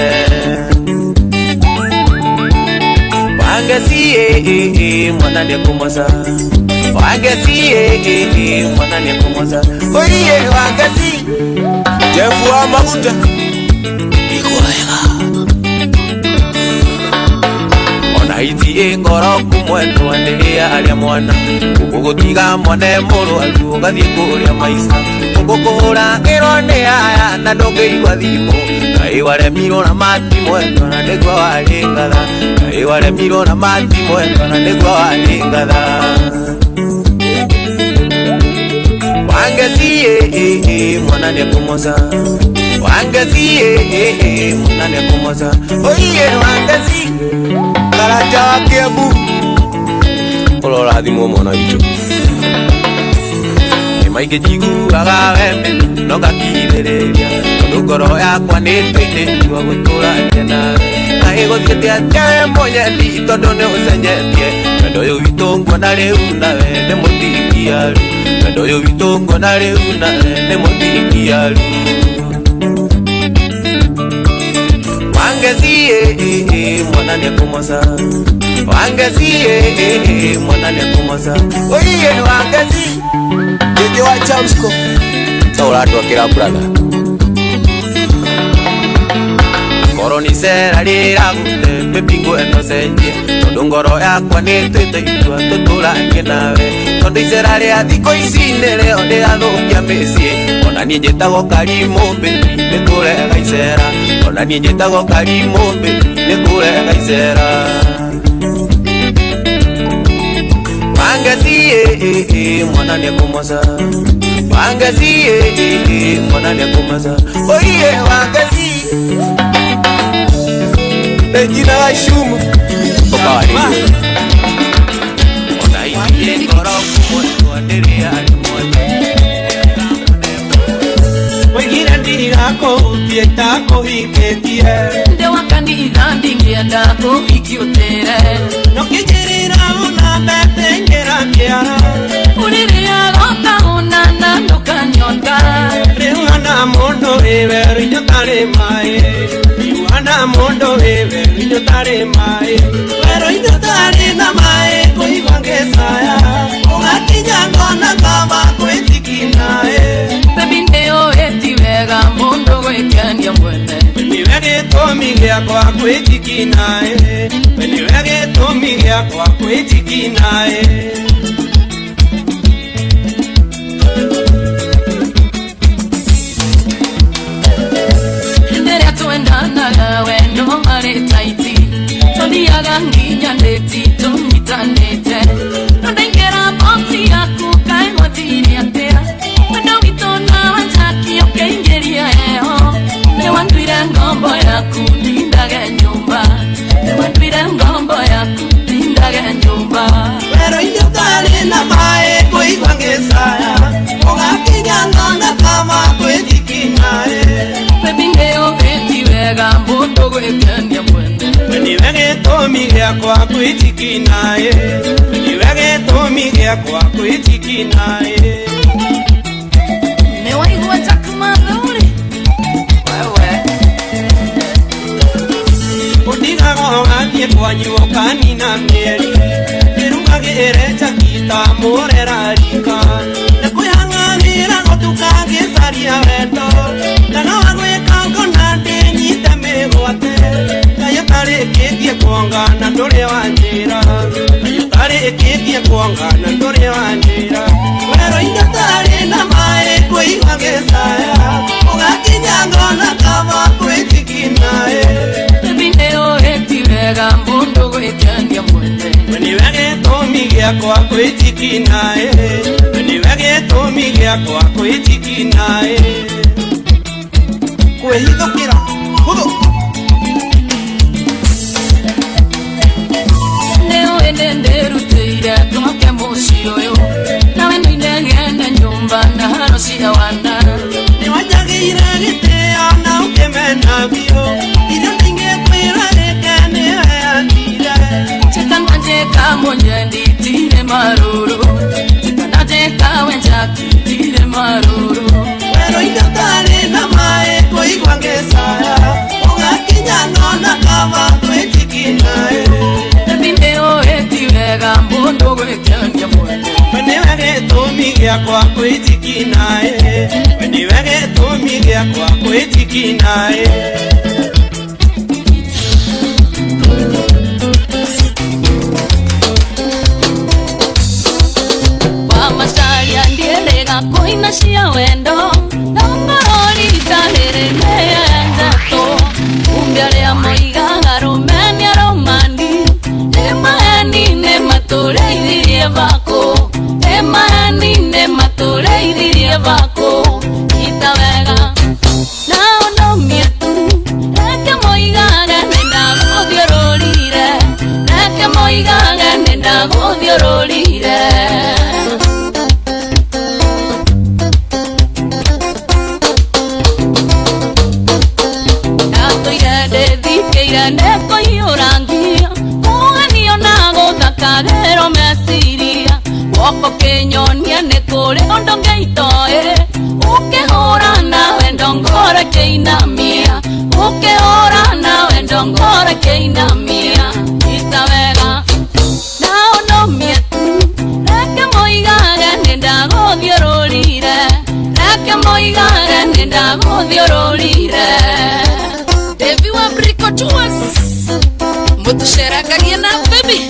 S2: Wangacie mwana nĩ kũmoca Wangacie mwana nĩ kũmoca
S13: Oiye wangacie
S14: Jeff wa maguta
S2: Ikuwega Ona iti ngoro kumwendwa nĩ arĩa mwana ũgũgũtiga mwana mũrwaru ũgathiĩ kũrĩa maica ũgũkũhũragĩrwo nĩ aya na ndũngĩigua thimũ kaĩ waremirwo na mati mwendwa na nĩguo warĩngatha kaĩ waremirwo na mati mwendwa na nĩguo warĩngatha Wangacie mwana nĩ kũmoca Wangacie mwana nĩ kũmoca
S13: Oiye wangacie
S14: Karanja wa Kiambu ũrora thimũ mwana witũ
S2: Nĩ maingĩ njiguaga wembe no ngakirĩrĩria tondũ ngoro yakwa nĩ ĩtũinĩtio gũtũrania nawe kaĩ gũthiĩte atĩa we mũnyendi tondũ nĩ ũcenjetie wendo ũyũ witũ nguona rĩu nawe nĩ mũthingiaru wendo ũyũ witũ nguona rĩu nawe nĩ mũthingiaru Wangacie mwana nĩ kũmoca Wangacie mwana nĩ kũmoca
S13: Oiye wangacie
S14: Jeje wa Chamsco ta ũratwakĩra brother
S2: Ngoro nĩ icera rĩragũte mĩpingo ĩno cenjie tondũ ngoro yakwa nĩ ĩtuĩte itua tũtũranie nawe tondũ icera rĩa thikũ ici nĩrĩo rĩrathũkia mĩciĩ ona niĩ njĩtagwo Karimũ baby nĩ kũrega icera ona niĩ njĩtagwo Karimũ baby nĩ kũrega icera Wangacie mwana nĩ kũmoca Wangacie mwana nĩ kũmoca
S13: Oiye wangacie
S14: Regina wa Shumu Ũkawarĩrie
S2: Ona ithiĩ ngoro kumwendwa nĩrĩa arĩ mwene
S16: Wĩgire ndirigakũhutie itakũhikĩtie
S23: Ndĩ wa kanitha ndingĩenda kũhiki ũtĩre
S16: Nũkĩnjĩrĩra ona mbete ngĩra kĩara
S23: Ũrĩrĩaga ũkaũna Ndikana ndukanyota
S11: Riuhana mundu wi weru-inĩ ũtarĩ maĩ Riuhana mundu wi weru-inĩ ũtarĩ maĩ Werũ-inĩ ũtarĩ na maĩ kũigua ngĩcaya Ũgakinya ngona kaba gwĩtikinaĩ
S23: Baby nĩũĩ ti wega mũndũ gwĩkenia mwene
S11: Nĩwe gĩtũmi gĩakwa gwĩtikinaĩ Nĩwe gĩtũmi gĩakwa gwĩtikinaĩ
S23: Rĩrĩa twendanaga wendo warĩ taiti Tũthiaga nginya ndĩti tũnyitanĩte No ndaingĩra boxi yaku kaĩ gwathiire atĩa Wendo witũ nawe Jackie ũkĩingĩria heho Nĩwanduire ngombo yaku ndindage nyũmba Nĩwanduire ngombo yaku ndindage nyũmba
S11: Werũ-inĩ ũtarĩ na maĩ kũigua ngĩcaya Ũgakinya ngona kama gwĩtikinaĩ
S23: Baby nĩũĩ ti wega mũndũ gwĩkenia mwene
S11: Nĩwe gĩtũmi gĩakwa gwĩtikinaĩ Nĩwe gĩtũmi gĩakwa gwĩtikinaĩ
S23: Nĩwaigua Jack Mathuri wewe
S11: Ũndigaga ũgathiĩ kwanyu ũkanina mĩeri Ndĩrugagĩre Jackie ta mũrera rika Na kwĩhang'anĩra gũtuka ngĩcaria wendo Ndaga wa gwĩka ngona ndĩnyite mĩgwate Kaĩ ũtarĩkĩtie kuonga na ndũrĩ wanjĩra Kaĩ ũtarĩkĩtie kuonga na ndũrĩ wanjĩra Werũ-inĩ ũtarĩ na maĩ kũigua ngĩcaya Ũgakinya ngona kaba gwĩtikinaĩ
S23: Baby nĩũĩ ti wega mũndũ gwĩkenia mwene
S11: Nĩwe gĩtũmi gĩakwa gwĩtikinaĩ Nĩwe gĩtũmi gĩakwa gwĩtikinaĩ Kwĩhithũkĩra hũthũ
S23: Nĩũĩ nĩndĩrutĩire twake mũciĩ ũyũ Nawe nĩinegene nyũmba na haro cia wana
S11: Nĩwanjagĩire gĩtĩo na ũkĩmena biũ Irio ndingĩkwĩra rĩke nĩweanire
S23: Njĩka na njĩka mũnyendi tirĩ marũrũ Njĩka na njĩka we Jackie tirĩ marũrũ
S11: Werũ-inĩ ũtarĩ na maĩ kũigua ngĩcaya Ũgakinya ngona kaba gwĩtikinaĩ
S23: Baby nĩũĩ ti wega mũndũ gwĩkenia mwene
S11: Nĩwe gĩtũmi gĩakwa gwĩtikinaĩ Nĩwe gĩtũmi gĩakwa gwĩtikinaĩ
S23: Wamacaria ndiĩrĩga kũina cia wendo No ngoro rita rĩrĩ nĩyenjetwo Kumbe arĩa moigaga rũme nĩ arũmani Nĩ maheni nĩ matũrĩithirie bakũ Nĩ maheni nĩ matũrĩithirie bakũ Nyita wega na ũnũmie tu Reke moigage nĩ ndagũthiũrũrire Reke moigage nĩ ndagũthiũrũrire Ndatũire ndĩthikĩire nĩkũiyũra ngia Kũgenio na gũthakagĩrwo meciria Guoko kĩnyonia nĩ kũrĩ ũndũ ngĩitoĩ Ũkĩhũra na wendo ngoro ĩkĩinamia Ũkĩhũra na wendo ngoro ĩkĩinamia Ita wega na ũnũmie tu Reke moigage nĩ ndagũthiũrũrire Reke moigage nĩ ndagũthiũrũrire
S15: Devi wa Brico Tours Mutucerakagia na baby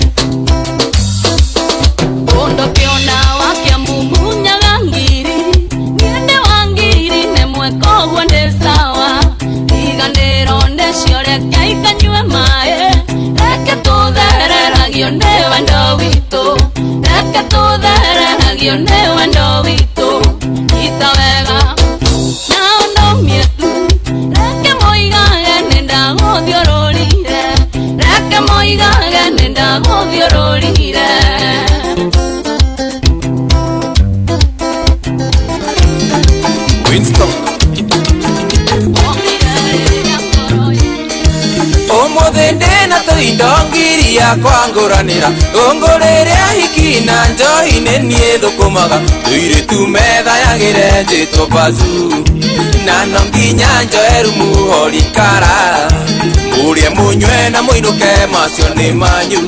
S23: Ũndũ kĩona wakia mumunyaga ngiri Niĩ ndĩ wa ngiri nĩ koguo ndĩ sawa Iganĩro nĩcio reke ikanyue maĩ Reke tũthereragio nĩ wendo witũ Reke tũthereragio nĩ wendo witũ Nyita wega na ũnũmie tu Reke moigage nĩ ndagũthiũrũrire Reke moigage nĩ ndagũthiũrũrire
S2: Winston
S23: Ũmũthĩ ndĩna tũira
S2: tũindo ngiria kwangũranĩra ũngũrĩre ahiki na njohi nĩ niĩ thũkũmaga tũirĩtu methayagĩre njĩtwo bazu na no nginya njoe rumu horikara mũrĩe mũnyue na mũinũke macio nĩ manyu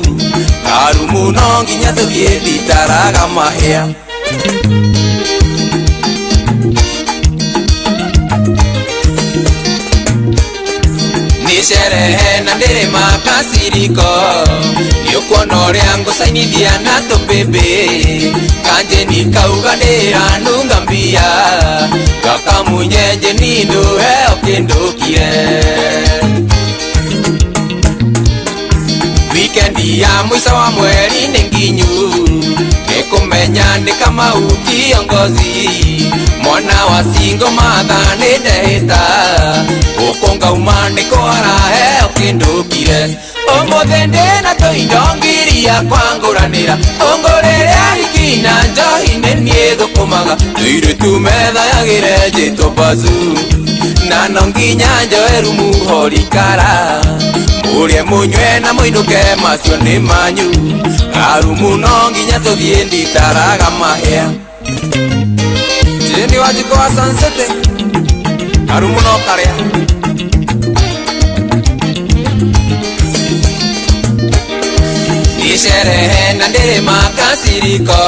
S2: karumu no nginya tũthiĩ nditaraga mahĩa. Sherehe na ndĩrĩ makasiriko nĩũkuona ũrĩa ngũcainithia na tũmbĩmbĩ kanjeni kauga ndĩranunga mbia gakamunye njeni ndũheo kĩndũkie. Wikendi ya mwisho wa mweri nĩ nginyu nĩkũmenya nĩ Kamau kiongozi mwana wa singo matha nĩ ndehĩta gũkũ ngauma nĩ kwaraheo kĩndũkire ũmũthĩ ndĩna tũindo ngiria kwangũranĩra ũngũrĩre ahiki na njohi nĩ niĩ thũkũmaga tũirĩtu methayagĩre njĩtwo bazu na no nginya njoe rumu horikara mũrĩe mũnyue na mũinũke macio nĩ manyu karumu no nginya tũthiĩ nditaraga mahĩa. Jeni wa jiko wa Sansete karumu no karĩa. Nĩ sherehe na ndĩrĩ makasiriko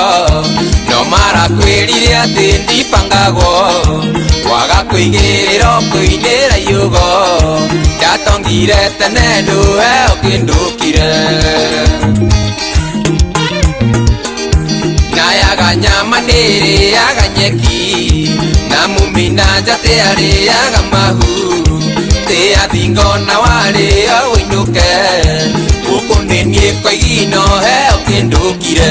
S2: no marakwĩrire atĩ ndibangagwo waga kũigĩrĩra ũkũinĩra iũgo ndatongire tene ndũheo kĩndũkire nayaga nyama nĩrĩaga nyeki na mumina njatĩ arĩaga mahu tĩa thingo na warĩo ũinũke gũkũ nĩ niĩ koigino heo kĩndũkire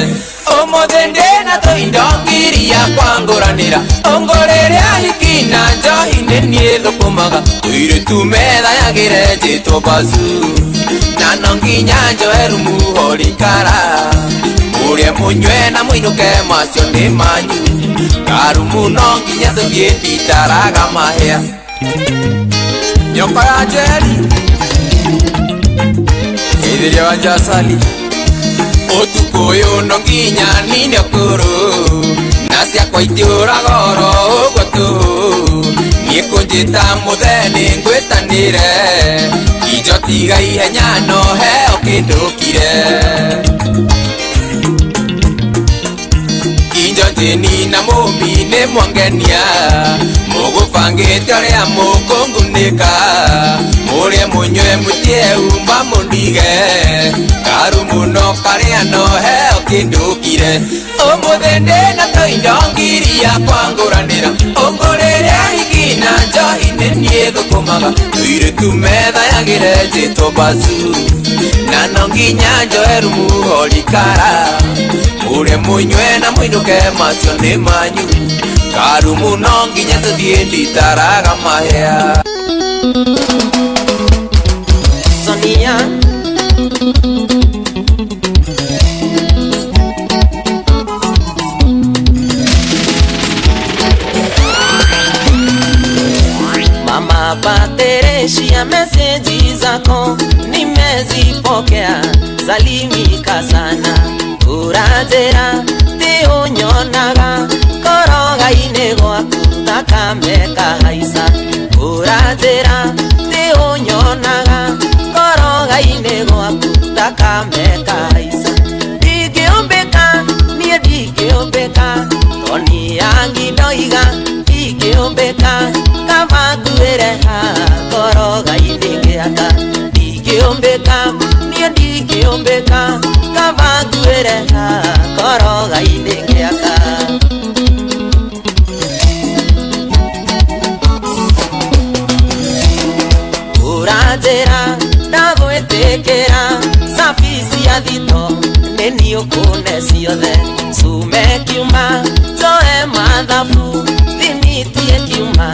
S2: ũmũthĩ ndĩna tũindo ngiria kwangũranĩra ũngũrĩre ahiki na njohi nĩ niĩ thũkũmaga tũirĩtu methayagĩre njĩtwo bazu na no nginya njoe rumu horikara mũrĩe mũnyue na mũinũke macio nĩ manyu karumu no nginya tũthiĩ nditaraga mahĩa. Nyoka ya Njeri geithĩria wa Njacali ũtukũ ũyũ no nginya nine ũkũrũ na ciakwa itiũraga oro ũguo tũhũ niĩ kũnjĩta mũthee nĩ ngwĩtanĩre injo tiga ihenya no heo kĩndũkire injo njĩni na mũmbi nĩ mwangenia mũgũbangĩte ũrĩa mũkũngunĩka mũrĩe mũnyue mũtie umba mũndige karumu no karĩa no heo kĩndũkire ũmũthĩ ndĩna tũindo ngiria kwangũranĩra ũngũrĩre ahiki na njohi nĩ niĩ thũkũmaga tũirĩtu methayagĩre njĩtwo bazu na no nginya njoe rumu horikara mũrĩe mũnyue na mũinũke macio nĩ manyu karumu no nginya tũthiĩ nditaraga mahĩa.
S3: Sonia Mama Patricia, meseji zako nimezipokea, salimika sana uranjĩra ti ũnyonaga koroga-inĩ gwaku thakame kahaica ũranjĩra ti ũnyonaga koroga-inĩ gwaku thakame kahaica ndingĩũmbĩka niĩ ndingĩũmbĩka toni yangi ndoiga ndingĩũmbĩka kaba nguĩre haha koroga-inĩ ngĩaka ndingĩũmbĩka niĩ ndingĩũmbĩka kaba nguĩre haha koroga-inĩ ngĩaka. Ũranjĩra ndagwĩtĩkĩra cabi cia thito nĩ niĩ ũkũne ciothe cume kiuma njoe mathabu thimitie kiuma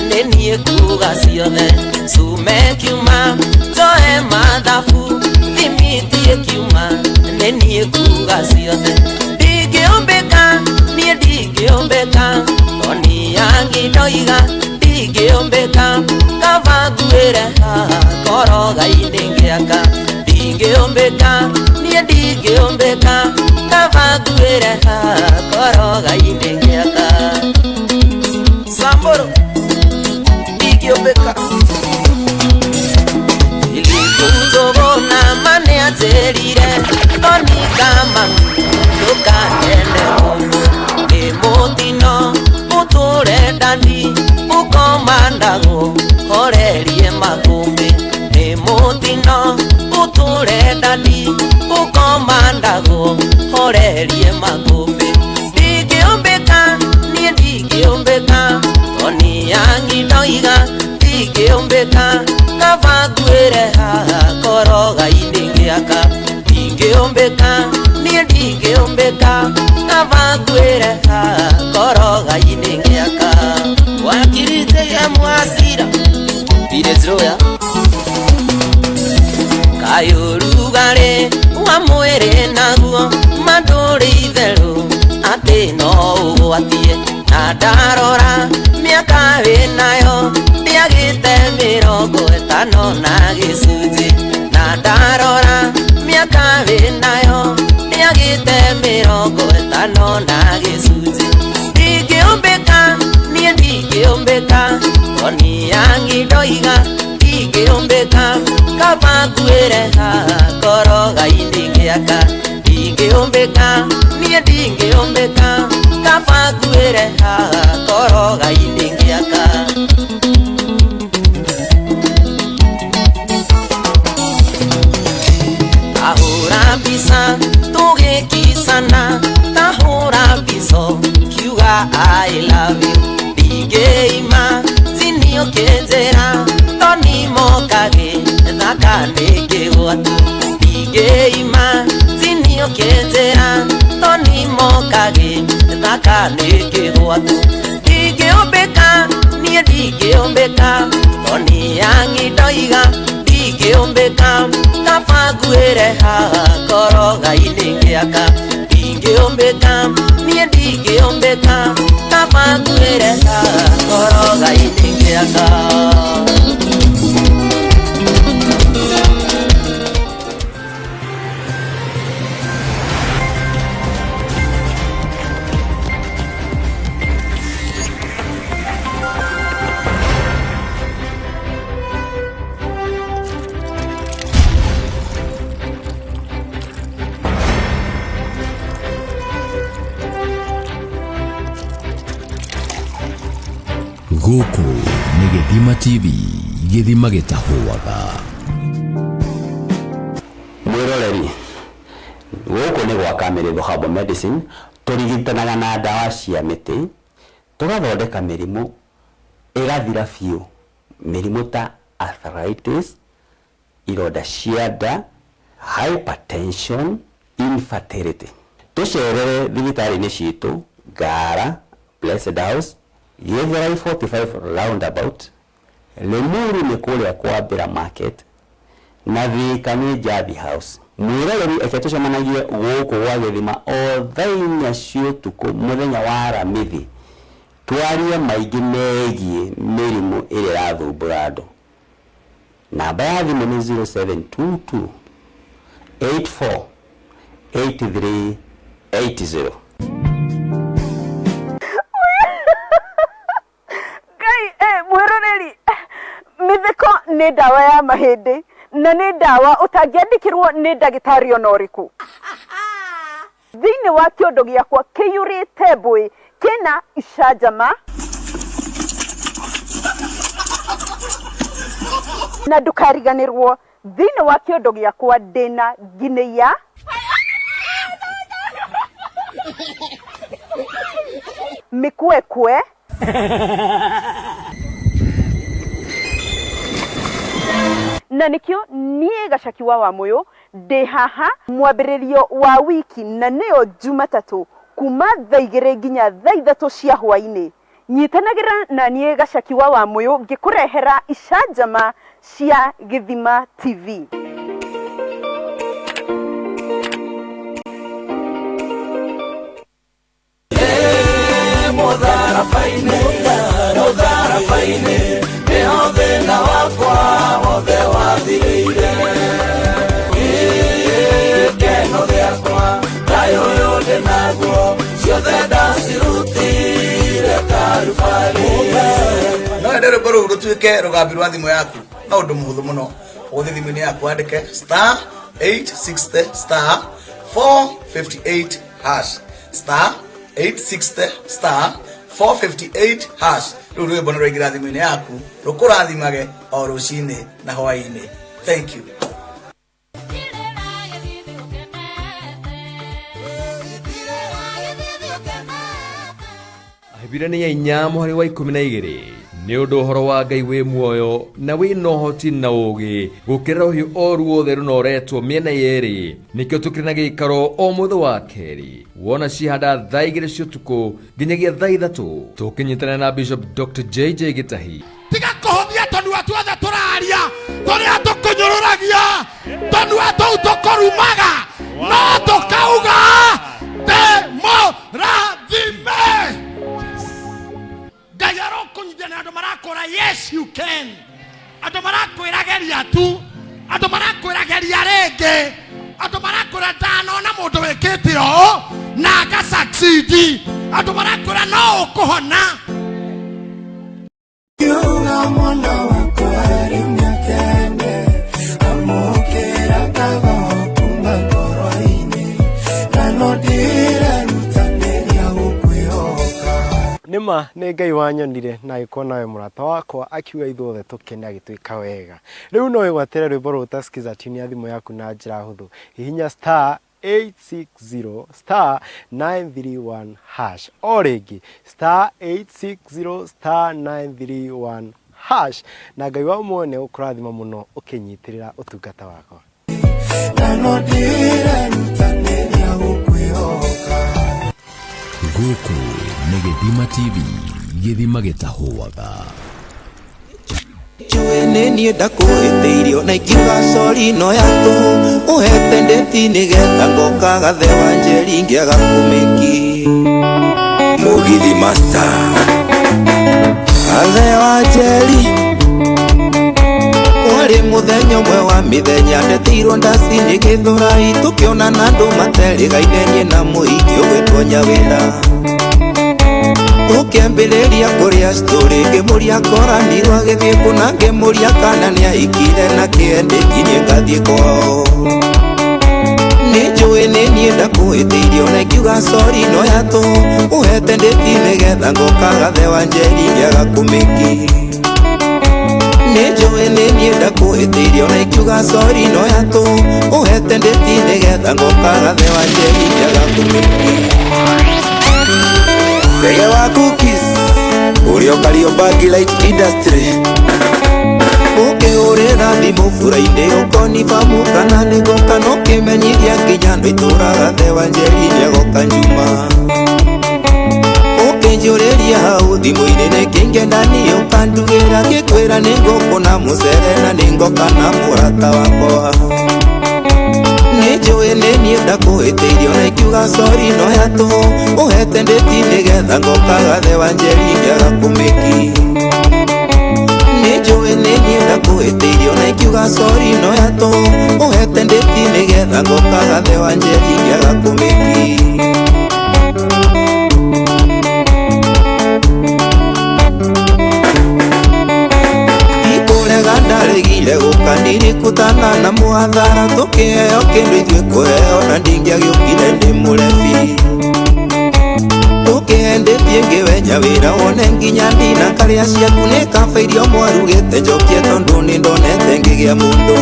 S3: nĩ niĩ kuga ciothe cume kiuma njoe mathabu thimitie kiuma nĩ niĩ kuga ciothe ndingĩũmbĩka niĩ ndingĩũmbĩka toni yangi ndoiga ndingĩũmbĩka kaba nguĩre haha koroga-inĩ ngĩaka ndingĩũmbĩka Ndingĩũmbĩka kaba nguĩre haha koroga-inĩ ngĩaka.
S4: Samburu ndingĩũmbĩka.
S3: Ilikutobona mane anjĩrire Toni kama ndũkanende mũndũ nĩ mũtino ũtũre ndani ũkomandagwo horerie makũmbĩ nĩ mũtino ũtũre ndani ũkomandagwo horerie makũmbĩ ndingĩũmbĩka niĩ ndingĩũmbĩka Toni yangi ndoiga ndingĩũmbĩka kaba nguĩre haha koroga-inĩ ngĩaka ndingĩũmbĩka niĩ ndingĩũmbĩka kaba nguĩre haha koroga-inĩ ngĩaka.
S4: Wakirite ya mwasira Village
S3: Kayũrugarĩ wa mwĩrĩ naguo mandũrĩ itherũ atĩ no ũgwatie na ndarora mĩaka wĩnayo ndĩagĩte 50 na gĩcunjĩ na ndarora mĩaka wĩnayo ndĩagĩte 50 na gĩcunjĩ ndingĩũmbĩka niĩ ndingĩũmbĩka Toni yangi ndoiga ndingĩũmbĩka kaba nguĩre haha koroga-inĩ ngĩaka ndingĩũmbĩka niĩ ndingĩũmbĩka kaba nguĩre haha koroga-inĩ ngĩaka. Tahũra mbica tũgĩkicana tahũra mbica kiuga I love you ndingĩima tiniũkĩnjĩra Toni mokagĩ thaka nĩngĩgwatu ndingĩima tiniũkĩnjĩra Toni mokagĩ thaka nĩngĩgwatu ndingĩũmbĩka niĩ ndingĩũmbĩka Toni yangi ndoiga ndingĩũmbĩka kaba nguĩre haha koroga-inĩ ngĩaka ndingĩũmbĩka niĩ ndingĩũmbĩka kaba nguĩre haha koroga-inĩ ngĩaka.
S1: Gũkũ nĩ Gĩthima TV, gĩthima gĩtahũaga.
S17: Mwĩroreri, gũkũ nĩ gwa Kamĩrĩthũ Herbal Medicine, tũrigitanaga na ndawa cia mĩtĩ, tũgathondeka mĩrimũ ĩgathira biũ, mĩrimũ ta arthritis, ironda cia nda, hypertension, infertility. Tũcerere thibitarĩ-inĩ citũ Ngara, Blessed House, Githurai 45 roundabout, Limuru nĩ kũrĩa kwa Mbĩra Market, na Thika nĩ Njathi House. Mwĩroreri eke tũcemanagie gũkũ gwa Gĩthima o thaa 4 cia ũtukũ mũthenya wa Aramithi, twarie maingĩ megiĩ mĩrimũ ĩrĩa ĩrathumbũra andũ. Namba ya thimũ nĩ 0722 84 83 80.
S18: Ngai mwĩroreri, mĩtheko nĩ ndawa ya mahĩndĩ na nĩ ndawa ũtangĩandĩkĩrwo nĩ ndagĩtarĩ ona ũrĩkũ. Thĩinĩ wa kĩondo gĩakwa kĩiyũrĩte mbũĩ kĩna icanjama na ndũkariganĩrwo thĩinĩ wa kĩondo gĩakwa ndĩna nginĩia mĩkwekwe na nikio niĩ Gacaki wa Wamũyũ ndĩ haha mwambĩrĩrio wa wiki na nĩyo Jumatatũ kuma thaa 2 nginya thaa 3 cia hwaĩ-inĩ. Nyitanagĩra na niĩ Gacaki wa Wamũyũ ngĩkũrehera icanjama cia Gĩthima TV.
S2: Mũtharaba-inĩ nĩho thĩna wakwa wothe wathirĩire. Gĩkeno gĩakwa Ciothe ndacirutire Karubarĩ.
S19: No wende rwĩmbo rũu rũtuĩke rũgambi rwa thimũ yaku no ũndũ mũhũthũ mũno. Ũgũthiĩ thimũ-inĩ yaku wandĩke star 860 star 458 hash, star 860 star 458 hash. Rũu rwĩmbo nĩ rwaingĩra thimũ-inĩ yaku rũkũrathimage o rũcinĩ na hwaĩ-inĩ. Thank you.
S20: Ahibirania 4 mũhari wa 12 nĩ ũndũ ũhoro wa Ngai wĩ muoyo na wĩ na ũhoti na ũũgĩ gũkĩra rũhiũ o ruothe rũnoretwo mĩena yerĩ. Nĩkĩo tũkĩrĩ na gĩikaro o mũthĩ wa kerĩ wona cihanda thaa 2 cia ũtukũ nginyagia thaa 3 tũkĩnyitanĩra na Bishop Dr. JJ Gĩtahi.
S21: Tiga kũhũthia tũnua tuothe tũraria tũrĩa tũkũnyũrũragia, tũnua tũu tũkũrumaga, no tũkauga ndĩmũrathime. Ngai arokũnyithia na andũ marakwĩra yes you can, andũ marakwĩra geria tu, andũ marakwĩra geria rĩngĩ, andũ marakwĩra ndanona mũndũ wĩkĩte ũũ na aga succeed, andũ marakwĩra no ũkũhona.
S16: Kiuga mwana wakwa rĩu nĩakene, amũkĩra ngatho kuma ngoro-inĩ, na no ndĩrerutanĩria gũkwĩhoka.
S24: Nĩma nĩ Ngai wanyonire na agĩkorwo nawe mũrata wakwa akiuga ithuothe tũkene agĩtwĩka wega. Rĩu no wĩgwatĩre rwĩmbo rũrũ ta skiza tune ya thimũ yaku na njĩra hũthũ. Hihinya star 860 star 931 hash. O rĩngĩ star 860 star 931 hash. Na Ngai wa muoyo nĩ egũkũrathima mũno ũkĩnyitĩrĩra ũtungata wakwa.
S16: Na no ndĩrerutanĩria gũkwĩhoka.
S1: Gũkũ nĩ Gĩthima TV, gĩthima gĩtahũaga.
S13: Njũĩ nĩ niĩ ndakũhĩtĩirio na ingiuga sorry no ya tũhũ, ũhete ndĩti nĩgetha ngoka gathe wa Njeri ngĩaga kũmĩki. Mũgithi master gathe wa Njeri kwarĩ mũthenya ũmwe wa mĩthenya ndeteirwo ndaci nĩ Gĩthũrai, tũkĩonana andũ materĩgaine niĩ na mũhiki ũgwĩtwo Nyawĩra. Ũkĩambĩrĩria kũrĩa story ngĩmũria koranirwo agĩthiĩ kũna, ngĩmũria kana nĩahikire na kĩendeki niĩ ngathiĩ kwao. Nĩ njũĩ nĩ niĩ ndakũhĩtĩirio na ingiuga sorry no ya tũhũ, ũhete ndĩti nĩgetha ngoka gathe wa Njeri ngĩaga kũmĩki. Nĩ njũĩ nĩ niĩ ndakũhĩtĩirio na ingiuga sorry no ya tũhũ, ũhete ndĩti nĩgetha ngoka gathe wa Njeri ngĩaga kũmĩki. Sege wa cookies ũrĩa Kariobangi Light Industry, ũkĩhũrĩra thimũ bura-inĩ ũkonibamu kana nĩ ngũka, no kĩmenyithia nginya andũ itũũra gathe wa Njeri nĩagoka Njuma. Ũkĩnjũrĩria hau thimũ-inĩ nĩkĩ ingĩenda niĩ ũkandugĩra, ngĩkwĩra nĩ ngũkũ na mũcere na nĩ ngoka na mũrata wakwa. Nĩ njũĩ nĩ niĩ ndakũhĩtĩirio na ingiuga sorry no ya tũhũ, ũhete ndĩti nĩgetha ngoka gathe wa Njeri ngĩaga kũmĩki. Nĩ njũĩ nĩ niĩ ndakũhĩtĩirio na ingiuga sorry no ya tũhũ, ũhete ndĩti nĩgetha ngoka gathe wa Njeri ngĩaga kũmĩki. Ndikũrega ndaregire gũka ndirikutana na mũhathara, tũkĩheo kĩndũ ithuĩ kũheo na ndingĩagĩũkire ndĩ mũrebi. Tũkĩhendĩtie ngĩwenja wĩra wone nginya ndina karĩa ciaku nĩ kaba irio mwarugĩte njokie tondũ nĩ ndonete ngĩgĩa mũndũ.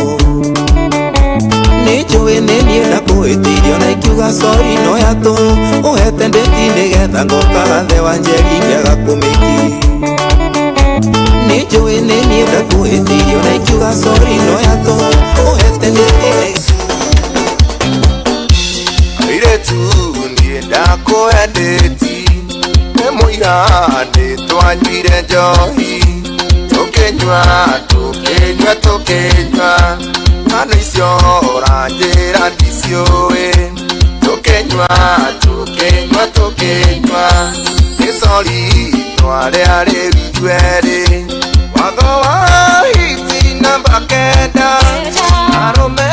S13: Nĩ njũĩ nĩ niĩ ndakũhĩtĩirio na ingiuga sorry no ya tũhũ, ũhete ndĩti nĩgetha ngoka gathe wa Njeri ngĩaga kũmĩki. Nĩ njũĩ nĩ niĩ ndakũhĩtĩirio na ingiuga sorry no ya tũhũ, ũhete ndĩti nĩgetha.
S25: Airĩtu niĩ ndakũendeti, nĩ mũira nĩ twanyuire njohi, tũkĩnyua tũkĩnyua tũkĩnyua, ng'ano icio ũranjĩra ndiciũĩ, tũkĩnyua tũkĩnyua tũkĩnyua, nĩ sorry twarĩa rĩu ithuerĩ, watho wa hiti namba 9, arũme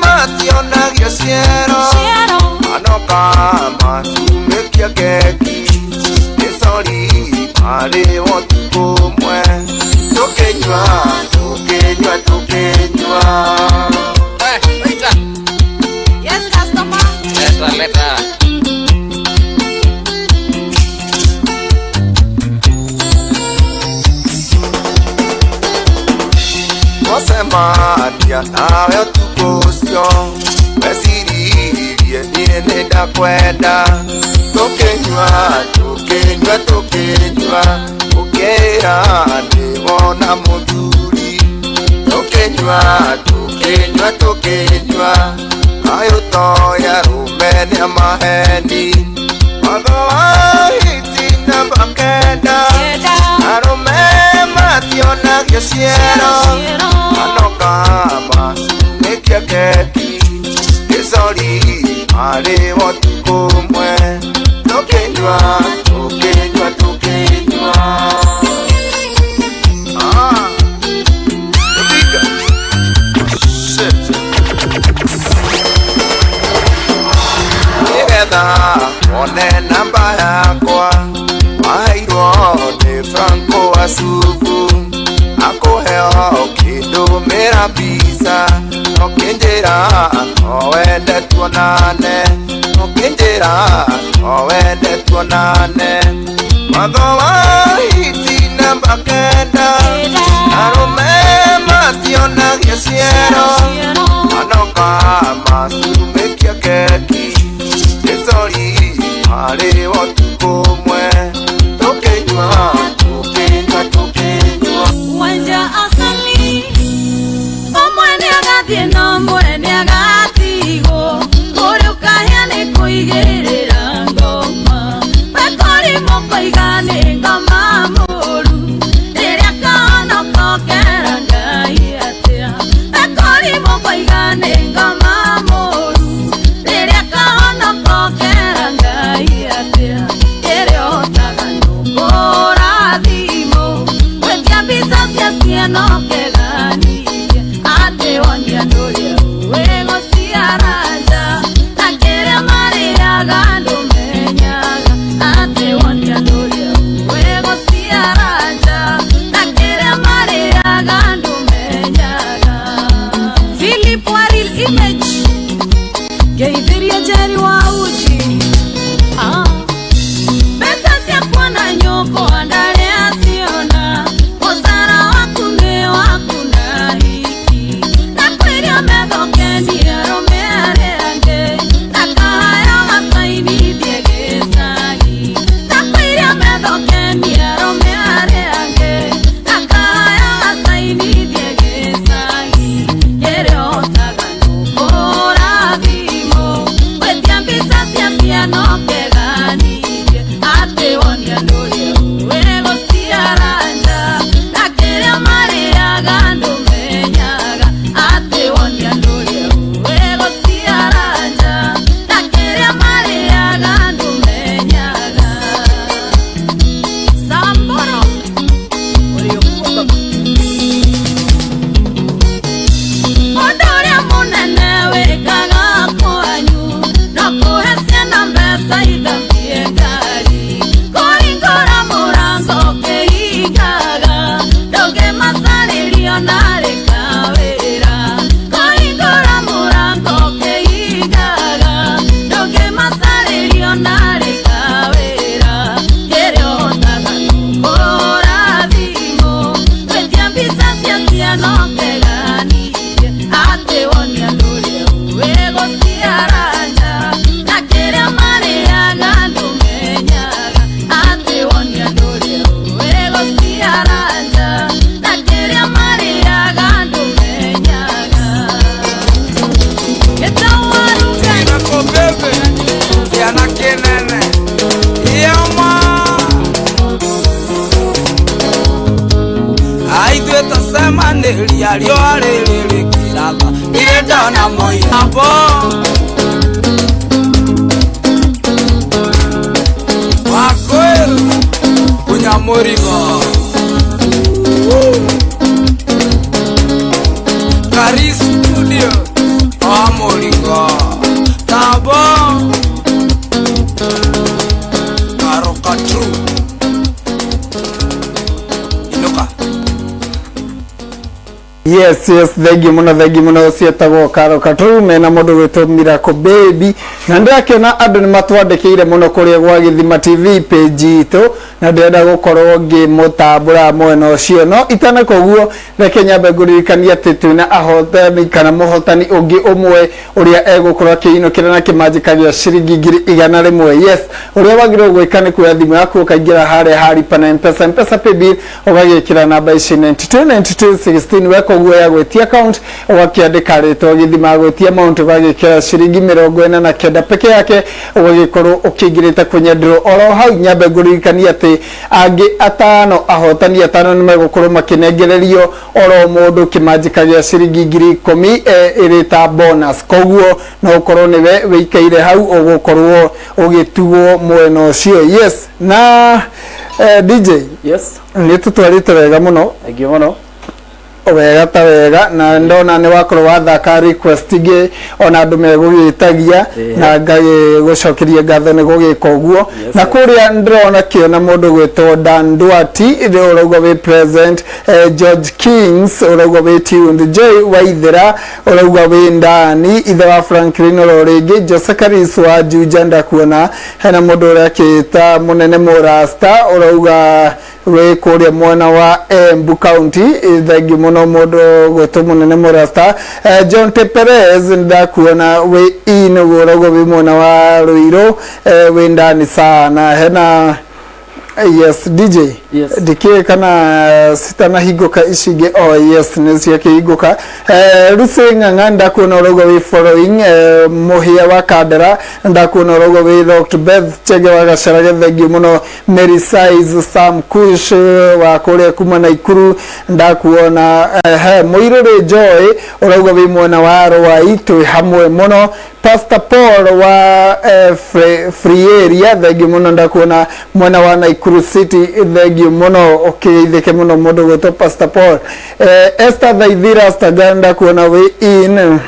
S25: mationagio ciero, anoka macumĩkia 9. Twacemania nawe ũtukũ ũcio meciririe niĩ nĩ ndakwenda tũkĩnyua tũkĩnyua tũkĩnyua ũkĩra nĩ wona mũthuri tũkĩnyua tũkĩnyua tũkĩnyua ayũ toya rũme nĩ maheni watho wa hiti namba kenda arũme mationagio ciero anoka macumĩkia keki gĩcori marĩ ũtukũ ũmwe tũkĩnyua tũkĩnyua tũkĩnyua. Ah, Rubika. Shit. Nĩgetha wone namba yakwa waheirwo nĩ Franco Asubu akũheo ũkĩndũmĩra mbica ũkĩnjĩra no wende tuonane ũkĩnjĩra no wende tuonane watho wa hiti namba kenda arũme mationagio ciero manoka macumĩkia keki gĩcori marĩ ũtukũ ũmwe tũkĩnyua tũkĩnyua tũkĩnyua.
S23: Wanja asali ũmwe nĩagathiĩ no ũmwe nĩagatigwo kũrĩ ũkahĩa nĩ kũigĩrĩra ngoma wekũrĩ mũkoiga nĩ ngoma mũru rĩrĩa kahonoka ũkera Ngai atĩa wekũrĩ mũkoiga nĩ ngoma mũru rĩrĩa kahonoka ũkera Ngai atĩa kĩrĩa ũhotaga nũkũra thimũ gwĩtia mbica cia ciana ũkeganirie atĩ wonia ndũrĩa ũĩ gũciara nja na kĩrĩa marĩaga ndũmenyaga atĩ wonia ndũrĩa ũĩ gũciara nja na kĩrĩa marĩaga ndũmenyaga. Philip wa Real Image ngeithirie Njeri wa uji mbeca ciakwa na nyũkwa ndarĩ aciona mũcara waku nĩ waku na hiki na kwĩria methokenie arũme arĩa angĩ na kahaya gacainithie gĩcagi na kwĩria methokenie arũme arĩa angĩ na kahaya gacainithie gĩcagi kĩrĩa ũhotaga nũkũra thimũ gwĩtia mbica cia ciana ũkeganirie atĩ wonia ndũrĩa ũĩ gũciara nja na kĩrĩa marĩaga ndũmenyaga atĩ wonia ndũrĩa ũĩ gũciara nja na kĩrĩa marĩaga ndũmenyaga. Samboro ũrĩũkuo mũndũ ũrĩa mũnene wĩkaga kwanyu no kũhe ciana mbeca ithambie ngari kũhingũra mũrango ũkĩhingaga ndũngĩmacarĩrio narĩ kawĩra kũhingũra mũrango ũkĩhingaga ndũngĩmacarĩrio narĩ kawĩra kĩrĩa ũhotaga nũkũra thimũ gwĩtia mbica cia ciana ũkeganirie atĩ wonia ndũrĩa ũĩ gũciara nja na kĩrĩa marĩaga ndũmenyaga atĩ wonia ndũrĩa ũĩ gũciara nja na kĩrĩa marĩaga ndũmenyaga.
S2: Bebe, kiana kinene yama aithuĩ tũcemanĩria riũa rĩrĩ rĩkĩratha ndirĩ ndona mũiyambo wakwĩru kunya mũrigo Kari Studio wa mũrigo Tabo Karoka True Inuka.
S5: Yes, yes, thengiũ mũno, thengiũ mũno. Cietagwo Karo Katurume na mũndũ gwĩtwo Miracle Baby. Na ndĩrakĩona andũ nĩ matwandĩkĩire mũno kũrĩa gwa Gĩthima TV page itũ, na ndĩrenda gũkorwo ngĩmũtambũra mwena ũcio. No itaneka ũguo, reke nyambe ngũririkanie atĩ twĩna ahotani kana mũhotani ũngĩ ũmwe ũrĩa egũkorwo akĩinũkĩra na kĩmanjĩka gĩa ciringi 100,000. Yes, ũrĩa wagĩrĩirwo gwĩka nĩ kuoya thimũ yaku, ũkaingĩra harĩa ha lipa na Mpesa, Mpesa paybill, ũgagĩkĩra namba ici 92 92 16. Weka ũguo, ya gwĩtia account, ũgakĩandĩka rĩtwa Gĩthima, gwĩtia amount ũgagĩkĩra ciringi 49 peke yake, ũgagĩkorwo ũkĩingĩrĩte kwenye draw. Oro hau nyambe ngũririkanie atĩ angĩ atano, ahotani atano nĩ megũkorwo makĩnengererio oro mũndũ kĩmanjĩka gĩa ciringi 10,000 ĩrĩ ta bonus. Koguo no ũkorwo nĩwe wĩikaire hau ũgũkorwo ũgĩtugwo mwena ũcio. Yes, na DJ.
S6: Yes.
S5: Nĩ tũtwarĩte wega mũno.
S6: Thank you mũno.
S5: Wega ta wega, na ndona nĩ wakorwo wathaka request ingĩ ona andũ megũgĩtagia, na ngagĩgũcokeria ngatho nĩ gũgĩka ũguo. Na kũrĩa ndĩrona kĩona mũndũ gwĩtwo Dan Duati ũrauga wĩ present, George Kings ũrauga wĩ tuned, Joy Waithera ũrauga wĩ ndani, ithe wa Franklin oro rĩngĩ, Jose Karis wa Juja ndakuona, hena mũndũ ũrĩa akĩta mũnene Mũrasta ũrauga wĩ kũrĩa mwena wa Embu County. Thengiũ mũno mũndũ gwĩtwo mũnene Mũrasta. John T Perez ndakuona wĩ in, ũrauga wĩ mwena wa Ruiru, wĩ ndani sana. Hena, yes, DJ.
S6: Yes.
S5: Ndikĩũĩ kana citanahingũka ici ingĩ. Oh yes, nĩ ciakĩhingũka. Lucy Ng'ang'a ndakuona ũrauga wĩ following, Mũhĩa wa Kandara ndakuona ũrauga wĩ locked, Beth Chege wa Gacarage, thengiũ mũno, Mary Size Sam Kush wa kũrĩa kuma Naikuru ndakuona, he Mũirũrĩ Joy ũrauga wĩ mwena wa Rwai, twĩ hamwe mũno. Pastor Paul wa Free Area, thengiũ mũno, ndakuona mwena wa Naikuru City, thengiũ mũno, ũkĩgeithĩke mũno mũndũ gwĩtwo Pastor Paul. Esther Thaithira Stagan ndakuona wĩ in.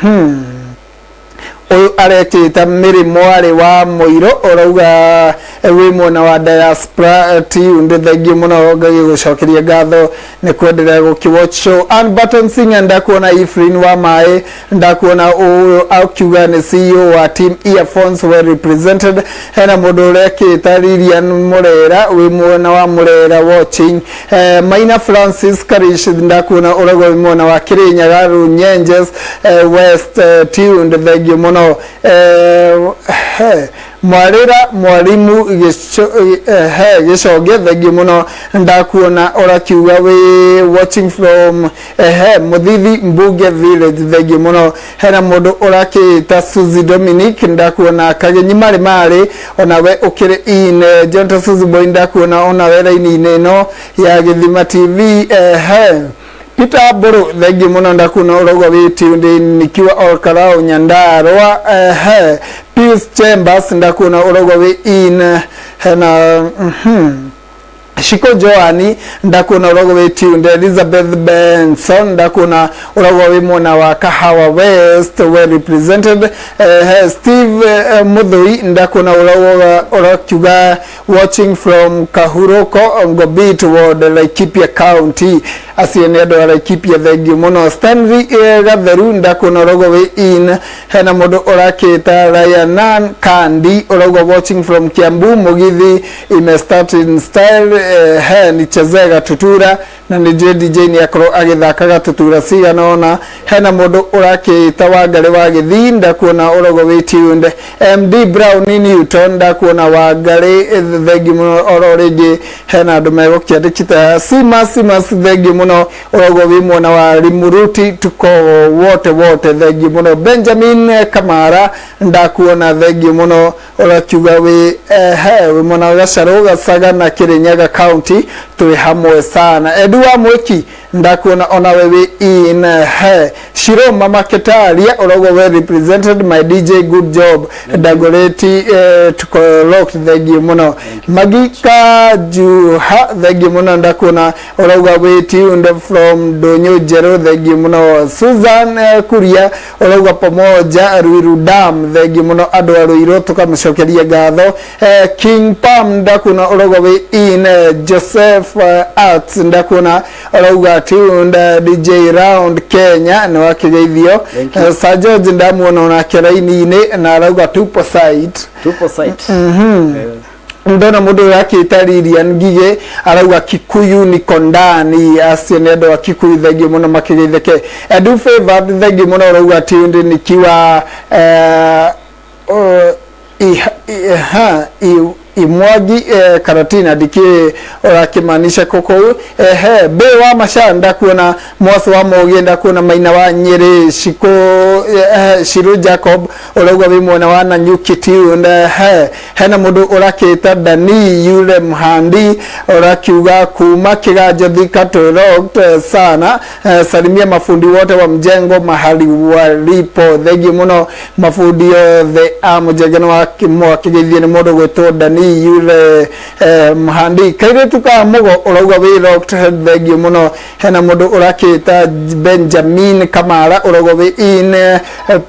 S5: Ũyũ arekĩta Mĩrĩ mwarĩ wa Mũirũ ũrauga wĩ mwena wa diaspora tuned, thengiũ mũno, ngagĩgũcokeria ngatho nĩ kwenderea gũkĩ-watch show. Ann Barton Singer ndakuona, Efrain wa Maĩ ndakuona, ũyũ akiuga nĩ CEO wa Team Earphones, well represented. Hena mũndũ ũrekĩta Lilian Mũrera wĩ mwena wa Mũrera watching. Maina Francis Karish ndakuona ũrauga wĩ mwena wa Kĩrĩnyaga Runyenjes West, tuned, thengiũ mũno. He, Mwarĩra mwarimu he Gĩconge, thengiũ mũno, ndakuona ũrakiuga wĩ watching from he Mũthithi Mbunge Village, thengiũ mũno. Hena mũndũ ũrakĩta Suzy Dominic ndakuona, Kagenyi marĩ marĩ onawe ũkĩrĩ in. Jonta Suzy Boy ndakuona onawe raini-inĩ ĩno ya Gĩthima TV. He Peter Mburu, thengiũ mũno, ndakuona ũrauga wĩ tuned in nikiwa Olkarau Nyandarua. He Pius Chambers ndakuona ũrauga wĩ in. Hena Shiko Joani ndakuona ũrauga wĩ tuned. Elizabeth Benson ndakuona ũrauga wĩ mwena wa Kahawa West, well represented. Steve Muthui ndakuona ũrauga ũrakiuga watching from Kahuroko Ngobit Ward, Laikipia County. Acio nĩ andũ a Laikipia, thengiũ mũno. Stanley Gatheru ndakuona ũrauga wĩ in. Hena mũndũ ũrakĩta Ryanan Kandi ũrauga watching from Kiambu, Mugithi imestart in style. He nichezee Gatutura, na nĩ njũĩ DJ nĩ akorwo agĩthaka Gatutura cigana ũna. Hena mũndũ ũrakĩta Wangarĩ wa Gĩthii ndakuona ũrauga wĩ tuned. MD Brown Newton ndakuona, Wangarĩ, thengiũ mũno. Oro rĩngĩ hena andũ megũkĩandĩkĩte Simas Simas, thengiũ mũno, ũrauga wĩ mwena wa Rimuruti, tuko wote wote, thengiũ mũno. Benjamin Kamara ndakuona, thengiũ mũno, ũrakiuga wĩ he wĩ mwena wa Gacarũ Gacaga na Kirinyaga County, twĩ hamwe sana. Edu wa Mwiki ndakuona onawe wĩ in. He Shiro Mama Ketaria ũrauga well represented, my DJ, good job. Dagoreti, tuko locked, thengiũ mũno. Magika Juha, thengiũ mũno, ndakuona ũrauga wĩ tuned from Ndũnyũ Njerũ, thengiũ mũno. Susan Kuria ũrauga pamoja Ruiru Dam, thengiũ mũno, andũ a Ruiru tũkamũcokeria ngatho. King Pam ndakuona ũrauga wĩ in. Joseph Arts ndakuona ũrauga Ũrauga tuned DJ Round Kenya nĩ wakĩgeithio.
S6: Thank you.
S5: Sir George ndamuona onake raini-inĩ na arauga tupo site.
S6: Tupo site.
S5: Ndona mundu urakita Lilian Ngige arauga Kikuyu niko ndani, acio nĩ andũ a Kikuyu, thengio mũno makĩgeithĩke. Edu Favor, thengio mũno, ũrauga tuned nikiwa Imwagi Karatina, ndikĩ ũrakĩmaanisha kũkũu. Ehe be wa maca ndakuona, mwaci wa Mũgĩ ndakuona, Maina wa Nyĩrĩ, Shiko Shiru Jacob ũrauga wĩ mwena wa Nanyuki tuned. Hena mũndũ ũrakĩta Dani yule Mhandi, ũrakiuga kuma Kĩganjo Thika to sana. Salimia mafundi wote wa mjengo mahali walipo, thengio mũno mafundi othe a mũjengo nĩ wakĩgeithio nĩ mũndũ gwĩtwo Dani yule Mhandi. Kairĩtu ka mũgo ũrauga wĩ locked, thengio mũno. Hena mũndũ ũrakĩta Benjamin Kamara, ũrauga wĩ in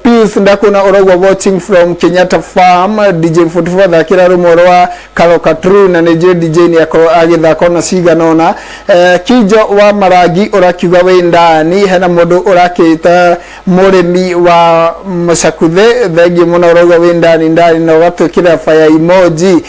S5: peace, ndakuona ũrauga watching from Kenyatta Farm. DJ 44 thakĩra rũmwe rwa Karoka True, na nĩ njũĩ DJ nĩ akorwo agĩthaka ona cigana ũna. Kijo wa Marangi ũrakiuga wĩ ndani. Hena mũndũ ũrakĩta mũrĩmi wa Mũcakuthe, thengio mũno, ũrauga wĩ ndani ndani na ũgatwĩkĩra fire emoji.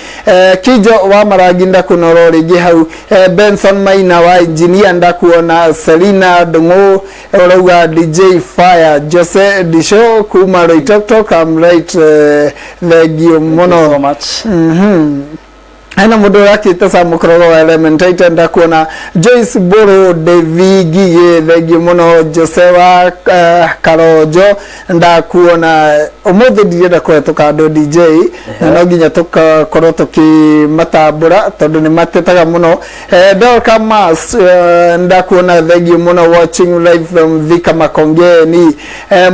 S5: Kijo wa Marangi ndakuona oro rĩngĩ hau. Benson Maina wa engineer ndakuona. Selina Ndung'u ũrauga DJ Fire. Jose Disho kuma Loitoktok, I'm right, thengio mũno.
S6: So much.
S5: Hena mũndũ ũrakĩta Samukrogo wa Elementaita ndakuona. Joyce Boro Devi Ngigĩ, thengio mũno. Jose wa Karonjo ndakuona. Ũmũthĩ ndirenda kũhetũka andũ DJ, na no nginya tũkakorwo tũkĩmatambũra tondũ nĩ matetaga mũno. Dorka Mas ndakuona, thengio mũno, watching live from Thika Makongeni.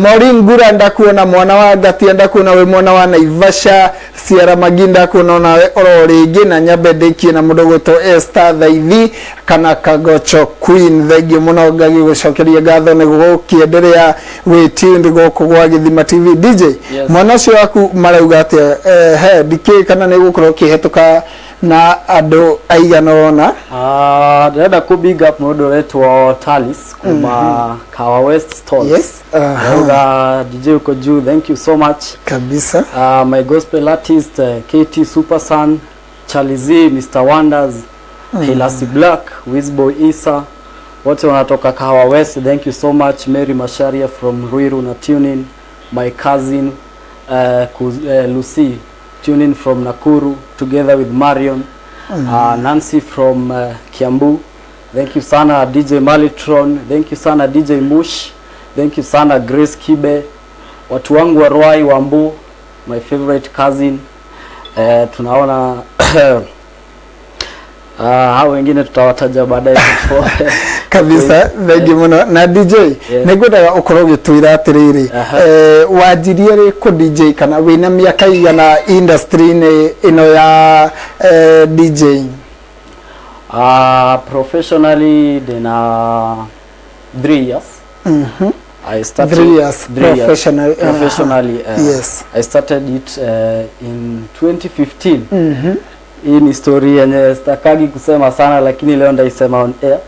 S5: Maureen Ngura ndakuona, mwana wa Ngatia ndakuona, wĩ mwena wa Naivasha. Ciara Magi ndakuona onawe oro rĩngĩ, na nyambe ndĩkie na mũndũ gwĩtwo Esther Thaithi kana Kagocho Queen, thengio mũno, ngagĩgũcokeria ngatho nĩ gũkĩenderea wĩ tuned gũkũ gwa Gĩthima TV. DJ,
S6: Yes.
S5: mwana ũcio waku marauga atĩa? He ndikĩĩ kana nĩ gũkorwo ũkĩhetũka na andũ aigana ũna.
S6: Ndĩrenda ku big up mũndũ ũretwo Talis kuma Kawa West Stalls.
S5: Yes, aha.
S6: Nauga DJ uko juu, thank you so much.
S5: Kabisa.
S6: My gospel artist KT Super Sun, Charlie Z, Mr Wonders, Hilasi Black, Wizboy Isa, wote wanatoka Kahawa West. Thank you so much. Mary Masharia from Ruiru na tune in. My cousin Lucy tune in from Nakuru together with Marion. Nancy from Kiambu. Thank you sana DJ Malitron. Thank you sana DJ Mush. Thank you sana Grace Kibe. Watu wangu wa Ruai Wambu, my favorite cousin. Tunaona hao wengine tutawataja baadaye.
S5: Kabisa, thengi mũno. Na DJ, nĩ ngwendaga ũkorwo ũgĩtwĩra atĩrĩrĩ, wanjirie rĩ kũ DJ, kana wĩna mĩaka igana industry-inĩ ĩno ya DJ?
S6: Professionally ndĩna 3 years. I started
S5: 3 years,
S6: 3 years.
S5: Professionally.
S6: Professionally, I started it in 2015. Hii ni story yenye sitakagi kusema sana, lakini leo ndaisema on air.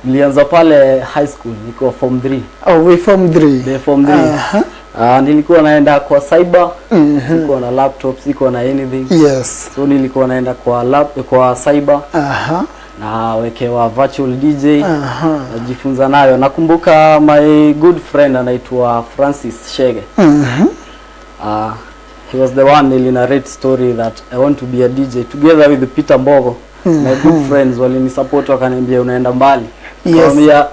S6: Nilianza pale high school, niko form 3.
S5: Oh, we form 3.
S6: The form 3. Nilikuwa naenda kwa cyber, sikuwa na laptop, sikuwa na anything. So nilikuwa naenda kwa cyber na wekewa virtual DJ, najifunza nayo. Nakumbuka my good friend anaitwa Francis Shege. He was the one nilinarrate story that I want to be a DJ together with Peter Mbogo. My good friends walinisupport, wakaniambia unaenda mbali. Nikamwambia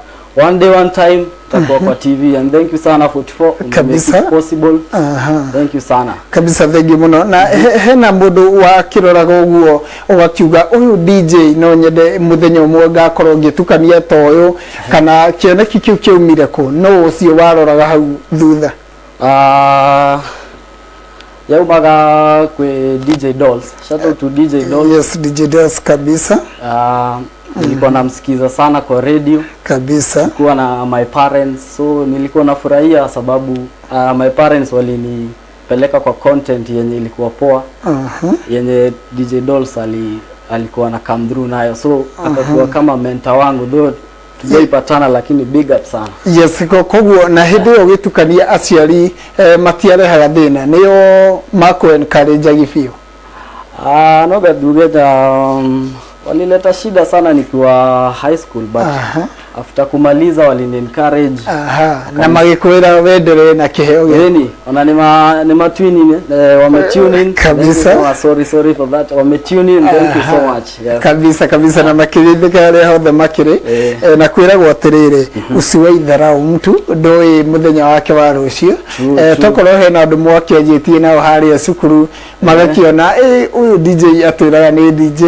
S6: one day, one time takuwa kwa TV, and thank you sana 44, ume make it possible. Thank you sana.
S5: Kabisa, thengi muno. Na hena mundu wakiroraga ũguo ũgakiuga ũyũ DJ no nyende mũthenya ũmwe ngakorwo ngĩtukania ta ũyũ, kana kĩoneki kĩu kĩaumire kũ? No ũcio waroraga hau thutha?
S6: Yaumaga kwe DJ Dolls. Shout out to DJ Dolls.
S5: Yes, DJ Dolls, kabisa.
S6: Nilikuwa namsikiza sana kwa radio. Nilikuwa na my parents, so nilikuwa nafurahia sababu my parents walinipeleka kwa content yenye ilikuwa poa, yenye DJ Dolls alikuwa na come through nayo, so akakuwa kama mentor wangu, though Hatujaipatana lakini big up sana.
S5: Yes, koguo na hĩndĩ ĩyo ũgĩtukania aciari matiarehaga thĩna, nĩo makũ encourage biũ?
S6: Ah, no gathuge walileta shida sana nikiwa high school, but after kumaliza walini encourage.
S5: Aha, na magĩkwĩra wendelee na kĩheo gĩaku.
S6: Yaani, ona ni ma tune in, wame tune in.
S5: Kabisa.
S6: Thank you so much. Sorry, sorry for that. Wame tune in. Thank you so much. Yes.
S5: Kabisa kabisa, na makĩrĩthĩka arĩa hothe makĩrĩ. Na kwĩragwo atĩrĩrĩ, usiwai dharau mtu, ndũĩ mũthenya wake wa rũciũ. Tokorwo hena andũ mwakĩanjĩtie nao harĩa cukuru magakĩona ũyũ DJ atwĩraga nĩ DJ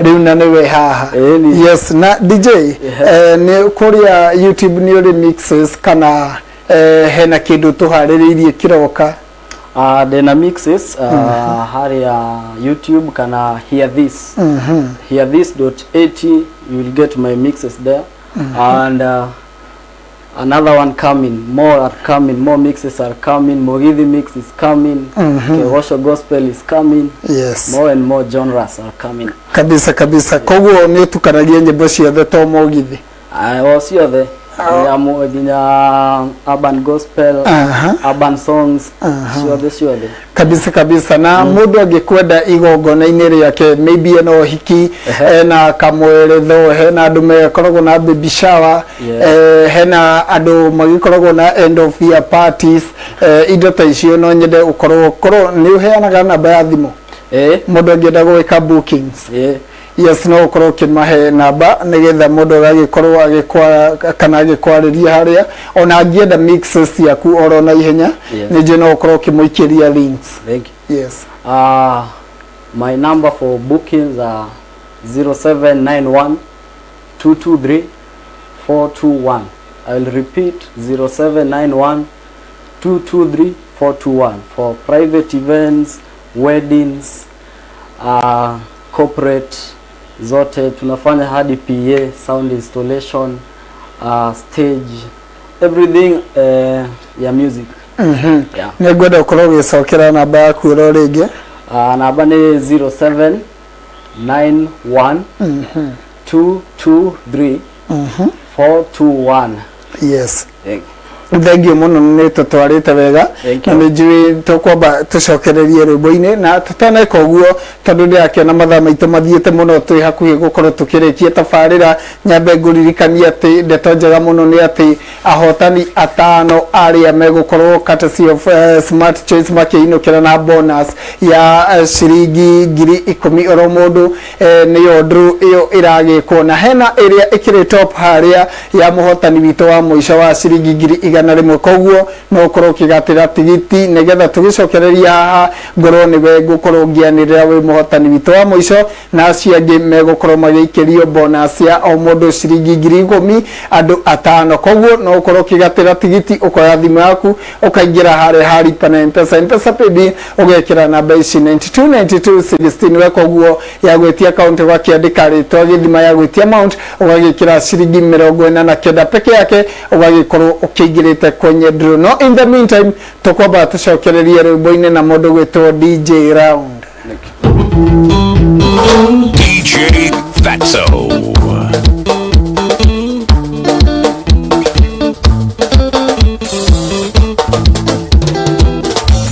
S5: rĩu na nĩwe haha. Yes, na DJ, nĩ kũrĩa YouTube nĩ ũrĩ mixes kana hena kĩndũ tũharĩrĩirie kĩroka?
S6: Ndĩna mixes harĩa YouTube kana Hear This. Hear this.at, you will get my mixes there. And another one coming, more are coming, more mixes are coming. Mugithi mix is coming. Kegosho gospel is coming. More and more genres are coming.
S5: Kabisa kabisa. Koguo nĩ ũtukanagia nyĩmbo ciothe to mũgithi?
S6: O ciothe, nginya urban gospel, urban songs, ciothe ciothe.
S5: Kabisa kabisa. Na mũndũ angĩkwenda igongona-inĩ rĩake, maybe ena ũhiki, ena kamweretho, hena andũ makoragwo na baby shower, hena andũ magĩkoragwo na end of year parties, indo ta icio, no nyende ũkorwo korwo nĩ ũheanaga namba ya thimũ mũndũ angĩenda gwĩka bookings? Yes, no ũkorwo ũkĩmahe namba nĩgetha mũndũ agagĩkorwo agĩkwa kana agĩkwarĩria harĩa, ona angĩenda mixes ciaku oro na ihenya, nĩ no ũkorwo ũkĩmũikĩria links.
S6: Thank you.
S5: Yes.
S6: My number for bookings are 0791 223 421. I will repeat, 0791 223 421 for private events, weddings, corporate zote tunafanya, hadi PA, sound installation, stage, everything ya music. Yeah.
S5: Nĩ ngwenda ũkorwo ũgĩcokera namba yaku ĩro rĩngĩ.
S6: Namba nĩ 0791 223 421.
S5: Yes.
S6: Thank you.
S5: Thengiũ mũno, nĩ tũtwarĩte wega.
S6: Thank
S5: Na
S6: you.
S5: nĩ njũĩ tũkwamba tũcokererie rwĩmbo-inĩ na tũtaneka ũguo, tondũ ndĩrakĩona mathaa maitũ mathiĩte mũno, twĩ hakuhĩ gũkorwo tũkĩrĩkia tabarĩra, nyambe ngũririkanie atĩ ndeto njega mũno nĩ atĩ ahotani atano arĩa megũkorwo courtesy of Smart Choice makĩinũkĩra na bonus ya ciringi 10,000 oro mũndũ, nĩyo draw ĩyo ĩragĩkwo, na hena ĩrĩa ĩkĩrĩ top harĩa ya mũhotani witũ wa mũico wa ciringi 100,000. Koguo no ũkorwo ũkĩgatĩra tigiti nĩgetha tũgĩcokereria haha ngorwo nĩwe ngũkorwo ngĩanĩrĩra wĩ mũhotani witũ wa mũico, na acio angĩ megũkorwo magĩikĩrio bonus ya o mũndũ ciringi 10,000, andũ atano. Koguo no ũkorwo ũkĩgatĩra tigiti, ũkoya thimũ yaku, ũkaingĩra harĩa ha lipa na Mpesa, Mpesa paybill, ũgekĩra namba ici 92 92 16. Weka ũguo, ya gwĩtia akaunti ũgakĩandĩka rĩtwa gĩthima, ya gwĩtia amount ũgagĩkĩra ciringi 49 peke yake, ũgagĩkorwo ũkĩingĩrĩte kwenye draw. No in the meantime tũkwamba tũcokererie rwĩmbo-inĩ na mũndũ gwĩtwo DJ Round.
S1: DJ Fatso.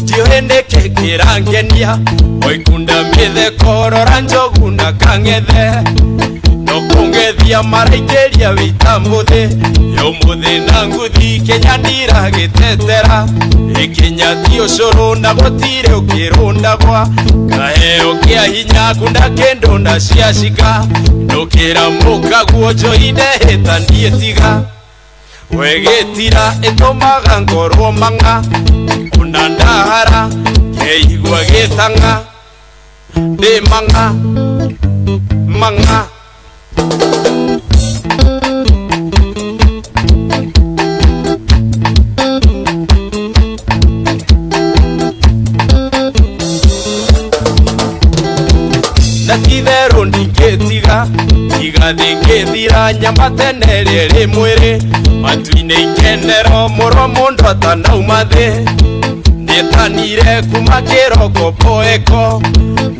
S2: Ndiũĩ nĩkĩ kĩrangenia oikunda mĩtheko, rora njogu na kang'ethe no kũng'ethia maraingĩria wĩta mũthĩ yũmũthĩ na nguthi Kenya ndiragĩtetera ĩkinya ti ũcũrũ na gũtirĩ ũkĩrũndagwa kaheo kĩa hinya kunda kĩndũ na ciacika ndũkĩra mũkaguo njohi ndehĩtanie tiga wegĩtira ĩtũmaga ngorwo mang'a ona ndahara keigua gĩtang'a ndĩ mang'a mang'a. Na titherũ ndingĩtiga tiga thĩngĩthira nyama tene rĩrĩ mwĩrĩ matu-inĩ ikenero mũro mũndũ atanauma thĩ nĩtanire kuma kĩroko poeko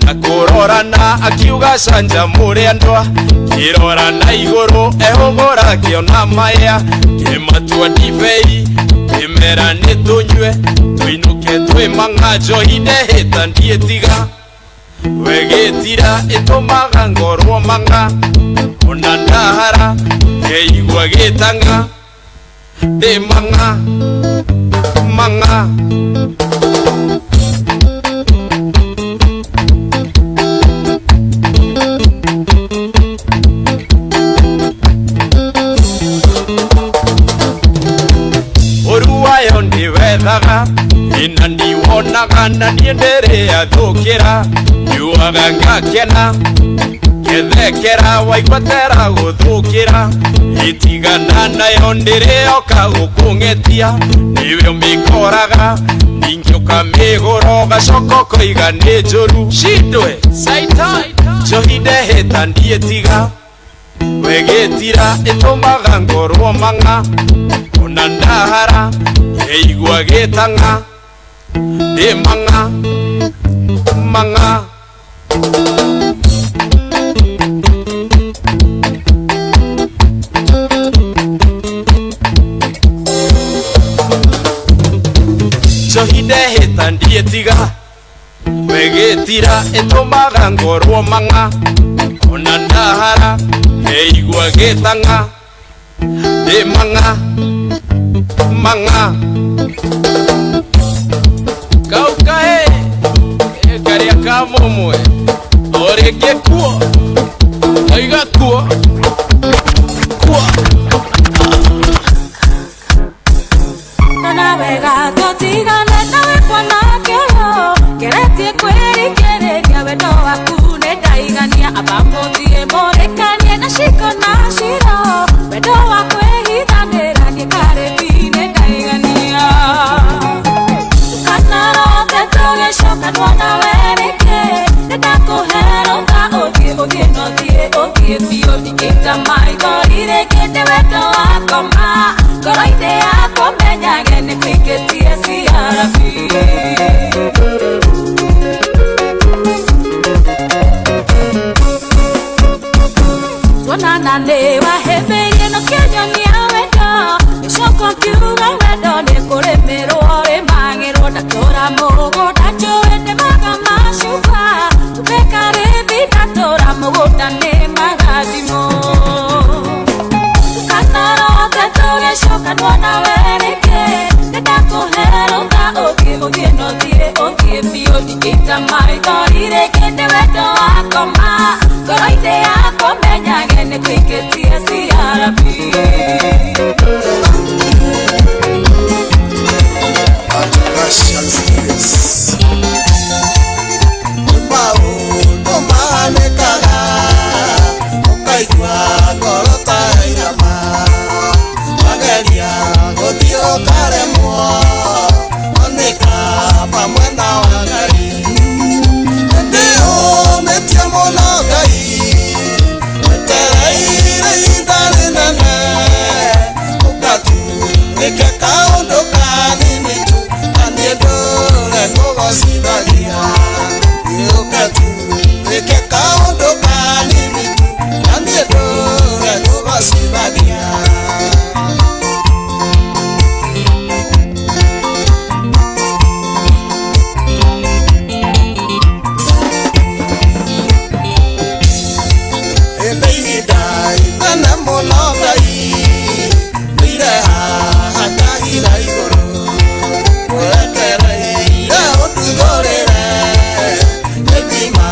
S2: na kũrorana akiuga canja mũrĩ andwa
S7: Kĩrora na igũrũ ehũgũra kĩona maya kĩmatua ndibei kĩmera nĩ tũnyue tũinũke twĩ mang'a njohi ndehĩta ndiĩtiga wegĩtira ĩtũmaga ngorwo mang'a ona ndahara ngeigua gĩtang'a ndĩ mang'a mang'a. Ũru wayo ndĩwethaga ĩna ndiwonaga na niĩ ndĩrĩathũkĩra nyuaga ngakena ngethekera waigua tera gũthũkĩra ĩtigana nayo ndĩrĩoka gũkũng'etia nĩwe ũmĩkoraga ningĩ ũkamĩgũra ũgacoka ũkoiga nĩ njũru cindwe njohi ndehĩta ndiĩtiga wegĩtira ĩtũmaga ngorwo mang'a ona ndahara ngeigua gĩtang'a ndĩ mang'a mang'a. Njohi ndehĩta ndiĩtiga wegĩtira ĩtũmaga ngorwo mang'a ona ndahara ngeigua gĩtang'a ndĩ mang'a mang'a. Kau kae karĩa ka mũmwe o rĩngĩ kuo oiga kuo kuo.
S23: Ndona wega tũtigane nawe mwanake ũyũ ngeretie kwĩrigĩrĩria wendo waku nĩ ndaigania amba mũthiĩ mũrĩkanie na ciko na ciro wendo wa kwĩhithanĩra niĩ karĩbi nĩ ndaigania ndũkanarote tũgĩcoka nuona werĩke nĩ ndakũhe rũtha ũthiĩ ũthiĩ na ũthiĩ ũthiĩ biũ ndingĩita maithori rĩngĩ nĩ wendo wakoma ngoro-inĩ yakwa menyage nĩ kũingĩtie CRB. Tuonana nĩ wahĩmbĩirie no kĩnyonia wendo gĩcoka ũkiuga wendo nĩ kũrĩmĩrwo rĩmagĩrwo ndatũra mũgũnda njũĩ nĩmaga macuba kumbe karĩthi ndatũra mũgũnda nĩ magathimo ndũkanarote tũgĩcoka nuona werĩke nĩ ndakũhe rũtha ũthiĩ ũthiĩ na ũthiĩ ũthiĩ biũ ndingĩita maithori rĩngĩ nĩ wendo wakoma ngoro-inĩ yakwa menyage nĩ kũingĩtie CRB.
S8: Maũndũ mahanĩkaga ũkaigua ngoro ta yainama wageria gũthiĩ ũkaremwo nĩ kaba mwena wa Ngai ndĩũmĩtie mũno Ngai wetereire ihinda rĩnene ũgatuĩke kaũndũ kanini tu na niĩ ndũre kũgocithagia ũgatuĩke kaũndũ kanini tu na niĩ ndũre kũgocithagia. Ĩndĩ ihinda inene mũno Ngai nĩire haha ngahitha igũrũ wetereire ũnduthũrĩre gĩthima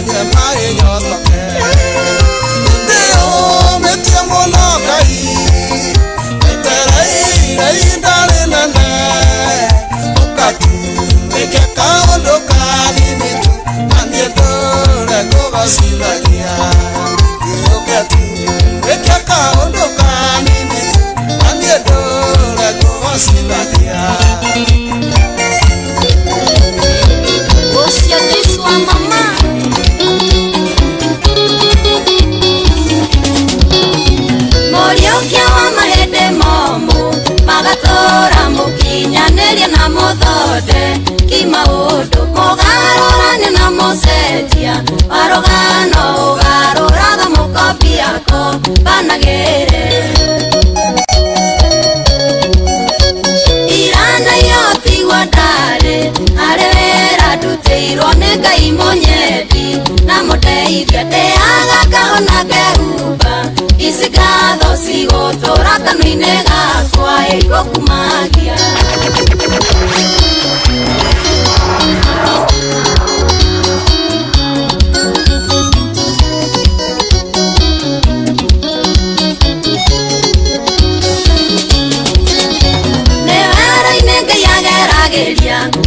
S8: nyue maĩ nyotoke ndĩũmĩtie mũno Ngai wetereire ihinda rĩnene ũgatuĩke kaũndũ kanini tu na niĩ ndũre kũgocithagia ũgatuĩke kaũndũ kanini tu na niĩ ndũre kũgocithagia.
S23: Usia kiswa mama Mũriũkia wa mahĩndĩ momũ magatũra mũkinyanĩria na mũthonde kimaũndũ mũgarũrania na mũcenjia warũgano ũgarũraga mũkobia. Tũnyitanagĩre Irana yotigwa ndarĩ harĩ wĩra ndutĩirwo nĩ Ngai mũnyendi na mũteithia ndĩaga ngahona ngehumba ici ngatho cigũtũra kanua-inĩ gakwa ĩgũkumagia.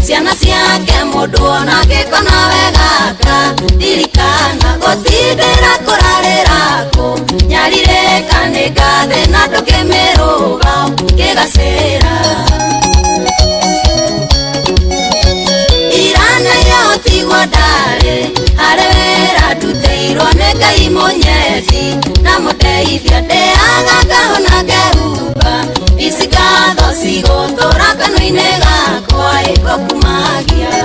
S23: Ciana ciake mũndũ ona angĩkona wegaka ririkana gũtindĩra kũrarĩra kũ nyarirĩka nĩ ngathĩ na ndũkĩmĩrũga kĩgacĩra. Irana yotigwo ndarĩ harĩ wĩra ndutĩirwo nĩ Ngai mũnyendi na mũteithia ndĩaga ngahona ngehumba ici ngatho cigũtũra kanua-inĩ gakwa ĩgũkumagia.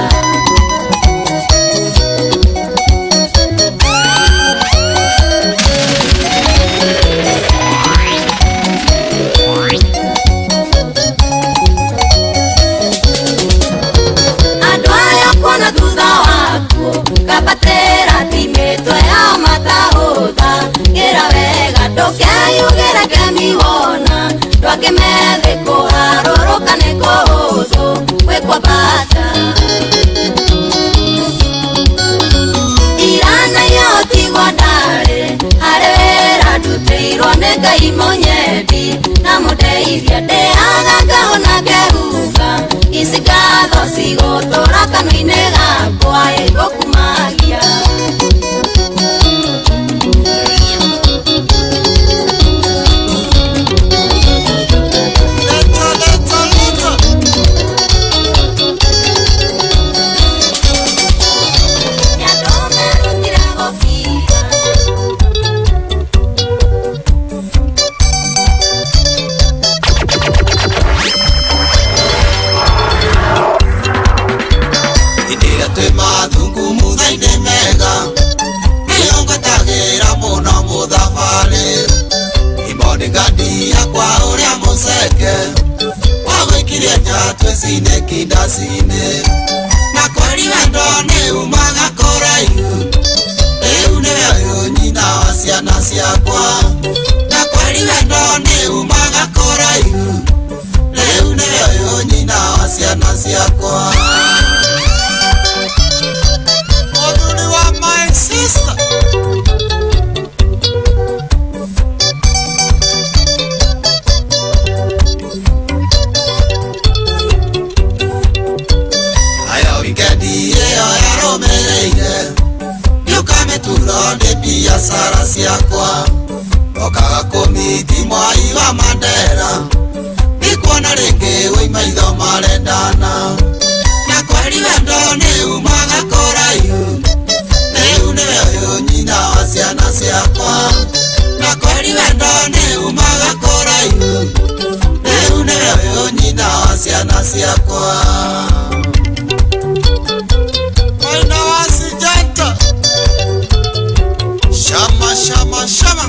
S23: Andũ aya kuona thutha waku kambatĩra ti mĩtwe yao matahũtha gĩra wega ndũkeyugĩre kemi wona ndwakĩmethe kũharũrũka nĩ kũhũthũ gwĩkwo bata. Irana yotigwo ndarĩ harĩ wĩra ndutĩirwo nĩ Ngai mũnyendi na mũteithia ndĩaga ngahona ngehumba ici ngatho cigũtũra kanua-inĩ gakwa ĩgũkumagia.
S8: Twecine kindacine na kweri wendo nĩ umaga kũraihu rĩu nĩwe ũyũ nyina wa ciana ciakwa na kweri wendo nĩ umaga kũraihu rĩu nĩwe ũyũ nyina wa ciana ciakwa. Mũthuri wa my sister biashara ciakwa okaga kũmiti mwai wa Mandera ndikuona rĩngĩ wĩ maitho marendana na kweri wendo nĩ umaga kũraihu rĩu nĩwe ũyũ nyina wa ciana ciakwa na kweri wendo nĩ umaga kũraihu rĩu nĩwe ũyũ nyina wa ciana ciakwa. Mwena wa Sijanta Shama, shama, shama.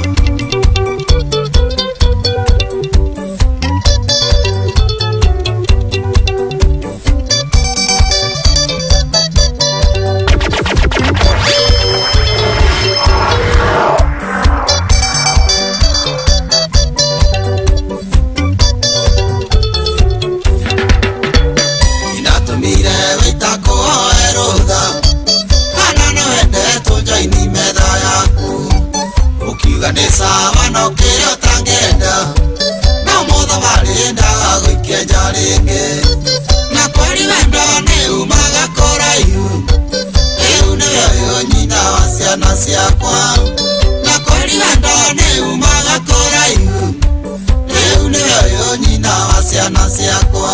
S8: Inatumire wĩta kũhoe rũtha kana no wende tũnjoini metha yaku ukiuga nĩ sawa no kĩrĩa ũtangĩenda no mũthabarĩ ndaga gũikia nja rĩngĩ na kweri wendo nĩ umaga kũraihu rĩu nĩwe ũyũ nyina wa ciana ciakwa na kweri wendo nĩ umaga kũraihu rĩu nĩwe ũyũ nyina wa ciana ciakwa.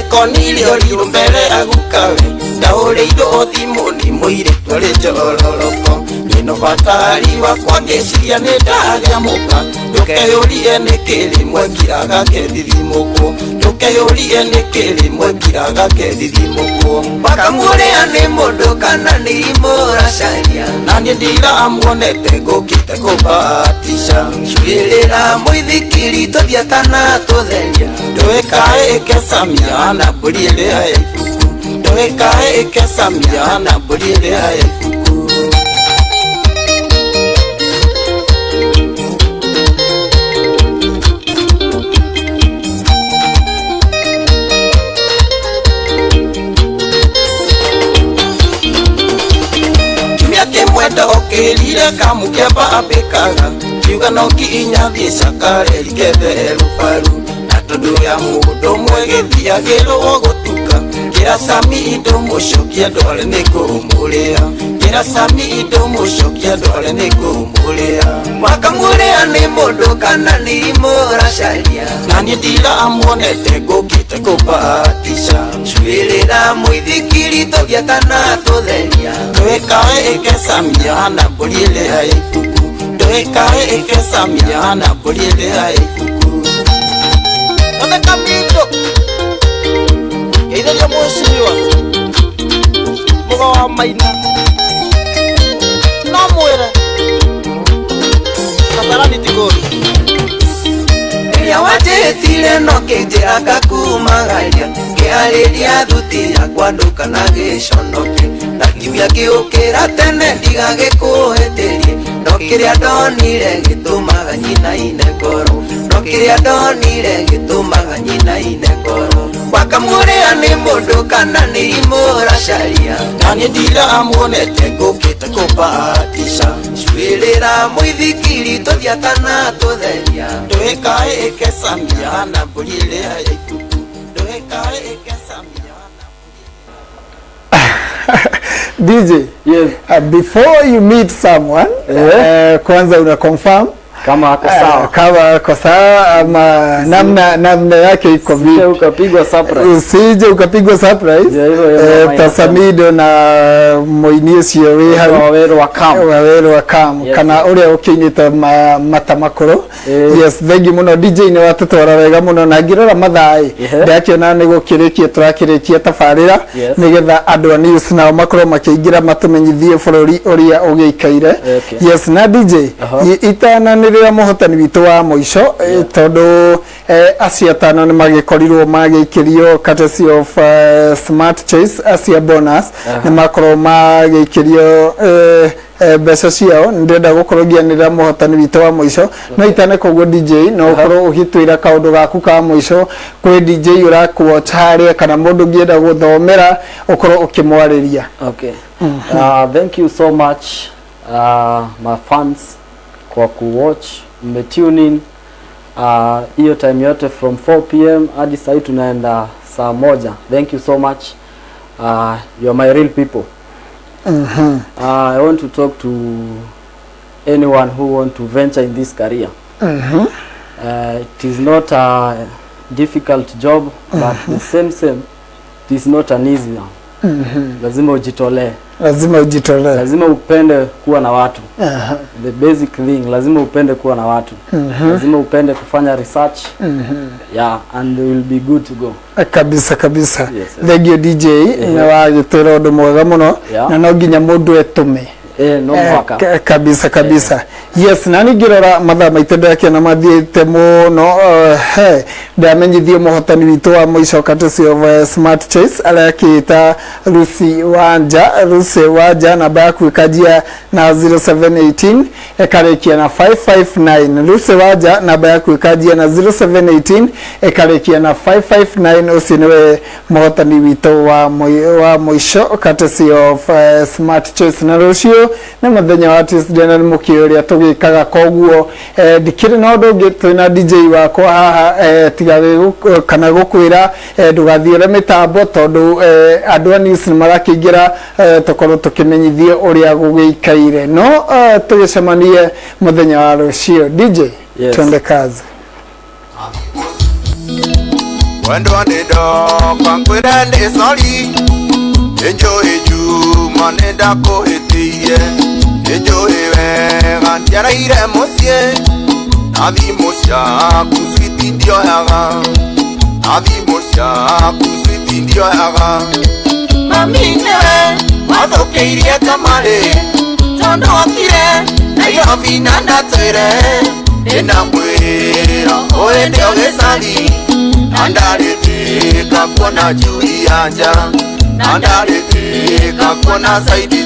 S13: Konilio liru mbere ya gukawe ndaũrĩirwo thimũ nĩ mũirĩtu ũrĩ njororoko.
S8: Ino batari wakwa ngĩciria nĩ ndagĩa mũka ndũkeyũrie nĩkĩ rĩmwe ngiraga ngethithimũkwo ndũkeyũrie nĩkĩ rĩmwe ngiraga ngethithimũkwo
S2: Wakamũrĩa nĩ mũndũ kana nĩ imũracaria
S8: na niĩ ndiramuonete ngũkĩte kũbatisha
S2: Cuĩrĩra mũithikiri tũthiĩ atanatũtheria
S8: ndũĩkae ĩkecamia na mbũri ĩrĩa ya ibuku ndũĩkae ĩkecamia na mbũri ĩrĩa ya ibuku. Kiumia kĩmwe ndokĩrire kamũkemba ambĩkaga kiuga no nginya thiĩ cakareri ngethe rũbaru na tondũ ya mũndũ ũmwe gĩthiagĩrwo gũtuka kĩra cami ndũmũcokia ndware nĩ kũmũrĩa kĩra cami ndũmũcokia ndware nĩ kũmũrĩa.
S2: Wakamũrĩa nĩ mũndũ kana nĩ imũracaria
S8: na niĩ ndiramuonete ngũkĩte kũbatisha
S2: Cuĩrĩra mũithikiri tũthiĩ atanatũtheria
S8: ndũĩkae ĩkecamia na mbũri ĩrĩa ya ibuku ndũĩkae ĩkecamia na mbũri ĩrĩa ya ibuku.
S4: Thondeka mindo geithĩria mũciriwa mũga wa maina no mwĩre Kasarani ti kũũru.
S2: Rĩrĩa wanjĩtire no kĩnjĩra ngakumagaria ngĩarĩria thuti yakwa ndũkanagĩconoke na kiumia ngĩũkĩra tene ndigagĩkũhĩtĩrie no kĩrĩa ndonire gĩtũmaga nyinaine ngoro no kĩrĩa ndonire gĩtũmaga nyinaine ngoro. Wakamũrĩa nĩ mũndũ kana nĩ imũracaria
S8: na niĩ ndiramuonete ngũkĩte kũbatisha
S2: Cuĩrĩra mũithikiri tũthiĩ atanatũtheria
S8: ndũĩkae ĩkecamia na mbũri ĩrĩa ya ibuku ndũĩkae ĩkecamia.
S5: DJ,
S6: yes.
S5: Before you meet someone, kwanza una confirm
S6: kama ako sawa,
S5: kama ako sawa ama namna yake iko vipi,
S6: ukapigwa surprise,
S5: usije ukapigwa surprise.
S6: Yeah, hivyo hivyo
S5: ta Samido na mũini ũcio wĩ hau
S6: Waweru wa Kam,
S5: Waweru wa Kam,
S6: Yes.
S5: kana ũrĩa ũkĩinĩte mata makũrũ. Yes, thengi mũno DJ, nĩ watũtwara wega mũno na ngĩrora mathaa ĩ ndakĩona nĩ gũkĩrĩkia tũrakĩrĩkia tabarĩra
S6: Yes.
S5: nĩgetha andũ a news nao makorwo makĩingĩra matũmenyithie bũrũri ũrĩa ũgĩikaire.
S6: Okay.
S5: Yes, na DJ, itananĩrĩra mũhotani witũ wa mũico, tondũ acio atano nĩ magĩkorirwo magĩikĩrio courtesy of Smart Choice, acio a bonus nĩ makorwo magĩikĩrio mbeca ciao. Ndĩrenda gũkorwo ngĩanĩrĩra mũhotani witũ wa mũico no itane koguo DJ no ũkorwo ũgĩtwĩra kaũndũ gaku ka mũico kwĩ DJ ũrakuwatch harĩa kana mũndũ ũngĩenda gũthomera ũkorwo ũkĩmwarĩria.
S6: Okay. Thank you so much my fans kwa kuwatch, mmetune in hiyo time yote from 4 pm hadi sahii tunaenda saa 1. Thank you so much. You are my real people. I want to talk to anyone who want to venture in this career. It is not a difficult job, but the same it is not an easy one. Lazima ujitolee.
S5: Lazima ujitolee.
S6: Lazima upende kuwa na watu. The basic thing, lazima upende kuwa na watu. Lazima upende kufanya research. Yeah, and will be good to go.
S5: Kabisa kabisa.
S6: Yes, yes.
S5: Thank you DJ, nĩ wagĩtwĩra ũndũ mwega mũno na no nginya mũndũ etũme.
S6: No mũhaka.
S5: Kabisa kabisa. Yes, na ningĩrora mathaa maitũ ndakĩona mathiĩte mũno. He ndamenyithio mũhotani witũ wa mũico courtesy of Smart Choice arakĩta Lucy Wanja. Lucy Wanja namba yaku ĩkanjia na 0718 ĩkarĩkia na 559. Lucy Wanja namba yaku ĩkanjia na 0718 ĩkarĩkia na 559. Ũcio nĩwe mũhotani witũ wa mũico courtesy of Smart Choice. Na rũciũ nĩ mũthenya wa Tuesday na nĩ mũkĩũĩ ũrĩa tũgĩkaga, koguo ndikĩrĩ na ũndũ ũngĩ twĩna DJ wakwa haha tiga kana gũkwĩra ndũgathiũre mĩtambo tondũ andũ a news nĩ marakĩingĩra tũkorwo tũkĩmenyithio ũrĩa gũgĩikaire. No tũgĩcemanie mũthenya wa rũciũ. DJ,
S6: Yes.
S5: twende kazi.
S25: Wendwa nĩ ndoka ngwĩre nĩ sorry, nĩ njũĩ Juma nĩ ndakũhĩtĩirie, nĩ njũĩ wega ndiaraire mũciĩ na thimũ ciaku switi ndioyaga na thimũ ciaku switi ndioyaga mami nĩwe wathũkĩirie kamarĩ tondũ okire Nairobi na ndatwĩre ndĩna mwĩra ũhĩndĩ o gĩcagi na ndarĩthĩka kuona njui ya nja na ndarĩthĩka kuona saidi